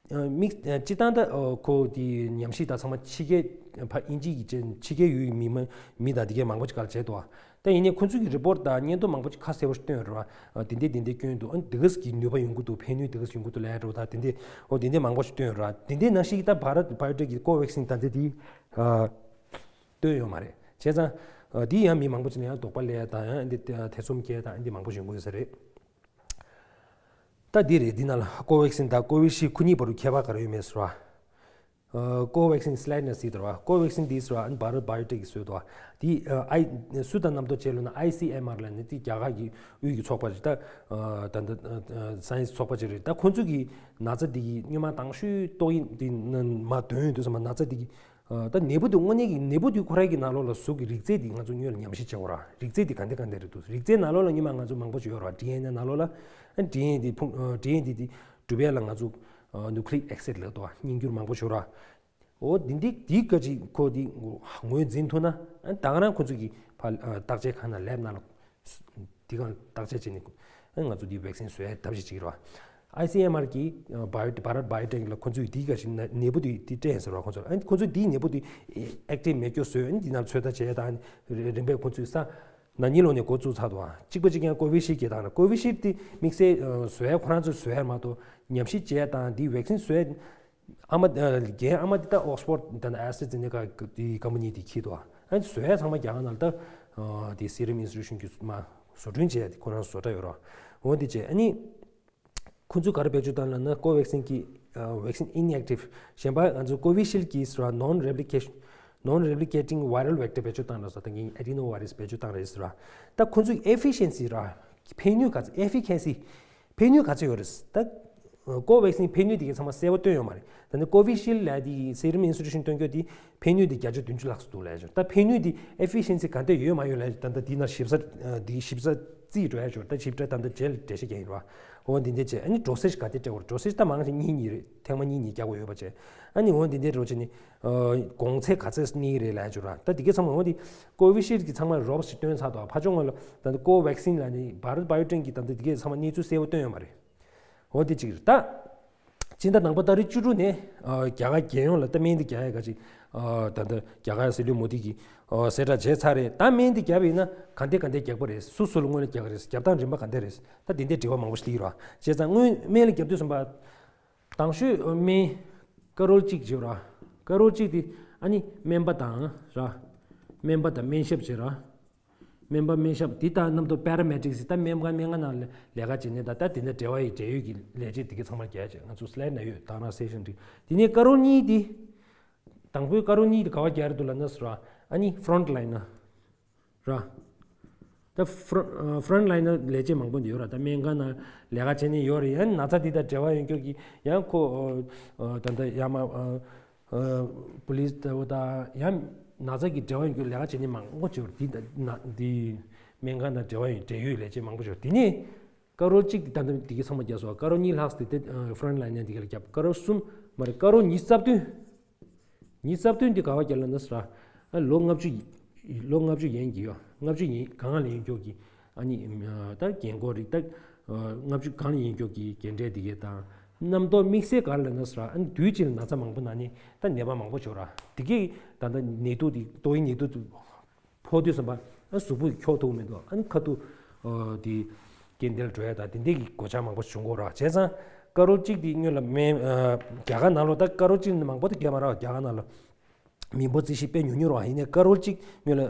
དམིགས་སྤྱི་བཏང་ད་ཁོ་དེ་ཉམས་ཞིབ་དང་ཚང་མ་ཕྱི་རྒྱལ་ཕ་དབྱིན་ཇི་གི་ཅན་ཕྱི་རྒྱལ་ཡུལ་གྱི་མི་མ་མི་དང་དེ་གའི་མང་པོ་ཅིག་སྒང་ལ་བྱས་འདུག་ད་ཡིན་ནའི་ཁོང་ཚོས་ཀྱི་report དང་སྙན་ཐོ་མང་པོ་ཅིག་ཁ་གསལ་པོ་ཞིག་བཏོན་ཡོད་རེད་བ། དེ་འདྲས་དེ་འདྲས་སྐྱོན་འདུག་ཨ་ནི་དེ་ག་ཟིག་གི་ནུས་པ་ཡོང་གི་འདུག་ཕན་ནུས་དེ་ག་ཟིག་ཡོང་གི་འདུག་ལབ་ཡ་འདྲ་བོ་དང་དེ་འདྲས་འོ་དེ་འདྲས་མང་པོ་ཞིག་བཏོན་ཡོད་རེད་བ། དེ་འདྲས་ནང་བཞིན་གྱི་ད་Bharat Biotech གི་Covaxin ད་ལྟ་དེ་ཨ་བཏོན་ཡོད་མ་རེད། བྱས་ཙང་ཨ་དེ་ཡང་མི་མང་པོ་ཅིག་ལ་ཡང་དོགས་པ་སླེབས་ཡ་དང་ཡང་འདི་ཐེ་ཚོམ་སྐྱེ་ཡ་དང་འདི་མང་པོ་ཞིག་ཡོང་གི་ཡོད་ས་རེད། ད་འདི་རེད། འདི་ནང་ལ་Covaxin དང་Covishield ཁོ་གཉིས་བར་དུ་ཁྱད་པར་ག་རེ་ཡོད་མེད་ཟེར་བ། ཨ་Covaxin slide ན་གཟིགས་དང་བ། Covaxin འདི་ཟེར་བ་ཨ་ནི་Bharat Biotech གིས་བཟོས་འདུག་བ། འདི་ཨ་ཨའི་སུ་དང་རྣམ་རྟོག་བྱས་ལོ་ན་I C M R ལ་ནི་འདི་རྒྱ་གར་གྱི་དབུས་ཀྱི་ཚོགས་པ་རེད་ད། ཨ་ད་ད་ཨ་science ཚོགས་པ་ཅིག་རེད་ད། ཁོང་ཚོ་གིས་ན་ཚ་འདི་གི་སྔོན་མ་དང་ཤོས་ཏོག་དབྱིབས་འདི་ནང་མ་འདོན་ཡོང་དུས་ཙམ་པ་ན་ཚ་འདི་གི་ཨ་ད་ནད་འབུ་འདི་དངོས་གནས་ཀྱི་ནད་འབུ་འདི་ཁོ་རང་གི་ནང་ལོགས་ལ་གཟུགས་ཀྱི་རིགས་རྫས་འདི་ང་ཚོ་སྔོན་ལ་ཉམས་ཞིབ་བྱེད་དགོས་ར། རིགས་རྫས་འདི་ག་འདྲ་ག་འདྲ་རེད་འདུག་རིགས་རྫས་ནང་ལོགས་ལ་སྔོན་མ་ང་ཚོ་མང་པོ་ཞིག་ཡོད་ར། D N A ནང་ལོགས་ལ་ཨ་D N A འདི་ཕུང་ཨ་D N A འདི་འདི་གྲུབ་ཡ་ལ་ང་ཚོ་ཨ་nucleic acid ལབ་འདུག་བ། རྙིང་འགྱུར་མང་པོ་ཞིག་ཡོད་ར། འོ་འདི་འདི་འདི་ག་ཅིག་ཁོ་འདི་ངོས་འཛིན་ཐུབ་ན་ཨ་ད་ག་རང་ཁོ་ཚོ་གི་ཕ་ཨ་བརྟག་དཔྱད་ཁང་ནང་lab ནང་ལ་འདི་གང་བརྟག་དཔྱད་བྱས་ནས་ཨ་ང་ཚོ་འདི་vaccine བཟོ་ཡ་ཐབས་ཤེས་བྱེད་ཀྱི་རེད་བ། I C M R གིས་ཨ་Bio- Bharat Biotech ལ་ཁོ་ཚོས་འདི་ག་ཞིག་ན་ནད་འབུ་འདི་འདི་སྤྲད་ཟེར་བ། ཁོ་ཚོ་ཨ་ཁོ་ཚོས་འདིའི་ནད་འབུ་འདི་active མེད་རྒྱུ་བཟོས། ཨ་འདི་ནང་ཚོད་ལྟ་བྱས་དང་རིམ་པས་ཁོ་ཚོས་ས་ན་ནིང་ལོ་ནས་འགོ་བཙུགས་ཚར་འདུག་བ། གཅིག་པ་གཅིག་རྐྱང་Covishield གིས་བཏང་ན་Covishield འདི་དམིགས་བསལ་བཟོ་ཡ་ཁོ་རང་ཚོས་བཟོ་ཡ་མ་གཏོགས་ཉམས་ཞིབ་བྱས་དང་འདི་vaccine བཟོ་ཡ་ཨ་མ་རྒན་ཨ་མ་འདི་ད་Oxford དང་AstraZeneca གི་company དེ་ཁྱེར་འདུག་ཨ་ནི་བཟོ་ཡ་ཚང་མ་རྒྱ་གར་ནང་ལ་ད་དེ་Serum Institute གི་མ་བཟོ་སྐྲུན་བྱས་ཡ་དེ་ཁོ་རང་བཟོ་གྲྭ་ཡོད་ར། འོ་འདི་བྱས་ཨ་ནི་ཁོ་ཚོས་ག་རེ་བེད་སྤྱོད་བཏང་ལབ་ན་Covaxin གི་vaccine inactive གཞན་པ་ང་ཚོ་Covishield གི་ཟེར་བ་non replication non replicating viral vector བེད་སྤྱོད་བཏང་ལ་ཟེར་ད་ངས་adenovirus བེད་སྤྱོད་བཏང་རེད་ཟེར་བ། ད་ཁོ་ཚོའི་efficiency ར་ཕན་ནུས་ག་ཚོད་efficacy ཕན་ནུས་ག་ཚོད་ཡོད་རེད། ད་Covaxin ཕན་ནུས་དེ་གའི་ཚང་མ་གསལ་པོ་བཏོན་ཡོད་མ་རེད། ད་ནི་Covishield ལབ་དེ་Serum Institute སྟོན་རྒྱུ་དེ་ཕན་ནུས་དེ་བརྒྱ་ཆ་བདུན་ཅུ་ལྷག་ཙམ་འདུག་ལབ་ཡ་ཅིག་ད་ཕན་ནུས་དེ་efficiency ག་འདྲ་ཡོད་མ་ཡོད་ལབ་ད་ལྟ་དེ་ན་ཞིབ་ས་དེ་ཞིབ་ས་རྩིས་འགྲོ་ཡ་ཅིག་ད་ཞིབ་ཕྲ་ད་ལྟ་རྗེས་ལ་འགྲེལ་བཤད་རྒྱག་ཡིན་ར། འོ་འདི་འདྲ་བྱས་ཨ་ནི་dosage ག་འདྲ་སྤྲད་དགོས་རེད། Dosage ད་མང་ཆེ་གཉིས་གཉིས་རེད། ཐེངས་མ་གཉིས་གཉིས་རྒྱག་དགོས་ཡོད་པ་བྱས་ཨ་ནི་འོ་འདི་འདྲ་རོ་བྱས་ནི་གོང་ཚད་ག་ཚད་གནས་རེད་ལབ་ཡ་ཅིག་ར། ད་དེ་གའི་ཚང་མ་འོ་འདི་Covishield གི་ཚང་མ་རོབ་ཞིག་བཏོན་ཚར་དོ། ཕ་ཆུང་ང་ལ་ད་ལྟ་Covaxin ལ་ནི་Bharat Biotech གི་ད་ལྟ་དེ་གའི་ཚང་མ་གནས་ཚུལ་གསལ་པོ་བཏོན་ཡོད་མ་རེད། འོ་དེ་གཅིག་རེད་ད། སྤྱི་ཟླ་ནང་པ་ཏ་རིག་བཅུ་དྲུག་ནས་ཨ་རྒྱ་གར་རྒྱལ་ཡོངས་ལ་ད་སྨན་འདི་རྒྱག་ཡ་ག་ཅིག་ཨ་ད་ལྟ་རྒྱ་གར་སྲིད་བློན་མོ་དི་གིས་ཨ་གསལ་བསྒྲགས་བྱས་ཚར་རེད། ད་སྨན་འདི་བརྒྱབ་ཡིན་ན་ག་འདྲས་ག་འདྲས་རྒྱག་པ་རེད། སུ་སུ་ལ་སྔོན་ལ་རྒྱག་གི་རེད། རྒྱབ་སྟངས་རིམ་པ་ག་འདྲས་རེད། ད་དེ་འདྲས་དྲི་བ་མང་པོ་ཞིག་སླེབས་ཀྱི་རེད་བ། བྱས་ཙང་སྔོན་སྨན་ལ་རྒྱབ་དུས་ཙམ་པ་དང་ཤོས་སྨན་ཀ་རོལ་གཅིག་བྱེད་ར། ཀ་རོལ་གཅིག་དེ་ཨ་ནི་སྨན་པ་དང་ར། སྨན་པ་དང་སྨན་ཞབས་བྱེད་ར། སྨན་པ་སྨན་ཞབས་འདི་ལྟར་རྣམ་རྟོག་paramedics ད་སྨན་ཁང་སྨན་ཁང་ནང་ལས་ལས་ཀ་བྱེད་མཁན་དང་ད་དེ་འདྲ་འབྲེལ་བ་ཡི་འབྲེལ་ཡོད་ཀྱི་ལས་བྱེད་འདི་གའི་ཚང་མར་རྒྱག་བྱས། ང་ཚོ་slide ན་ཡོད། དང་རང་session འདི་དེ་ནས་ཀ་རོ་གཉིས་འདི་དང་པོའི་ཀ་རོ་གཉིས་འདི་ག་བ་རྒྱག་རེད་འདུག་ལབ་ན་ཟེར་བ་ཨ་ནི་frontline ན་ར། ད་front- ཨ་frontline ན་ལས་བྱེད་མང་པོ་འདི་ཡོད་ར། ད་སྨན་ཁང་ནང་ལས་ཀ་བྱེད་མཁན་ཡོད་རེད། ཡང་ན་ཚ་འདི་དང་འབྲེལ་བ་ཡོད་མཁན་གྱི་ཡང་ཁོ་ཨ་ད་ལྟ་ཡ་མ་ཨ། པུ་ལིས་ལྟ་བུ་དང་ཡང་ན་ཚ་གི་འབྲེལ་བ་ཡོད་རྒྱུ་ལས་ཀ་བྱེད་མཁན་མང་པོ་ཅིག་ཡོད་རེད། འདི་ན་འདི་སྨན་ཁང་དང་འབྲེལ་བ་ཡོད་འབྲེལ་ཡོད་ལས་བྱེད་མང་པོ་ཅིག་ཡོད་རེད། དེ་ནས་ཀ་རོལ་གཅིག་དེ་ད་ལྟ་འདི་གའི་ཚང་མ་བརྒྱབ་སོང་། ཀ་རོལ་གཉིས་ལྷག་ཙམ་དེ་ཨ་front line ནས་འདི་ག་ལ་བརྒྱབ། ཀ་རོལ་གསུམ་མ་རེད། ཀ་རོལ་ཉི་ཤུ་རྩ་བདུན། ཉི་ཤུ་རྩ་བདུན་འདི་ག་བ་བརྒྱབ་ལབ་ན་ཟེར་ཨ་ལོ་ལྔ་བཅུ་ལོ་ལྔ་བཅུ་ཡན་གྱི་ཡོད། ལྔ་བཅུ་ཡན་གང་ལ་ཡིན་མཁན་གྱི་ཨ་ནི་ད་རྒན་འཁོགས་རིགས་ད་ལྔ་བཅུ་གང་ལ་ཡིན་མཁན་གྱི་རྒན་གྲས་འདི་གས་དང་རྣམ་རྟོག་དམིགས་བསལ་ག་རེ་ལབ་ན་ཟེར་ཨ་ནི་དུས་གཅིག་ལ་ན་ཚ་མང་པོ་ན་ནི་ད་ནད་པ་མང་པོ་ཆགས་ར། འདི་གས་ད་ལྟ་ནད་དུག་འདི་ཏོག་དབྱིབས་ནད་དུག་ཕོག་དུས་ཙམ་པ་ཨ་གཟུགས་པོ་འཁྱོག་ཐུབ་མི་འདུག་ཨ་ནི་ཁ་ཐུག་འདི་རྐྱེན་འདེད་འགྲོ་ཡ་ད་དེ་འདྲས་ཀྱི་གོད་ཆག་མང་པོ་བྱུང་གོ་ར། བྱས་ཙང་ཀ་རོལ་གཅིག་འདི་སྔོན་ལ་མེ་རྒྱ་གར་ནང་ལོགས་ད་ཀ་རོལ་གཅིག་མང་པོ་ད་རྒྱག་མ་ར་རྒྱ་གར་ནང་ལོགས། མི་འབོར་རྩིས་ཞིབ་དཔེ་ཉུང་ཉུང་རེད་བ། ཡིན་ནའི་ཀ་རོར་གཅིག་ངོས་ལ་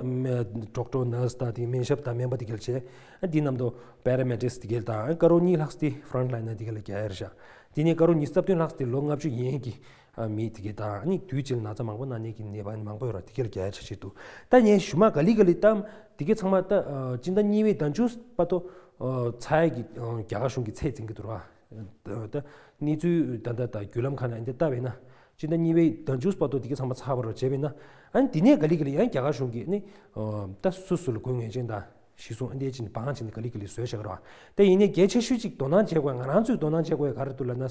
ཌོག་ཊར་ནར་སི་དང་དེ་སྨན་ཞབས་དང་སྨན་པ་དེ་ག་ལ་བྱས། ཨ་འདི་རྣམས་དོ་པེ་ར་མེ་ཌིག་སི་དེ་ག་ལ་དང་ཀ་རོར་གཉིས་ལྷག་དེ་ཕོ་རོན་ཊི་ལའིན་ནར་དེ་ག་ལ་རྒྱག་ཡ་རེད་ཤག་དེ་ནས་ཀ་རོར་ཉི་ཤུ་རྩ་བདུན་ལྷག་དེ་ལོ་ལྔ་བཅུ་ཡན་གྱི་ཨ་མི་དེ་ག་དང་ཨ་ནི་དུས་གཅིག་ལ་ན་ཚ་མང་པོ་ན་མཁན་གྱི་ནད་པ་མང་པོ་ཡོད་རེད། དེ་ག་ལ་རྒྱག་ཡ་འཆར་གཞི་འདུག་ད་ངས་གཞུག་མ་ག་ལེ་ག་ལེ་ད་དེ་ག་ཚང་མ་ད་ཨ་སྤྱི་ཟླ་གཉིས་པའི་ཟླ་མཇུག་བར་དུ་ཨ་ཚར་ཡ་གི་ཨ་རྒྱ་གར་གཞུང་གིས་ཚད་འཛིན་གྱི་འདུག་ར། ད་གནས་ཚུལ་ད་ལྟ་ད་བརྒྱུད་ལམ་ཁག་ནང་འདི་ལྟ་བས་ན། སྤྱི་ཟླ་གཉིས་པའི་ཟླ་མཇུག་བར་དུ་འདི་ག་ཚང་མ་ཚར་བ་རོ་བྱས་པས་ན། ཨ་ནི་འདི་ནས་ག་ལེ་ག་ལེ་ཡང་རྒྱ་གར་གཞུང་གིས་ནི་ད་སུ་སུ་ལ་དགོས་ངེས་ཅན་དང་གཞི་བཟུང་ཨ་འདི་ཅིག་ནི་བང་ཅིག་ནི་ག་ལེ་ག་ལེ་བཟོས་བཞག་རོ། ད་ཡིན་ནའི་གལ་ཆེ་ཤོས་ཅིག་དོ་སྣང་བྱེད་དགོས་ང་རང་ཚོས་དོ་སྣང་བྱེད་དགོས་ག་རེ་འདུག་ལབ་ན།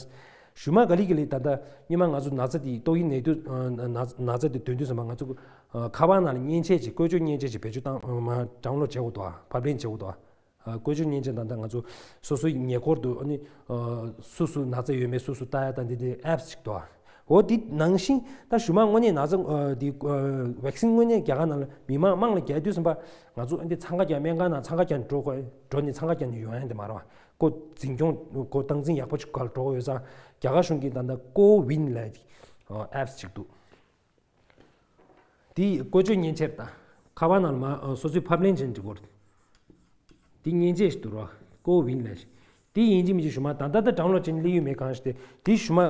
གཞུག་མ་ག་ལེ་ག་ལེ་ད་ལྟ་སྔོན་མ་ང་ཚོ་ན་ཚ་འདི་ཏོག་དབྱིབས་ནད་དུག་ན་ཚ་འདི་འདོན་དུས་ཙམ་པ་ང་ཚོ་ཁ་པར་ནང་ལ་མཉེན་ཆས་ཅིག་བཀོལ་སྤྱོད་མཉེན་ཆས་ཅིག་བེད་སྤྱོད་བཏང་མ་ཌའུན་ལོཌ་བྱེད་དགོས་འདུག་ཕབ་ལེན་བྱེད་དགོས་འདུག་བཀོལ་སྤྱོད་མཉེན་ཆས་དང་ད་ང་ཚོ་སོ་སོའི་ཉེ་འཁོར་དུ་ཨ་ནི་སུ་སུ་ན་ཚ་ཡོད་མེད་སུ་སུ་ལྟ་ཡ་དང་འདི་འདྲའི་ཨེབ་སི་ཅིག་འདུག་འོ་འདི་ནང་བཞིན་ད་གཞུག་མ་དངོས་གནས་ན་ཚ་འདི་ཝེག་སིན་དངོས་གནས་རྒྱ་གར་ནང་ལ་མི་མང་དམངས་ལ་རྒྱག་དུས་ཙམ་པ་ང་ཚོ་ཨ་འདི་འཚང་ཁ་རྒྱག་སྨན་ཁང་ནང་འཚང་ཁ་རྒྱག་ནས་འགྲོ་དགོས་འགྲོ་ནས་འཚང་ཁ་རྒྱག་ནས་ཡོང་ཡ་འདི་མ་རེད་བ། ཁོ་འཛིན་སྐྱོང་ཁོ་སྟངས་འཛིན་ཡག་པོ་ཅིག་ག་ལ་འགྲོ་དགོས་ཡོད་ཙང་རྒྱ་གར་གཞུང་གིས་ད་ལྟ་ཀོ་ཝིན་ལབ་ཨེབ་སི་ཅིག་འདུག་དེ་བཀོལ་སྤྱོད་མཉེན་ཆས་དང་ཁ་པར་ནང་ལ་མ་སོ་སོའི་ཕབ་ལེན་བྱས་ནས་འགྲིག་གོ། དེ་མཉེན་ཆས་ཤིག་འདུག་རོ། ཀོ་ཝིན་ལབ་ཤིག་དེ་ཡིན་གཅིག་མིན་གཅིག་གཞུག་མ་ད་ལྟ་ད་ཌའུན་ལོཌ་བྱས་ནས་སླེབས་ཡོད་མེད་གང་ཤེས་ཏེ་དེ་གཞུག་མ་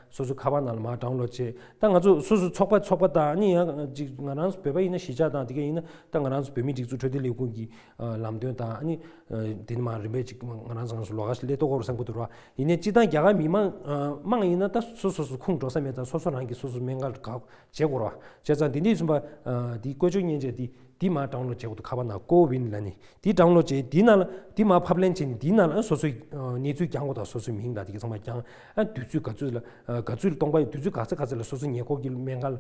སོ་སོ་ཁ་པར་ནང་ལ་མ་ཌའུན་ལོཌ་བྱས་ད་ང་ཚོ་སོ་སོ་ཚོགས་པ་ཚོགས་པ་དང་ཨ་ནི་ཡང་ཅིག་ང་རང་ཚོ་བོད་པ་ཡིན་ན་གཞིས་ཆགས་དང་དེ་ག་ཡིན་ན་ད་ང་རང་ཚོ་བོད་མིའི་སྒྲིག་འཛུགས་འཕྲོད་བསྟེན་ལས་ཁུངས་ཀྱི་ལམ་སྟོན་དང་ཨ་ནི་དེ་ནི་མ་རིམ་པས་ཅིག་ང་རང་ཚོ་ང་ཚོ་ལོགས་ཀ་ཞིག་སླེབས་ཐུབ་ཀྱི་རེད་བསམ་གྱི་འདུག་རོ། ཡིན་ནའི་སྤྱིར་བཏང་རྒྱ་གར་མི་མང་དམངས་ཡིན་ན་ད་སོ་སོ་སོ་ཁུངས་འགྲོ་ས་མེད་ཙང་སོ་སོ་རང་གིས་སོ་སོ་སྨན་ཁང་ལ་བཀག་བྱེད་དགོས་རེད་བ། བྱས་ཙང་དེ་འདྲ་ཡིན་ཙང་འདི་བཀོལ་སྤྱོད་མཉེན་ཆས་འདི་འདི་མར་ཌའུན་ལོཌ་བྱེད་དགོས་འདུག་ཁ་པར་ནང་ཀོ་ཝིན་ལབ་ནས་འདི་ཌའུན་ལོཌ་བྱས་འདི་ནང་ལ་འདི་མར་ཕབ་ལེན་བྱས་ནས་འདི་ནང་ལ་སོ་སོའི་གནས་ཚུལ་རྒྱག་དགོས་དང་སོ་སོའི་མིང་དང་དེ་ག་ཚང་མ་རྒྱག་ཨ་དུས་ཚོད་ག་ཚོད་ལ་ག་ཚོད་ལ་གཏོང་པ་ཡོད་དུས་ཚོད་ག་ཚོད་ག་ཚོད་ལ་སོ་སོ་ཉེ་འཁོར་གྱི་སྨན་ཁང་ལ་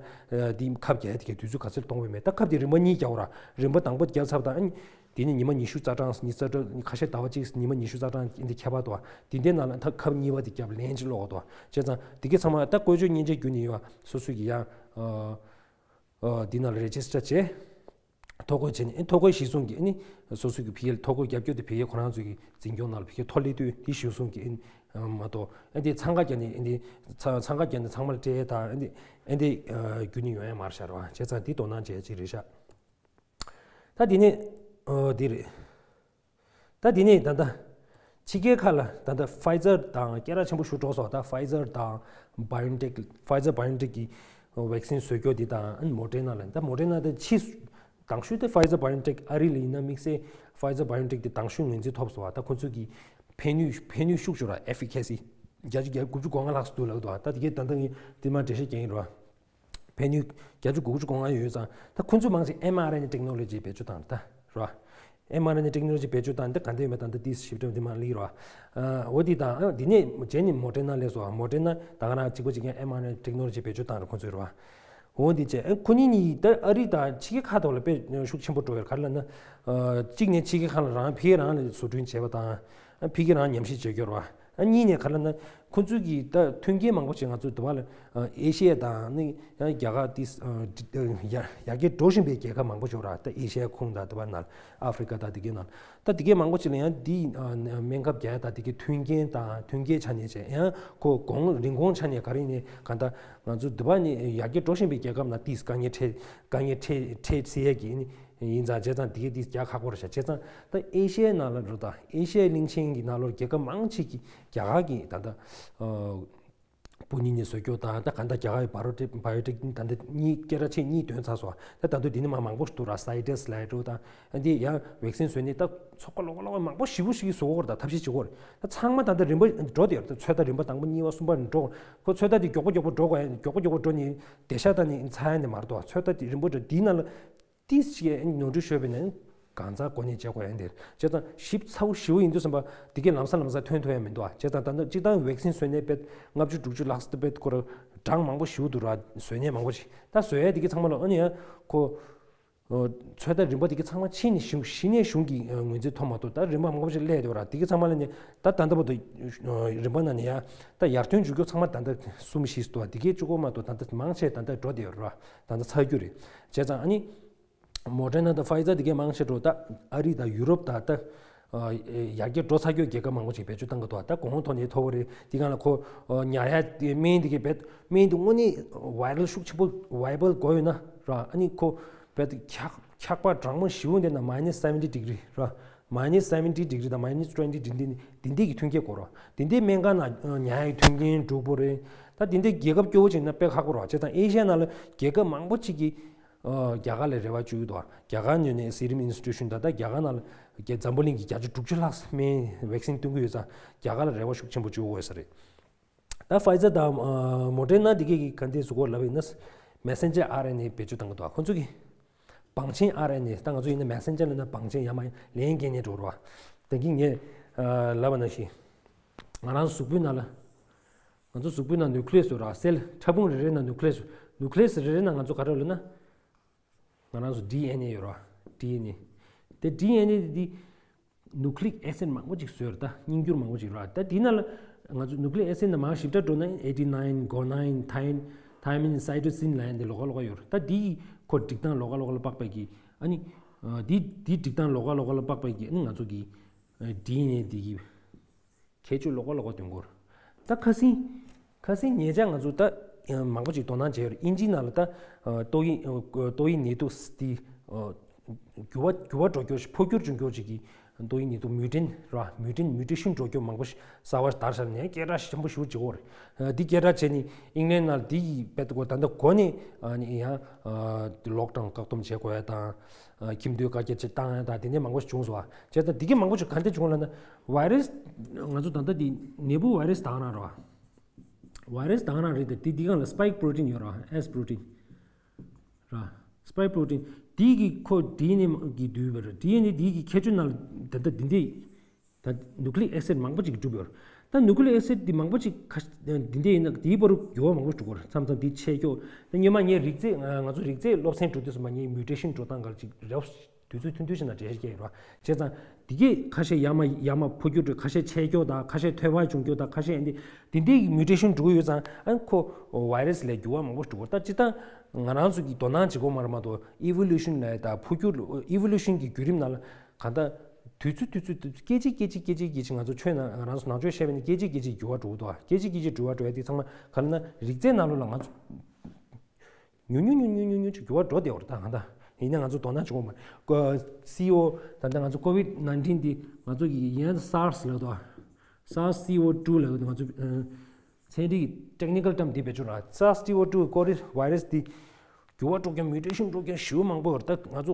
འདི་ཁབ་རྒྱག་ཡ་དེ་གའི་དུས་ཚོད་ག་ཚོད་ལ་གཏོང་པ་ཡོད་མེད་ད་ཁབ་དེ་རིམ་པ་གཉིས་རྒྱག་དགོས་ར་རིམ་པ་དང་པོ་རྒྱག་ཚར་དང་ཨ་དེ་ནས་ཉི་མ་ཉི་ཤུ་རྩ་གྲངས་ཉི་ཤུ་རྩ་གྲངས་ཁ་ཤས་ཟླ་བ་གཅིག་ཉི་མ་ཉི་ཤུ་རྩ་གྲངས་འདི་ཁྱད་པར་འདུག་བ། དེ་འདྲའི་ནང་ལ་ད་ཁབ་གཉིས་པ་དེ་རྒྱབ་ལན་ཅིག་སློག་དགོས་འདུག་བ། བྱས་ཙང་དེ་གའི་ཚང་མ་ད་བཀོལ་སྤྱོད་མཉེན་ཆས་བརྒྱུད་ནས་ཡོད་བ་སོ་སོ་གི་ཡང་འདི་ནང་ལ་རེ་ཇི་སི་ཊར་བྱས། ཐོ་འགོད་བྱས་ནས་ཐོ་འགོད་གཞིར་བཟུང་གིས་ནི་སོ་སོ་གི་ཕ་གིར་ཐོ་འགོད་རྒྱབ་སྐྱོར་དེ་ཕ་གིར་ཁོ་རང་ཚོ་གི་འཛིན་སྐྱོང་ནང་ལ་ཕ་གིར་ཐོ་སླེབས་དུས་དེ་གཞིར་བཟུང་གིས་མ་གཏོགས་འདི་འཚང་ཁ་རྒྱག་ནས་འདི་འཚང་ཁ་རྒྱག་ནས་ཚང་མ་ལ་སྤྲད་དང་འདི་འདི་བརྒྱུད་ནས་ཡོང་ཡ་མ་རེད་ཤག་རེད་བ། བྱས་ཙང་འདི་དོ་སྣང་བྱེད་ཡ་ཅིག་རེད་ཤག་ད་དེ་ནས་འོ་དེ་རེད། ད་དེ་ནས་ད་ལྟ་ཕྱི་རྒྱལ་ཁག་ལ་ད་ལྟ་ཕའི་ཛར་དང་སྐད་གྲགས་ཆེན་པོ་ཞིག་འགྲོ་སོང་། ད་ཕའི་ཛར་དང་བྷའི་ཨོན་ཊེག་ཕའི་ཛར་བྷའི་ཨོན་ཊེག་གི་ཝེག་སིན་བཟོ་རྒྱུ་དེ་དང་ཨ་ནི་མོ་ཌེར་ན་ལ་ད་མོ་ཌེར་ན་ད་ཕྱིས་དང་ཤོས་དེ་ཕའི་ཛར་བྷའི་ཨོན་ཊེག་ཨ་རི་ལ་ཡིན་ན་དམིགས་བསལ་ཕའི་ཛར་བྷའི་ཨོན་ཊེག་དེ་དང་ཤོས་ངོས་འཛིན་ཐོབ་སོང་བ། ད་ཁོ་ཚོ་གི་ཕན་ནུས་ཕན་ནུས་ཤུགས་ཆེ་ར་ཨེ་ཕི་ཀེ་སི་བརྒྱ་ཆ་བརྒྱ་དགུ་བཅུ་གོ་ལྔ་ལྷག་ཙམ་འདུག་ལབ་འདུག་ད་དེ་གའི་ད་ལྟ་ངས་དེ་མ་འགྲེལ་བཤད་རྒྱག་གིན་རེད་བ། ཕན་ནུས་བརྒྱ་ཆ་དགུ་བཅུ་གོ་ལྔ་ཡོད་ཙང་ད་ཁོ་ཚོས་མང་ཆེ་ཨེམ་ཨར་ཨེན་ཨེ་ཊེག་ནོ་ལོ་ཇི་བེད་སྤྱོད་བཏང་རེད་ད་རེད་བ། ཨེམ་ཨར་ཨེན་ཨེ་ཊེག་ནོ་ལོ་ཇི་བེད་སྤྱོད་བཏང་འདི་ག་འདྲ་ཡོད་མེད་ད་ལྟ་དེ་ཞིབ་ཕྲ་དེ་མ་ལི་རེད་བ། འོ་དེ་དང་དེ་ནས་རྗེས་ནས་མོ་ཌེར་ན་སླེབས་སོང་། མོ་ཌེར་ན་ད་ག་རང་གཅིག་པ་གཅིག་རྐྱང་ཨེམ་ཨར་ཨེན་ཨེ་ཊེག་ནོ་ལོ་ཇི་བེད་སྤྱོད་བཏང་རེད་ཁོ་ཚོས་རེད་བ། འོ་འདི་བྱས་ཨ་ཁོ་གཉིས་གཉིས་ད་ཨ་རི་དང་ཕྱི་རྒྱལ་ཁག་ཐོག་ལ་དཔེ་ཤུགས་ཆེན་པོ་འགྲོ་ཡོད་ག་རེ་ལབ་ན། གཅིག་ནས་ཕྱི་རྒྱལ་ཁག་ལ་རང་ཕ་གི་རང་ལ་བཟོ་སྐྲུན་བྱས་པ་དང་ཕ་གི་རང་ཉམས་ཞིབ་བྱེད་རྒྱུ་རེད་བ། ཨ་གཉིས་ནས་ག་རེ་ལབ་ན་ཁོ་ཚོས་ཀྱི་ད་མཐུན་རྐྱེན་མང་པོ་ཞིག་ང་ཚོ་འདི་བ་ལ་ཨེ་ཤི་ཡ་དང་ནི་ཡང་རྒྱ་གར་ཏིས་ཡར་རྒྱས་འགྲོ་བཞིན་པའི་རྒྱལ་ཁབ་མང་པོ་ཞིག་རེད་བ། ད་ཨེ་ཤི་ཡ་ཁོངས་དང་འདི་བ་ནང་ཨ་ཧྥི་རི་ཀ་དང་འདི་གའི་ནང་ད་འདི་གའི་མང་པོ་ཞིག་ལ་ཡང་འདི་སྨན་ཁབ་རྒྱག་ཡ་དང་འདི་གའི་མཐུན་རྐྱེན་དང་མཐུན་རྐྱེན་ཆ་ནས་བྱས་ཡང་ཁོ་གོང་རིན་གོང་ཆ་ནས་ག་རེ་ནས་ག་ད་ང་ཚོ་འདི་བ་ནས་ཡར་རྒྱས་འགྲོ་བཞིན་པའི་རྒྱལ་ཁབ་ནང་ཏིས་དཀའ་ངལ་འཕྲད་དཀའ་ངལ་འཕྲད་འཕྲད་སྲིད་ཡ་གི་ཡིན་ཙང་བྱས་ཙང་འདི་གའི་འདི་རྒྱག་ཁག་པོ་རེད་ཤག་བྱས་ཙང་ད་ཨེ་ཤི་ཡའི་ནང་ལ་འགྲོ་ད་ཨེ་ཤི་ཡའི་གླིང་ཆེན་གྱི་ནང་ལོགས་རྒྱལ་ཁབ་མང་ཆེ་གི་རྒྱ་གར་གྱི་ད་ལྟ་སྤུ་ནི་ནས་བཟོ་རྒྱུ་དང་ད་ག་ད་རྒྱ་གར་གྱི་བྷ་ཡོ་ཊེག་བྷ་ཡོ་ཊེག་ད་ལྟ་གཉིས་སྐད་གྲགས་ཆེ་གཉིས་ཐོན་ཚར་སོང་། ད་ད་དུང་འདི་ནས་མ་མང་པོ་ཞིག་འདུག་ར་སའི་ཌ་སི་ལའི་ཌོ་དང་འདི་ཡང་ཝེག་སིན་བཟོས་ནས་ད་ཚོགས་པ་ལོག་ལོག་མང་པོ་ཞེ་པོ་ཞིག་བཟོ་གི་ཡོད་རེད། ད་ཐབས་ཤེས་བྱེད་ཀྱི་ཡོད་རེད། ད་ཚང་མ་ད་ལྟ་རིམ་པ་འགྲོ་བསྡད་ཡོད་རེད། ད་ཚོད་ལྟ་རིམ་པ་དང་པོ་གཉིས་པ་གསུམ་པ་འགྲོ་ཁོ་ཚོད་ལྟ་དེ་མགྱོགས་པོ་མགྱོགས་པོ་འགྲོ་དགོས་མགྱོགས་པོ་མགྱོགས་པོ་འགྲོ་ནས་བསྡད་ཤག་ད་ནི་ཚར་ཡ་ནི་མ་རེད་དོ། ཚོད་ལྟ་དེ་རིམ་པ་འགྲོ་དེའི་ནང་ལ། ཏིས་ཅིག་ནོར་འཁྲུལ་ཤོར་བས་ན་གང་ཚང་གོ་གནས་བྱེད་དགོས་ཡ་འདིར་བྱས་ཙང་ཞིབ་ཚ་བོ་ཞེ་པོ་ཡིན་དུས་ཙམ་པ་འདི་གའི་ལམ་སང་ལམ་སང་ཐོན་ཐུབ་ཡ་མི་འདུག་ཨ། བྱས་ཙང་ད་ལྟ་སྤྱིར་བཏང་ཝེག་སིན་བཟོ་ནས་དཔེ་ལྔ་བཅུ་དྲུག་ཅུ་ལྷག་ཙམ་དཔེ་ཁོ་ར་གྲངས་མང་པོ་ཞེ་པོ་འདུག་ར། བཟོ་ནས་མང་པོ་ཞིག་ད་བཟོ་ཡ་འདི་གའི་ཚང་མ་ལ་ཨ་ནི་ཡ་ཁོ་ཚོད་ལྟ་རིམ་པ་འདི་གའི་ཚང་མ་ཕྱིན་ནས་གཞུང་གཞི་ནས་གཞུང་གི་ངོས་འཛིན་ཐོབ་མ་ཐུབ། ད་རིམ་པ་མང་པོ་ཞིག་སླེབས་འདུག་ར། འདི་གའི་ཚང་མ་ལ་ནི་ད་ད་ལྟ་བར་དུ་རིམ་པ་ནང་ནས་ཡ་ད་ཡར་ཐོན་འཇུག་རྒྱུ་ཚང་མ་ད་ལྟ་གསུམ་བཞི་འདུག་ཨ། འདི་གའི་བཅུ་དགུ་མ་གཏོགས་ད་ལྟ་མང་ཆེ་ད་ལྟ་འགྲོ་བསྡད་ཡོད་ར། ད་ལྟ་ཚར་རྒྱུ་རེད། བྱས་ཙང་ཨ་ནི། མོ་ཌེར་ན་དང་ཕའི་ཛར་དེ་གའི་མང་ཆེ་འགྲོ་ད་ཨ་རི་དང་ཡུ་རོབ་དང་ད་ ཡར་རྒྱས་འགྲོ་ཚར་རྒྱུ་རྒྱལ་ཁབ་མང་པོ་ཅིག་བེད་སྤྱོད་བཏང་གི་འདུག་ད་གོང་འོག་ཐོག་ནས་མཐོ་པོ་རེད། དེ་གང་ལ་ཁོ་ཉར་ཡ་དེ་སྨན་དེ་གའི་བེད་སྨན་དེ་དངོས་གནས་viral ཤུགས་ཆེན་པོ་viable དགོས་ཡོད་ན་ར། ཨ་ནི་ཁོ་བེད་འཁྱག་འཁྱག་པ་གྲང་མོ་ཞེ་པོ་འདི་ན་minus seventy degree ར། minus seventy degree དང་minus twenty degree དེ་འདི་གི་མཐུན་རྐྱེན་དགོས་ར། དེ་འདི་སྨན་ཁང་ནང་ཉར་ཡའི་མཐུན་རྐྱེན་འགྲུབ་པོ་རེད། ད་དེ་འདི་རྒྱལ་ཁབ་སྐྱོ་བོ་ཅིག་ན་དཔེ་ཁག་པོ་ར། བྱས་ཙང་ཨེ་ཤ་ཡ་ནང་ལ་རྒྱལ་ཁབ་མང་པོ་ཅིག་གིས་རྒྱ་གར་ལ་རེ་བ་བཅོལ་གྱི་འདུག་རྒྱ་གར་ནས་ནས་Serum Institute དང་ད་རྒྱ་གར་ནང་ལ་རྒྱ་འཛམ་བུ་གླིང་གི་བརྒྱ་ཆ་དྲུག་ཅུ་ལྷག་སྨན་vaccine བསྟུན་གྱི་ཡོད་ཙང་རྒྱ་གར་ལ་རེ་བ་ཤུགས་ཆེན་པོ་བཅོལ་དགོས་ས་རེད། ད་Pfizer དང་Moderna འདི་གས་ཀྱི་ག་འདྲས་བཟོ་དགོས་ལབ་ཡིན་ན་messenger R N A བེད་སྤྱོད་བཏང་གི་འདུག་ཁོ་ཚོ་གི་བང་ཆེན་R N A ད་ང་ཚོ་ཡིན་ན་messenger ལབ་ན་བང་ཆེན་ཡ་མ་ལན་སྐྱེལ་མཁན་འགྲོ་རོགས། དེང་གི་ངས་ལབ་པ་ནང་བཞིན་ང་རང་གཟུགས་པོའི་ནང་ལ་ང་ཚོ་གཟུགས་པོའི་ནང་nucleus ཡོད་ར། སེལ་ཕྲ་ཕུང་རེ་རེ་ནང་nucleus nucleus རེ་རེ་ནང་ང་ཚོ་ག་རེ་ལབ་ན། ང་རང་ཚོ་D N A ཡོད་ར། D N A དེ་D N A དེ་དེ་nucleic acid མང་པོ་ཅིག་བཟོས་ར། ད་རྙིང་འགྱུར་མང་པོ་ཅིག་ར། ད་དེ་ནང་ལ་ང་ཚོ་nucleic acid ནང་མར་ཞིབ་ཕྲ་འགྲོ་ན་adenine guanine thymine thymine cytosine ལབ་ཡ་དེ་ལོགས་ཀ་ལོགས་ཀ་ཡོད་ར། ད་དེ་ཁོ་སྒྲིག་སྟངས་ལོགས་ཀ་ལོགས་ཀ་ལ་དཔག་པའི་གི་ཨ་ནི་དེ་དེ་སྒྲིག་སྟངས་ལོགས་ཀ་ལོགས་ཀ་ལ་དཔག་པའི་གི་ཨ་ནི་ང་ཚོ་གི་D N A དེ་གི་ཁྱད་ཆོས་ལོགས་ཀ་ལོགས་ཀ་སྟོན་གྱི་ཡོད་རེད། ད་ཁ་སང་ཁ་སང་ཉེ་ཆར་ང་ཚོ་ད་མང་པོ་ཅིག་དོ་སྣང་བྱས་ཡོད་རེད། དབྱིན་ཇིའི་ནང་ལ་ད་ཏོག་དབྱིབས་ཏོག་དབྱིབས་ནད་དུག་དེ་འགྱུར་བ་འགྱུར་བ་འགྲོ་རྒྱུ་ཞིག་འཕོ་འགྱུར་བྱུང་རྒྱུ་ཞིག་གི་ཏོག་དབྱིབས་ནད་དུག་mutant ར། mutant mutation འགྲོ་རྒྱུ་མང་པོ་ཞིག་གསར་བ་དར་ཤར་ནས་སྐད་གྲགས་ཆེན་པོ་ཞེ་པོ་ཅིག་ཡོད་རེད། འདི་སྐད་གྲགས་བྱས་ནས་ཨིང་ལན་ནང་ལ་འདི་ཡི་དཔེ་ད་ད་ལྟ་འགོ་ནས་ཡང་lockdown བཀག་སྡོམ་བྱེད་དགོས་ཡ་དང་། ཁྱིམ་སྡོད་བཀའ་རྒྱ་ཅིག་བཏང་ཡ་དང་དེ་འདྲའི་མང་པོ་ཞིག་བྱུང་སོང་བ། བྱས་ཙང་དེ་གའི་མང་པོ་ཞིག་ག་འདྲ་བྱུང་ལབ་ན་virus ང་ཚོ་ད་ལྟ་འདི་ནད་འབུ་virus དང་རང་རེད་བ། virus དང་རང་རེད་དེ་དེ་འདི་གང་ལ་spike protein ཡོད་རེད་བ། S protein ར། spike protein དེ་གི་ཁོ་D N A གི་འདུས་པ་རེད། D N A དེ་གི་ཁྱད་ཆོས་ནང་ལ་ད་ལྟ་འདི་འདྲའི་ད་nucleic acid མང་པོ་ཅིག་གྲུབ་ཡོད་རེད། ད་nucleic acid འདི་མང་པོ་ཅིག་ཁ་འདི་འདྲ་ཡིན་ན་དེའི་བར་དུ་འགྱུར་བ་མང་པོ་འགྲོ་གི་རེད། མཚམས་མཚམས་འདི་ཆད་འགྱོ། ད་སྔོན་མ་ངས་རིགས་རྫས་ང་ཚོ་རིགས་རྫས་སློབ་ཚན་འགྲོ་དུས་སུ་མ་ངས་mutation འགྲོ་སྟངས་སྒང་ཅིག་རེ་བ་དུས་ཚོད་ཐུང་ཐུང་ཞིག་ནང་འགྲེལ་བཤད་རྒྱག་ཡོད་རེད་བ། བྱས་ཙང་འདི་གས་ཁ་ཤས་ཡར་མར་ཡར་མར་འཕོ་འགྱུར་འགྲོ། ཁ་ཤས་ཆད་འགྱོ་དང་ཁ་ཤས་ཐོལ་པ་བྱུང་འགྱོ་དང་ཁ་ཤས་འདི་འདི་འདྲའི་mutation འགྲོ་གི་ཡོད་ཙང་ཨ་ཁོ་virus ལས་འགྱུར་བ་མང་པོ་འགྲོ་གི་རེད། ད་སྤྱིར་བཏང་ང་རང་ཚོ་གི་དོ་སྣང་བྱེད་དགོས་མ་རེད་མ་གཏོགས་evolution ལབ་ཡ་ད་འཕོ་འགྱུར་evolution གི་བརྒྱུད་རིམ་ནང་ལ་གང་ལྟར། དུས་ཚོད་དུས་ཚོད་དུས་ཚོད་སྐད་ཅིག་སྐད་ཅིག་སྐད་ཅིག་སྐད་ཅིག་ང་ཚོ་ཆོས་ནང་ང་རང་ཚོ་ནང་ཆོས་བཤད་པ་ནི་སྐད་ཅིག་སྐད་ཅིག་འགྱུར་བ་འགྲོ་གི་འདུག་སྐད་ཅིག་སྐད་ཅིག་འགྱུར་བ་འགྲོ་ཡ་དེ་ཚང་མ་ག་རེ་ན་རིགས་རྫས་ནང་ལོགས་ལ་ང་ཚོ་ཉུང་ཉུང་ཉུང་ཉུང་ཉུང་ཉུང་ཅིག་འགྱུར་བ་འགྲོ་བསྡད་ཡོད་རེད། ད་གང་ལྟར་ཡིན་ན་ང་ཚོ་དོ་སྣང་བྱེད་དགོས་མ་རེད། ཀོ་སི་ཨོ་ད་ལྟ་ང་ཚོ་COVID nineteen འདི་ང་ཚོ་གི་ཡིན་ན་SARS ལབ་འདུག SARS CO two ལབ་འདུག་ང་ཚོ་ཚན་རིག་technical term འདི་བེད་སྤྱོད་ར། SARS CO two coronavirus འདི་འགྱུར་བ་འགྲོ་མཁན་mutation འགྲོ་མཁན་ཞེ་པོ་མང་པོ་ཡོད་རེད། ད་ང་ཚོ་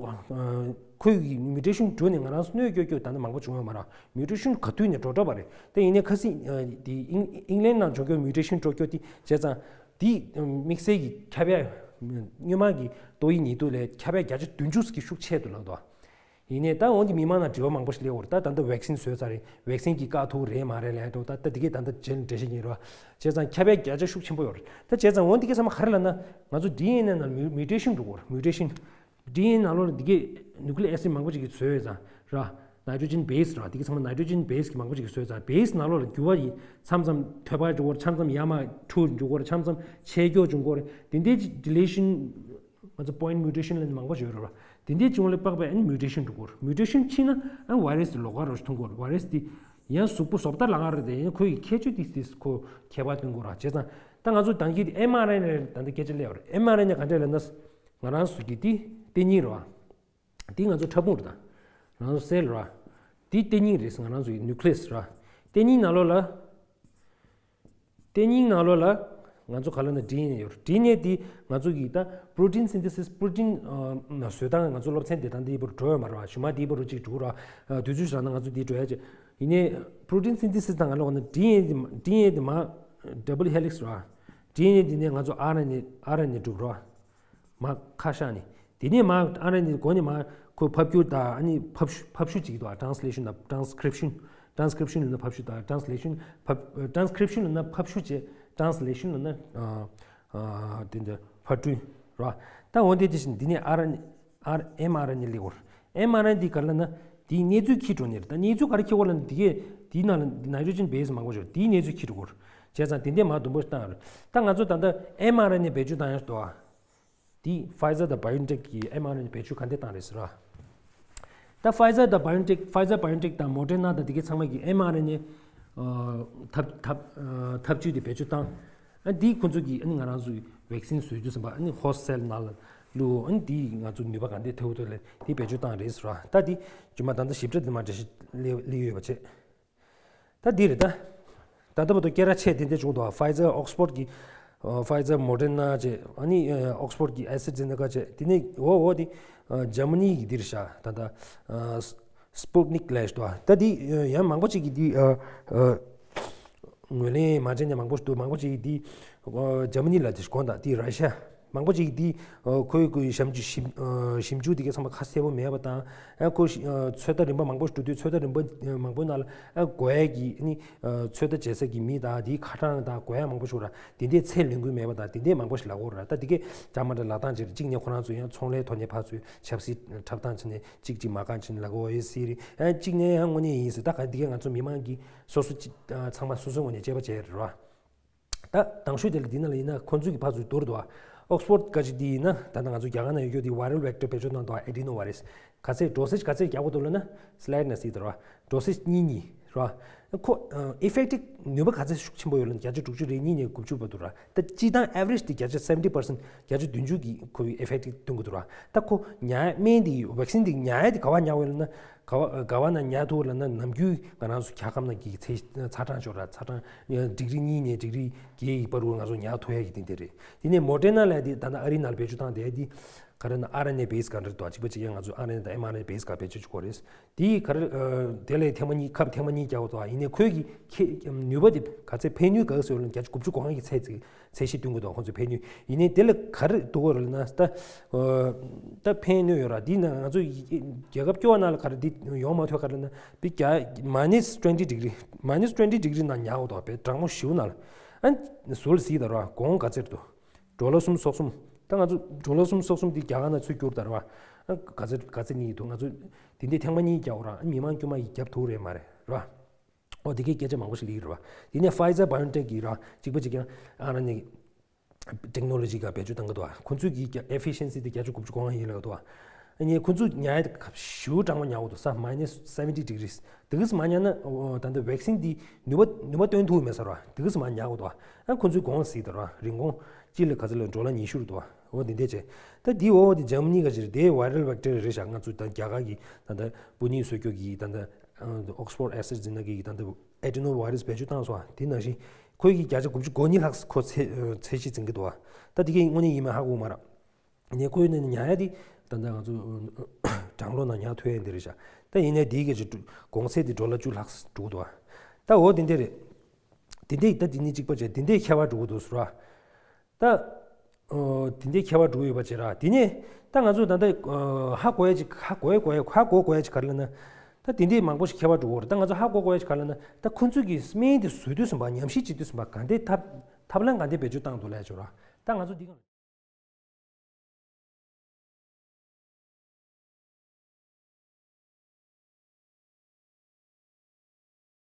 ཁོས་mutation འགྲོ་ནས་ང་རང་གནོད་སྐྱོལ་སྐྱོལ་ད་ནི་མང་པོ་བྱུང་ཡོད་མ་རེད། mutation ག་དུས་ནས་འགྲོ་འགྲོ་བ་རེད། ད་ཡིན་ནའི་ཁ་སང་དེ་ཨིང་ཨིང་ལན་ནང་བྱུང་མཁན་mutation འགྲོ་སྐྱོལ་དེ་བྱས་ཙང་དེ་དམིགས་བསལ་གྱི་ཁྱབ་ཡ་སྔོན་མ་གི་ཏོག་དབྱིབས་ནད་དུག་ལས་ཁྱབ་ཡ་བརྒྱ་ཆ་བདུན་ཅུ་གི་ཤུགས་ཆེ་འདུག་ལབ་འདུག་ཡིན་ནའི་ད་འོན་ཏེ་མི་མང་ནང་དྲི་བ་མང་པོ་ཞིག་སླེབས་ཡོད་རེད། ད་ད་ལྟ་vaccine བཟོས་ཚར་རེད། vaccine གྱིས་བཀག་ཐུབ་རེད་མ་རེད་ལབ་འགྲོ། ད་ད་འདི་གས་ད་ལྟ་རྗེས་ལ་འགྲེལ་བཤད་ཉན་རོགས། བྱས་ཙང་ཁྱབ་ཡ་བརྒྱ་ཆ་ཤུགས་ཆེན་པོ་ཡོད་རེད། ད་བྱས་ཙང་འོན་ཏེ་གས་ཚང་མ་ག་རེ་ལབ་ན་ང་ཚོ་D N A ནང་mu- mutation འགྲོ་གི་ཡོད་རེད། mutation D N A ནང་ལོགས་ལ་འདི་གས་nucleic acid མང་པོ་ཅིག་གིས་བཟོས་ཡོད་ཙང་ར། nitrogen base ར། འདི་གས་ཚང་མ་nitrogen base གི་མང་པོ་ཅིག་གིས་བཟོས་ཡོད་ཙང་base ནང་ལོགས་ལ་འགྱུར་བ་ཡིན། མཚམས་མཚམས་ཐོལ་པ་འགྲོ་གི་ཡོད་རེད། མཚམས་མཚམས་ཡར་མར་འཁྲུག་འགྲོ་གི་ཡོད་རེད། མཚམས་མཚམས་ཆད་འགྱོ་འབྱུང་གི་ཡོད་རེད། དེ་འདྲའི་deletion ང་ཚོ་point mutation ལ་མང་པོ་ཞིག་ཡོད་རེད་བ། དེ་འདྲའི་བྱུང་བ་ལ་དཔག་པའི་ཨ་ནི་mutation འགྲོ་གི་ཡོད་རེད། mutation ཕྱིན་ན་ཨ་virus དེ་ལོགས་ཀ་རང་ཞིག་ཐོན་གྱི་ཡོད་རེད། virus དེ་ཡང་གཟུགས་པོ་བཟོ་ལྟ་ལ་ང་རེད་དེ་ཡང་ཁོའི་ཁྱད་ཆོས་དེ་དེ་ཁོ་ཁྱད་པར་སྟོན་གྱི་ཡོད་རེད། བྱས་ཙང་ད་ང་ཚོ་ད་གིན་དེ་mRNA ད་ལྟ་སྐད་ཆ་སླེབས་ཡོད་རེད། mRNA ག་འདྲ་ལབ་ན་ང་རང་ཚོ་གི་དེ་ལྟེ་སྙིང་རེད་བ། དེ་ང་ཚོ་ཕྲ་ཕུང་རེད། ད་ང་ཚོ་cell རེད་བ། དེ་ལྟེ་སྙིང་རེད། ང་རང་ཚོ་གི་nucleus རེད་བ། ལྟེ་སྙིང་ནང་ལོགས་ལ། ལྟེ་སྙིང་ནང་ལོགས་ལ་ང་ཚོ་ག་ལབ་ན་D N A ཡོད་རེད། D N A དེ་ང་ཚོ་གི་ད་protein synthesis protein ཨ་བཟོ་སྟངས་ང་ཚོ་སློབ་ཚན་དེ་དང་དེའི་བར་འགྲོ་ཡོད་མ་རེད་བ། ཞུ་མ་དེའི་བར་གཅིག་འགྲོ་ར། ཨ་དུས་ཚོད་ཞིག་ལ་ན་ང་ཚོ་དེ་འགྲོ་ཡ་ཅིག་ཡིན་ནའི་protein synthesis དང་ག་ལབ་ན་D N A དེ་མ- D N A དེ་མ་double helix ར། D N A དེ་ནས་ང་ཚོ་R N A R N A འགྲུབ་ར། མ་ཁ་ཤགས་ནས། དེ་ནས་མ་ཨ་ནི་ནི་གོ་ནས་མ་ཁོ་ཕབ་སྒྱུར་དང་ཨ་ནི་ཕབ་ཕབ་བཤུ་བྱེད་ཀྱི་འདུག translation དང་transcription transcription ལབ་ན་ཕབ་བཤུ་དང་translation ཕབ- transcription ལབ་ན་ཕབ་བཤུ་བྱེད། translation ལབ་ན་ཨ་ཨ་དེ་འདྲ་ཕབ་སྐྲུན་ར། ད་འོན་ཏེ་དེ་བཞིན་འདི་ནས་ཨ་ཨ་mRNA སླེབས་ཡོད་རེད། mRNA འདི་ག་རེ་ལབ་ན་དེའི་གནས་ཚུལ་འཁྱེར་འགྲོ་ནི་རེད། ད་གནས་ཚུལ་ག་རེ་འཁྱེར་དགོས་ལབ་ན་དེ་གས་དེའི་ནང་ལ་nitrogen base མང་པོ་ཡོད་རེད། དེའི་གནས་ཚུལ་འཁྱེར་འགྲོ་དགོས་རེད། བྱས་ཙང་དེ་འདྲས་མ་དུམ་བུ་བཏང་ཡོད་རེད། ད་ང་ཚོ་ད་ལྟ་mRNA བེད་སྤྱོད་བཏང་ཡོད་འདུག་ཨ། དེ་Pfizer དང་BioNTech གི mRNA བེད་སྤྱོད་ག་འདྲས་བཏང་རེད་ཟེར་བ། ད་Pfizer་དང་BioNTech Pfizer BioNTech་དང་Moderna་དང་དེ་གའི་ཚང་མ་གི་mRNA་ཐབས་ཐབས་ཐབས་ཇུས་དེ་བེད་སྤྱོད་བཏང་། ཨ་འདིས་ཁོ་ཚོ་གི་ཨ་ནི་ང་རང་ཚོའི་vaccine་བཟོས་དུས་ཙམ་པ་ཨ་ནི་host cell་ནང་ལ་བླུགས། ཨ་ནི་འདིས་ང་ཚོ་ནུས་པ་ག་འདྲས་ཐེབས་ཐུབ་ལ་དེ་བེད་སྤྱོད་བཏང་རེད་ཟེར་བ། ད་འདི་རྗེས་མ་ད་ལྟ་ཞིབ་ཕྲ་འདི་མ་འགྲེལ་བཤད་སླེབས་སླེབས་ཡོད་པ་བྱས། ད་འདི་རེད་ད། ད་ལྟ་བར་དུ་སྐད་གྲགས་ཆེ་དེ་འདྲ་བྱུང་འདུག Pfizer Oxford་གི་Pfizer Moderna་བྱས། ཨ་ནི་Oxford་གི AstraZeneca་བྱས། དེ་ནས་འོ་འོ་དེ་Germany་གི་འདིར་བཞག་ད་ལྟ་Sputnik་ལས་འདུག་ད་འདི་ཡང་མང་པོ་ཅིག་གིས་འདི་ངོས་ལེན་མ་བྱས་ནས་མང་པོ་ཞིག་འདུག་མང་པོ་ཅིག་གིས་འདི་Germany་ལ་དེ་དགོངས་དག་འདི་Russia། མང་པོ་ཅིག་འདི་ཁོའི་ཁོའི་ཞིབ་འཇུག་ཞིབ་ཞིབ་འཇུག་དེ་གའི་ཚང་མ་ཁ་གསལ་པོ་མེད་པ་དང་། ཁོ་ཚོད་ལྟ་རིམ་པ་མང་པོ་ཞིག་འགྲོ་དུས་ཚོད་ལྟ་རིམ་པ་མང་པོའི་ནང་ལ་འགོས་ཡས་ཀྱི་ནི་ཚོད་ལྟ་བྱེད་ས་ཀྱི་མི་དང་དེའི་ཁ་གྲངས་དང་འགོས་ཡས་མང་པོ་ཞིག་ར་དེ་འདྲའི་ཚད་ལོན་གྱི་མེད་པ་དང་དེ་འདྲའི་མང་པོ་ཞིག་ལབ་ཀྱི་ཡོད་ར། ད་དེ་གའི་ཅང་མ་འདྲ་ལབ་སྟངས་ཅིག་རེད། གཅིག་ནས་ཁོ་རང་ཚོ་ཡང་ཚོང་ལས་ཐོག་ནས་ཕར་ཚུར་ཆབ་སྲིད་འཁྲབ་སྟངས་བྱས་ནས་གཅིག་གཅིག་མ་རྐང་བྱས་ནས་ལབ་ཀྱི་ཡོད་ཟེར་རེད། གཅིག་ནས་ཡང་དངོས་གནས་ཡིན་ཟེར། ད་ག་དེ་གའི་ང་ཚོ་མི་མང་གིས་སོ་སོ་གཅིག་ཚང་མ་སོ་སོའི་ངོས་ནས་དཔྱད་པ་བྱས་རེད་ར། ད་དང་ཤོས་དེ་ལ་འདི་ན་ལ་ཡིན་ན་ཁོ་ཚོས་ཀྱི་ཕར་ཚུར་བསྡུར་འདུག Oxford་ག་ཅིག་འདི་ཡིན་ན་ད་ལྟ་ང་ཚོ་རྒྱ་གར་ན་ཡོད་རྒྱུ་འདི་viral vector་བེད་སྤྱོད་གནང་འདུག adenovirus། ག་ཚད་dosage་ག་ཚད་རྒྱག་དགོས་འདུག་ལབ་ན་slide་ན་གཟིགས་དང་ར། dosage་གཉིས་གཉིས་ར། ཁོ་effective་ནུས་པ་ག་ཚད་ཤུགས་ཆེན་པོ་ཡོད་ལབ་ན་བརྒྱ་ཆ་དྲུག་ཅུ་རེ་གཉིས་ནས་དགུ་བཅུ་བར་དུ་ར། ད་སྤྱིར་བཏང་average་དེ་བརྒྱ་ཆ་seventy percent་བརྒྱ་ཆ་བདུན་ཅུ་གི་ཁོའི་effective་སྟོན་གྱི་འདུག་ར། ད་ཁོ་ཉར་སྨན་དེ་vaccine་དེ་ཉར་ཡ་དེ་ག་བ་ཉར་དགོས་ལབ་ན། ག་བ་ག་བ་ན་ཉར་ཐུབ་ལབ་ན་ནམ་རྒྱུན་ང་རང་ཚོ་རྒྱལ་ཁབ་ནང་གི་ཚེ་ཚ་གྲང་ཤོར་ར་ཚ་གྲང་ཌིག་རི་གཉིས་ནས་ཌིག་རི་བརྒྱད་ཀྱི་བར་དུ་ང་ཚོ་ཉར་ཐུབ་ཡ་གི་དེ་འདྲ་རེད། དེ་ནས་Moderna་ལབ་དེ་ད་ལྟ་ཨ་རིའི་ནང་ལ་བེད་སྤྱོད་བཏང་དེ་དེ་ག་རེ་ན་RNA base་ག་འདྲ་འདུག་གཅིག་པ་གཅིག་རྐྱང་ང་ཚོ་RNA་དང་mRNA base་ག་བེད་སྤྱོད་བྱེད་དགོས་རེད། དེ་ག་རེ་དེ་ལས་ཐེངས་མ་གཉིས་ཁབ་ཐེངས་མ་གཉིས་རྒྱག་དགོས་འདུག་ཡིན་ནའི་ཁོའི་གི་ཁེ་ནུས་པ་དེ་ག་ཚད་ཕན་ནུས་ག་ཚོད་ཡོད་ལབ་ན་བརྒྱ་ཆ་དགུ་བཅུ་གོ་ལྔ་གི་ཚད་ཅིག་ཚད་གཞི་བསྟུན་དགོས་འདུག་ཁོང་ཚོས་ཕན་ནུས་ཡིན་ནའི་དེ་ལ་ག་རེ་འདུག་གོ་རེད་ན་ད་ད་ཕན་ནུས་ཡོད་ར། དེ་ན་ང་ཚོ་རྒྱལ་ཁབ་སྐྱོ་བ་ནང་ལ་ག་རེ་འདི་ཡོང་མ་ཐུབ་ག་རེ་ན་བི་རྒྱ་minus twenty degree minus twenty degree་ནང་ཉར་འོ་དོ་བའི་གྲང་མོ་ཞིའུ་ནང་ལ་ཨ་ཟུར་ལ་གཟིགས་དང་ར་གོང་ག་ཚད་འདུག་ཌོ་ལར་སུམ་སོག་གསུམ་ད་ང་ཚོ་ཌོ་ལར་སུམ་སོག་གསུམ་འདི་རྒྱ་གར་ནང་ཚུར་བསྒྱུར་དང་ར་ཨ་ག་ཚད་ག་ཚད་གཉིས་འདུག་ང་ཚོ་དེ་འདྲའི་ཐེངས་མ་གཉིས་རྒྱག་འོ་ར་ཨ་མི་མང་དཀྱུས་མ་ཡིས་རྒྱབ་ཐུབ་རེད་མ་རེད་ར། ཨོ་དེ་གའི་སྐད་ཆ་མང་པོ་ཞིག་སླེབས་ཡོད་རེད་བ། དེ་ནས་Pfizer BioNTech་གིས་ར་གཅིག་པ་གཅིག་རྐྱང་ཨ་ར་ནི་technology་ག་བེད་སྤྱོད་བཏང་གི་འདུག་བ། ཁོ་ཚོས་ཀྱི་efficiency་དེ་བརྒྱ་ཆ་དགུ་བཅུ་གོ་ལྔ་ཡིན་ལབ་འདུག་བ། ཨ་ནི་ཁོ་ཚོས་ཉར་ཡ་དེ་ཞེ་པོ་གྲང་མོ་ཉར་དགོས་འདུག་ས་minus seventy degrees། དེ་གིས་མ་ཉར་ན་ཨོ་ད་ལྟ་vaccine་འདི་ནུས་པ་ནུས་པ་སྟོན་ཐུབ་མེད་ས་ར། དེ་གིས་མ་ཉར་དགོས་འདུག་བ། ཨ་ཁོ་ཚོས་གོང་ལ་གཟིགས་དང་ར་རིན་གོང་གཅིག་ལ་ག་ཚོད་ལ་ཌོ་ལར་ཉི་ཤུ་རེད་འདུག་བ། འོ་དེ་འདྲས་བྱས། ད་འདི་འོ་དེ་Germany་ག་ཅིག་རེད་དེ་viral vector་རེད་ཤག་ང་ཚོ་ད་རྒྱ་གར་གི་ད་ལྟ་སྤུ་ནིག་བཟོ་རྒྱུ་གི་ད་ལྟ་Oxford AstraZeneca་གི་ད་ལྟ་adenovirus་བེད་སྤྱོད་བཏང་སོང་བ། དེ་ནང་བཞིན་ཁོས་ཀྱི་བརྒྱ་ཆ་དགུ་བཅུ་གོ་གཉིས་ལྷག་ཁོ་ཚད་ཚད་གཞི་འཛིན་གྱི་འདུག་བ། ད་དེ་གའི་དངོས་གནས་ཡིན་མིན་ཧ་གོ་མ་རེད། ངས་ཁོའི་ནས་ཉར་ཡ་དེ་ད་ལྟ་ང་ཚོ་གྲང་ལོ་ནང་ཉར་ཐུབ་ཡ་འདི་རེད་ཤག་ད་ཡིན་ནའི་དེའི་ག་ཅིག་གོང་ཚད་དེ་ཌོ་ལར་བཅུ་ལྷག་འགྲོ་གི་འདུག་བ། ད་འོ་དེ་འདྲས་རེད། དེ་འདྲས་ད་དེ་ནི་གཅིག་པ་བྱས་དེ་འདྲས་ཁྱད་པར་འགྲོ་གི་འདུག་ཟེར་བ། ད། ཨོ། དེ་འདྲའི་ཁྱད་པར་འགྲོ་ཡོད་པ་བྱས་ར། དེ་ནས་ད་ང་ཚོ་ད་ལྟ་ཨོ། ཧ་གོ་ཡ་ཅིག་ཧ་གོ་ཡ་གོ་ཡ་ཧ་གོ་གོ་ཡ་ཅིག་ག་རེ་ལབ་ན། ད་དེ་འདྲའི་མང་པོ་ཞིག་ཁྱད་པར་འགྲོ་གི་རེད། ད་ང་ཚོ་ཧ་གོ་གོ་ཡ་ཅིག་ག་རེ་ལབ་ན། ད་ཁོ་ཚོས་ཀྱི་སྨན་དེ་བཟོ་དུས་ཙམ་པ་ཉམས་ཞིབ་བྱེད་དུས་ཙམ་པ་ག་འདྲའི་ཐབས་ཐབས་ལམ་ག་འདྲའི་བེད་སྤྱོད་བཏང་འདུག་ལབ་ཡ་ཅིག་ར། ད་ང་ཚོ་འདི་ག